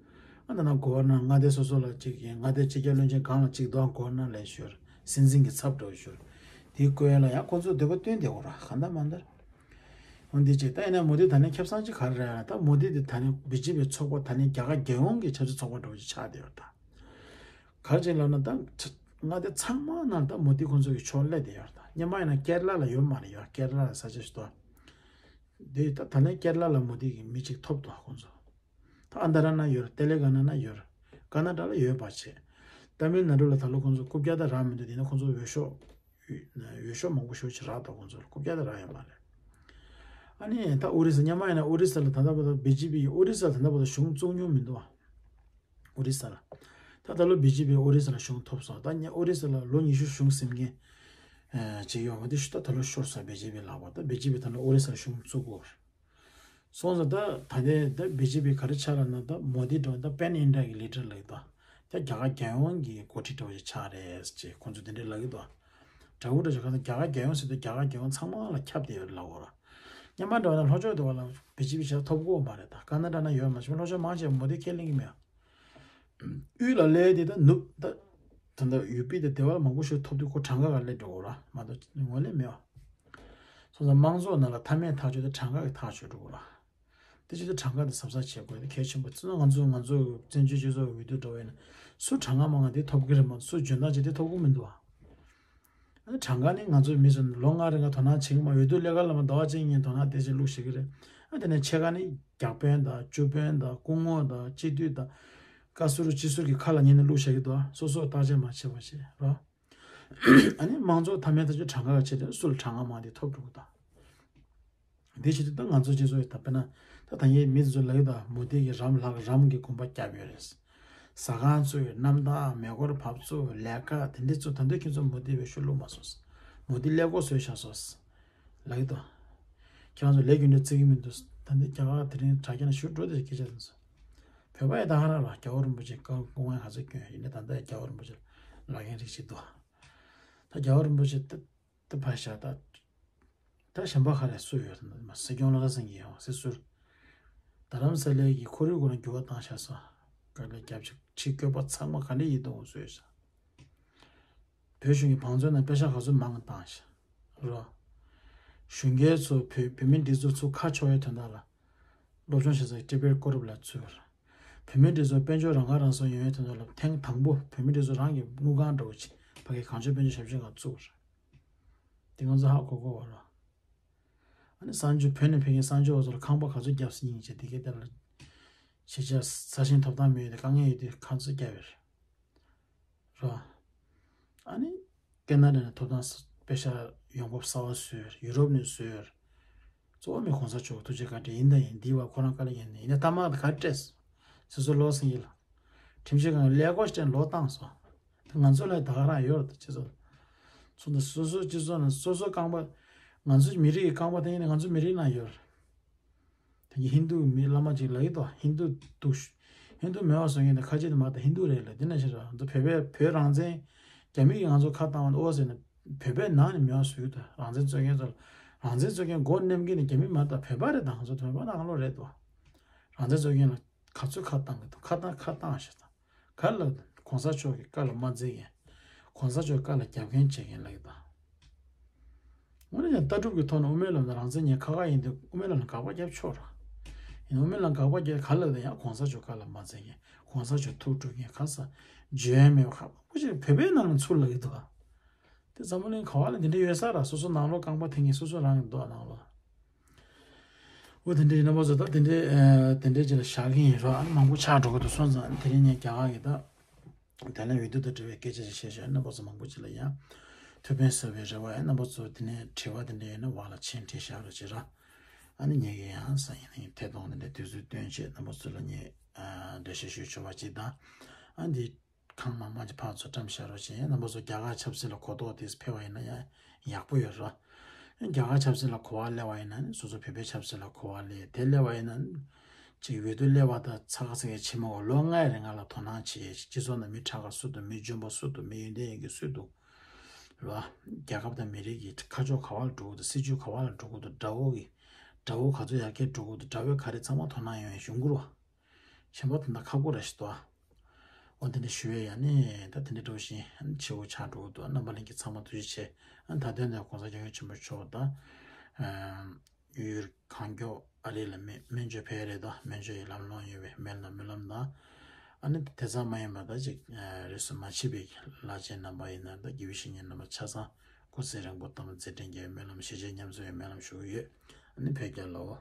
ཨ་ནི་ན་གོ་བ་ན་མངའ་སྡེ་སོ་སོ་ལ་གཅིག་ཡིན། མངའ་སྡེ་སྤྱི་ཁྱབ་བློན་ཆེན་སྒང་ལ་གཅིག་འདུག་ཨ། གོ་བ་ན་ལས་ཞོར་སྲིད་འཛིན་གྱི་ཚབ་འགྲོ་ཞོར་དེའི་བསྐོ་ཡ་ལ་ཡང་ཁོ་ཚོས་འདོད་པ་བསྟུན་བསྡད་དགོས་ར། གང་ལྟར་མ་ལྟར། འོ་འདི་གཅིག་ད་ཡིན་ན་མོ་དི་ད་ནི་ཁེ་བཟང་གཅིག་ག་རེ་རེད་ལབ་ན། ད་མོ་དི་དེ་ད་ནི་བི་ཇེ་པི་ཚོགས་པ་ད་ནི་རྒྱ་གར་རྒྱལ་ཡོངས་ཀྱི་ཆབ་སྲིད་ཚོགས་པ་འདྲ་བོ་ཅིག་ཆགས་བསྡད་ཡོད་ད། ག་རེ་བྱས་ལབ་ན་ད་མངའ་སྡེ་ཚང་མ་ནང་ད་མོ་དི་ཁོང་ཚོ་གི་ཕྱོགས་སླེབས་བསྡད་ཡོད་ད། སྔོན་མ་ཡིན་ན་ཀེར་ལ་ལ་ཡོད་མ་རེད་ཡ། ཀེར་ལ་ལ་ས་ཆ་ཞིག་འདུག་ཨ། དེ་ད་ད་ནི་ཀེར་ལ་ལ་མོ་དི་གི་མི་གཅིག་ཐོབ་འདུག་ཨ་ཁོང་ཚོ། ད་ཨན་དྷ་ར་ན་ཡོད་རེད། ཏེ་ལེ་ག་ན་ན་ཡོད་རེད། ཀར་ན་ཊ་ལ་ཡོད་པ་བྱས། ཏ་མིལ་ནཱ་ཌུ་ལ་ད་ལོ་ཁོང་ཚོ་རྐུབ་བཀྱག་ད་རག་མི་འདུག་དེ་ནི་ཁོང་ཚོ་འོས་ཤོག་འོས་ཤོག་མང་པོ་ཞེ་པོ་ཅིག་རག་འདུག་ཁོང་ཚོར་རྐུབ་བཀྱག་ད་རག་ཡོད་མ་རེད། ཨ་ནི་ད་ཨོ་རི་ས། སྔོན་མ་ཡིན་ན་ཨོ་རི་ས་ལ་ད་ལྟ་བར་དུ་བི་ཇེ་པི་ཡིས་ཨོ་རི་ས་ལ་ད་ལྟ་བར་དུ་གཞུང་བཙུགས་མྱོང་མི་འདུག་ཨ། ཨོ་རི་ས་ལ། ད་ད་ལོ་བི་ཇེ་པི་ཨོ་རི་ས་ལ་གཞུང་ཐོབ་སོང་། ད་ངས་ཨོ་རི་ས་ལ་ལོ་ཉི་ཤུ་གཞུང་ཟིན་མཁན་ཨ་ཅིག་ཡོད་མ་རེད། ཞུ་ད་ད་ལོ་ཤོར་སོང་བི་ཇེ་པི་ལག་པ། ད་བི་ཇེ་པི་ད་ལོ་ཨོ་རི་ས་ལ་གཞུང་བཙུགས་དགོས། སོང་ཙང་ད་ད་ལྟའི་ད་བི་ཇེ་པི་ག་རེ་ཆགས་ལབ་ན། ད་མོ་དི་འདྲ་བོ་ད་པེན་ཨིན་ཌི་ཡ་གི་ལི་ཌར་ལབ་ཀྱི་འདུག་ད་རྒྱ་གར་རྒྱལ་ཡོངས་ཀྱི་འགོ་ཁྲིད་འདྲ་བོ་ཞིག་ཆགས་རེད་ཅེས་ཁོང་ཚོས་དེ་འདྲས་ལབ་ཀྱི་འདུག་འདྲ་བོ་འདྲ་ཞིག་ག་ཚོད་རྒྱ་གར་རྒྱལ་ཡོངས་ཟེར་དུས་རྒྱ་གར་རྒྱལ་ཡོངས་ཚང་མ་ལ་ཁྱབ་བསྡད་ཡོད་ལབ་ཀྱི་ཡོད་ར། སྔོན་མ་འདྲ་བོ་ན་ལྷོ་ཕྱོགས་དེ་བ་ལ་བི་ཇེ་པི་ཞིག་ཐོབ་ཀྱི་ཡོད་མ་རེད། ད་ཀར་ན་ཊ་ན་ཡོད་མ་རེད། ལྷོ་ཕྱོགས་མང་ཆེ་བ་མོ་དི་ཁས་ལེན་གྱི་མེད། དབུས་ལ་སླེབས་དེ་ད་ནུབ་ད་ད་ད་ཡུ་པི་དང་དེ་བ་ལ་མང་པོ་ཞིག་ཐོབ་དུས་ཁོ་གྲངས་ཀ་ག་སླེབས་འགྲོ་གོ་ར་མ་གཏོགས་ངོས་ལེན་མེད་བ། སོང་ཙང་དམངས་གཙོ་ནང་ལ་མཐའ་མའི་ཐག་གཅོད་དེ་གྲངས་ཀ་གི་ཐག་གཅོད་འགྲོ་གོ་ར། དེ་བྱེད་དུས་གྲངས་ཀ་དེ་གཟབ་གཟབ་བྱེད་དགོས་དེ་གལ་ཆེན་པོ། བྱས་ཙང་ང་ཚོ་ང་ཚོ་བཙན་བྱོལ་སྤྱི་ཚོགས་འོས་བསྡུ་འགྲོ་བས་ན་སུ་གྲངས་ཀ་མང་ང་དེ་ཐོབ་ཀྱི་རེད་མ་གཏོགས་སུ་འཇོན་ཐང་ཆེ་དེ་ཐོབ་ཀྱི་མི་འདུག་བ། གྲངས་ཀ་ནི་ང་ཚོའི་མི་ཚོ་ལོ་ལྔ་རིང་ག་དོ་སྣང་བྱེད་ཀྱི་མ། འོས་བསྡུ་ལས་ཀ་ལ་མ་ཟླ་བ་གཅིག་གཉིས་དོ་སྣང་ཏོག་ཙམ་བླུགས་བཞག་གི་རེད། ཨ་དེ་ནས་ཕྱེད་ཀ་ནི་བརྒྱ་དཔོན་དང་བཅུ་དཔོན་དང་སྐུ་ངོ་དང་སྤྱི་འཐུས་དང་བཀའ་ཟུར་སྤྱི་ཟུར་གྱི་ཁ་ལ་ཉན་ནས་བླུགས་བཞག་གི་འདུག། སོ་སོར་བརྟག་དཔྱད་མ་བྱས་པ་བྱས་རོགས། ཨ་ནི་དམངས་གཙོ་མཐའ་མའི་ཐག་གཅོད་གྲངས་ཀ་ག་ཆེ་དེ་སུ་ལ་གྲངས་ཀ་མང་དེ་ཐོབ་འགྲོ་གི་འདུག། འདི་བྱེད་དུས་ད་ང་ཚོ་སྤྱི་ཚོགས་ཡི་ད་དཔེར་ན་ད་ད་ངའི་མི་ཚོ་ལ་ཡོད་ད་མུ་སྟེགས་ཀྱི་རམ་ལྷག་རམ་གྱི་གོམ་པ་བརྒྱབ་ཡོད་རེད། ཟ་ཁང་བཙུགས་ཡོད། གནམ་ཐང་མེ་འཁོར་བབས་བཙུགས་ལས་ཀ་དེ་འདྲས་བཙུགས། ད་འདོད་ཁྱེད་ཚོ་མུ་སྟེགས་པའི་ཤུ་ལུག་མ་སོང་། མུ་སྟེགས་ཀླད་ཀོར་བཟོས་བཞག་སོང་། ལ་ཡོད་ད། ཁྱེད་རང་ཚོ་ལས་རྒྱུ་འབྲས་བརྩི་གི་མི་འདུག། ད་འདི་རྒྱ་གར་དེ་རིང་དྲ་རྒྱ་ན་ཞུ་འགྲོ་དེ་སྐད་ཆ་དེ་ཚོ། བོད་པ་ཡི་ད་ཧ་ར་ར་རྒྱལ་བ་རིན་པོ་ཆེ་བཀའ་དགོངས་པ་ག་ཚོད་སྐྱོན་ཡིན་ན། ད་ལྟ་རྒྱལ་བ་རིན་པོ་ཆེ་ལ་ལག་ལེན་རིགས་ཤིག་འདུག། ད་རྒྱལ་བ་རིན་པོ་ཆེ་ད། དེ་ཕར་བཞག་ད། ད་གཞན་པ་ག་རེ་སུ་ཡོད་རེད་ན། མ་སྲིད་སྐྱོང་བློ་བཟང་སེང་གེ་ཡོང་སྲིད་ཟུར། རྡ་རམ་ས་ལའི་གི་ཁོར་ཡུག་སྐོར་ལ་འགྱུར་བ་བཏང་བཞག་སོང་། དཀའ་ལས་རྒྱབ་ཆེ་ཁྲི་བཀོད་པ་ཚང་མ་ག་འདྲ་ཡིན་དང་བཟོས་ཤག། བོད་གཞུང་གི་བང་མཛོད་ནང་པེ་ཤག་ག་ཚོད་མང་བཏང་ཤག་རོ། གཞོན་སྐྱེས་ཚོ་བོད་བོད་མི་འདི་ཚོ་ཚུར་ཁ་ཕྱོགས་ཡའི་དོན་དག་ལ། སློབ་སྦྱོང་བྱེད་སའི་ཊི་བེཊ་ཀོ་རབ་ལ་ཚུར། བོད་མི་འདི་ཚོ་དཔལ་འབྱོར་རང་ཁ་རང་གསོ་ཡོང་ཡའི་དོན་དག་ལ་ཐེངས་དང་པོ་བོད་མི་འདི་ཚོ་རང་གི་དངུལ་ཁང་འདྲ་བོ་ཅིག་ཕ་གི་གངས་ལྗོངས་དཔལ་འབྱོར་ཞབས་ཞུ་ཁང་བཙུགས་པ་རེད། དེ་ང་ཚོ་ཧ་གོ་གོ་བ་རོ། ཨ་ནི་གསར་འབྱོར་བོད་ནས་ཕེབས་མཁན་གསར་འབྱོར་བ་ཚོ་ལ་ཁང་པ་ག་ཚོད་བརྒྱབ་སྲིད་ཡིན་ཅེས་དེ་གའི་ཐད་ལ་ཤེས་བྱ་ས་ཞིང་ཐོབ་ཐང་མེད་དེ་དཀའ་ངལ་ཡོད་དུས་ག་ཚོད་བརྒྱབ་ཡོད་རེད། རོ། ཨ་ནི་ཀེ་ན་ཌ་ནས་ཐོབ་ཐང་པེ་ཤག་ཡོང་འབབ་གསར་བ་བཟོས། ཡུ་རོབ་ནས་བཟོས། གཙོ་བོ་མི་གོང་ས་མཆོག་ཐུགས་རྗེ་བཀའ་དྲིན་ཡིན་དང་ཡིན། འདི་བ་ཁོ་རང་དཀའ་ལས་ཡིན་ནི་ཡིན་ན་ཐ་མག་དང་ག་སྤྲད་སོ་སོ་བློ་སེང་ཡིན་ལ། ཁྲིམས་ཞིབ་ཁང་གི་ཀླད་ཀོར་སྤྲད་ལོག་བཏང་སོང་། ང་ཚོ་ལ་ད་ག་རང་ཡོད་རེད་སྤྱི་ཚོགས། ཚོ་འདི་སོ་སོ་སྤྱི་ཚོགས་ནང་སོ་སོ་རྐང་པ། ང་ཚོ་མི་རིགས་ཀྱི་རྐང་པ་དེ་ཡིན་ན་ང་ཚོ་མི་རིགས་ནང་ཡོད་རེད། དེ་གི་ཧིན་དུ་མི་བླ་མ་ཅིག་ལ་ཡིན་ཏོ། ཧིན་དུ་འདུག་ཤ། ཧིན་དུ་མེད་པ་བཟོ་མཁན་དེ་ཁ་ཆེ་དེ་མ་གཏོགས་ཧིན་དུ་རེད་ལ། དེ་ན་ཤི་ར་ང་ཚོ་བོད་པའི་བོད་རང་བཙན་རྒྱ་མི་གིས་ང་ཚོ་ཁ་བཏང་བ་ཨོ་ཟེར་ན། བོད་པའི་ནང་ནས་མེད་པ་བཟོས་ཏོ། རང་བཙན་རྩོད་མཁན་ཚོ་ལ། རང་བཙན་རྩོད་མཁན་མགོ་མནན་མཁན་ནི་རྒྱ་མི་མ་གཏོགས་བོད་པ་རེད་ད། ང་ཚོ་བོད་པ་ནང་ལོགས་རེད་དོ། རང་བཙན་རྩོད་མཁན་ལ་ག་ཚོད་ཁ་བཏང་གི་འདུག། ཁ་བཏང་ཁ་བཏང་ཤག་ད། ག་ལ་གོང་ས་མཆོག་གི་བཀའ་ལ་མ་འཛེམ་མཁན། གོང་ས་མཆོག་བཀའ་ལ་རྒྱབ་མཁན་བྱེད་མཁན་ལ་ཡིན་ད། འོ་ན་ཡང་ལྟ་གྲུབ་ཀྱི་ཐོག་ནས་དབུ་མའི་ལམ་དང་རང་བཙན་ཉེན་ཁ་ཁ་ཡིན་དུས་དབུ་མའི་ལམ་ལ་དགག་པ་རྒྱབ་ཆོག་ར། ཡིན་དབུ་མའི་ལམ་དགག་པ་རྒྱབ་ག་ལ་ཡང་གོང་ས་མཆོག་བཀའ་ལ་མ་འཛེམ་མཁན། གོང་ས་མཆོག་ཐུགས་དཀྲུག་མཁན། ག་ས་འཇོན་མེད་པ་ཁག་པོ་ཞིག་བོད་པའི་ནང་ལ་ཚུར་ལ་ཡོད་འདུག་ག། དེ་འཛམ་བུ་གླིང་ག་བ་ལ་འདི་འདྲ་ཡོད་ས་ར། སོ་སོ་ནང་ལོགས་རྐང་པ་འཐེན་མཁན་སོ་སོ་རང་གི་མདོག་ནང་ལོགས། འོ་དེ་འདྲ་ཡིན་ན་པ་ཚོ་ད་དེ་འདྲའི་ཨ་དེ་འདྲའི་ཅིག་ལ་བཞག་གི་ཡིན་རོགས། ཨ་ནི་མང་པོ་ཆགས་འགྲོ་གི་འདུག་སོང་ཙང་དེ་རིང་ངས་རྒྱ་གར་གྱི་ད་དེ་ལ་འོས་བསྡུ་དང་འབྲེལ་བའི་སྐད་ཆ་ཞིག་བཤད་ཤག། རྣམ་པ་ཚོ་མང་པོ་ཅིག་ལ་ཡང་ཐུགས་ཕན་གསོས་པའི་རེ་བ་ཡོད། རྣམ་པ་ཚོ་དེ་ནས་དྲི་བ་དེ་འདྲ་ཡོད་ན་འོག་ལ་མཆན་བྲིས་བཞག་རོགས་བྱེད་རོགས། ཨ་ནི་ངས་ཀྱི་ཡང་ས་ཡིན་ན་ཡང་ཐད་གཏོང་དེ་འདྲ་དུས་ཚོད་བཏོན་བྱས་རྣམ་པ་ཚོ་ལ་ངས་ཨ་འགྲེལ་བཤད་ཞུ་ཆོག་པ་ཅིག་དང་། ཨ་འདི། གང་མང་མང་ཅིག་ཕར་ཚུར་བཀྲམ་བཞག་རོགས་བྱེད། རྣམ་པ་ཚོ་རྒྱ་གར་ཆབ་སྲིད་ལ་གོ་རྟོགས་དེ་ཕེབས་པ་ཡིན་ན་ཡང་ཡག་པོ་ཡོད་རེད། རྒྱ་གར་ཆབ་སྲིད་ལ་གོ་བ་སླེབས་པ་ཡིན་ན་ནི་སོ་སོ་བོད་པའི་ཆབ་སྲིད་ལ་གོ་བ་སླེབས། དེ་སླེབས་པ་ཡིན་ན་ནི་ཅིག་འོས་བསྡུ་སླེབས་པ་དང་ཚ་ཁ་ཚ་ཁའི་ཕྱི་མ་འོ་ལོ་ལྔའི་རིང་ལ་དོ་སྣང་བྱེད། སྤྱི་ཚོགས་ནང་མི་དྲག་ག་སུ་འདུག། མི་འཇོན་པོ་སུ་འདུག། མི་ཡོན་ཏན་ཡོད་མཁན་སུ་འདུག་རེད་བ། རྒྱལ་ཁབ་དང་མི་རིགས་ཀྱི་ཁ་ཕྱོགས་ག་བ་ལ་འགྲོ་གི་འདུག། སྲིད་ཇུས་ག་བ་ལ་འགྲོ་གི་འདུག། དགྲ་བོ་གི་དགྲ་བོ་ག་ཚོད་ཡར་རྒྱས་འགྲོ་གི་འདུག། དགྲ་བོས་ག་རེ་ཚང་མ་དོ་སྣང་ཡོང་ཡ་ཡོང་གི་རེད་བ། གཞན་པ་དེ་འདྲ་ཁག་པོ་རེད་ཤག་ཏོ། འོ་དེ་འདྲ་ཞུ་ཡས་ཡ་ནི་ད་དེ་འདྲ་འགྲོ་བཞིན་ཕྱི་དབུགས་ཆགས་འགྲོ་གི་འདུག། རྣམ་པ་ལྷན་རྒྱས་ཚང་མ་ཐུགས་རྗེ་ཆེ། ད་དོན་དུ་གོང་ས་སྐྱབས་མགོན་ཆེན་པོ་མཆོག་དང་ཡུལ་གང་མགྱོགས་ཨ་རི་ལ་སྨན་སྨན་བཅོས་ཕེབས་རེད་དོ། སྨན་བཅོས་ཡི་ལམ་ལྷོང་ཡོད་པའི་སྨན་དང་སྨོན་ལམ་དང་། ཨ་ནི་དེ་ཙམ་མ་ཡིན་པ་ད་ཅིག་རིས་སུ་མ་ཆད་པའི་བླ་ཆེན་རྣམ་པ་ཡིན་ན་ད་དགེ་བའི་བཤེས་གཉེན་རྣམ་པ་ཆ་ཚང་སྐུ་ཚེ་རིང་པོ་དང་མཛད་འཕྲིན་རྒྱས་པའི་སྨོན་ལམ་ཞེ་ཆེ་མཉམ་འཛོམས་ཡི་སྨོན་ལམ་ཞུ་གི་ཡོད། ཨ་ནི་བོད་རྒྱལ་ལོ།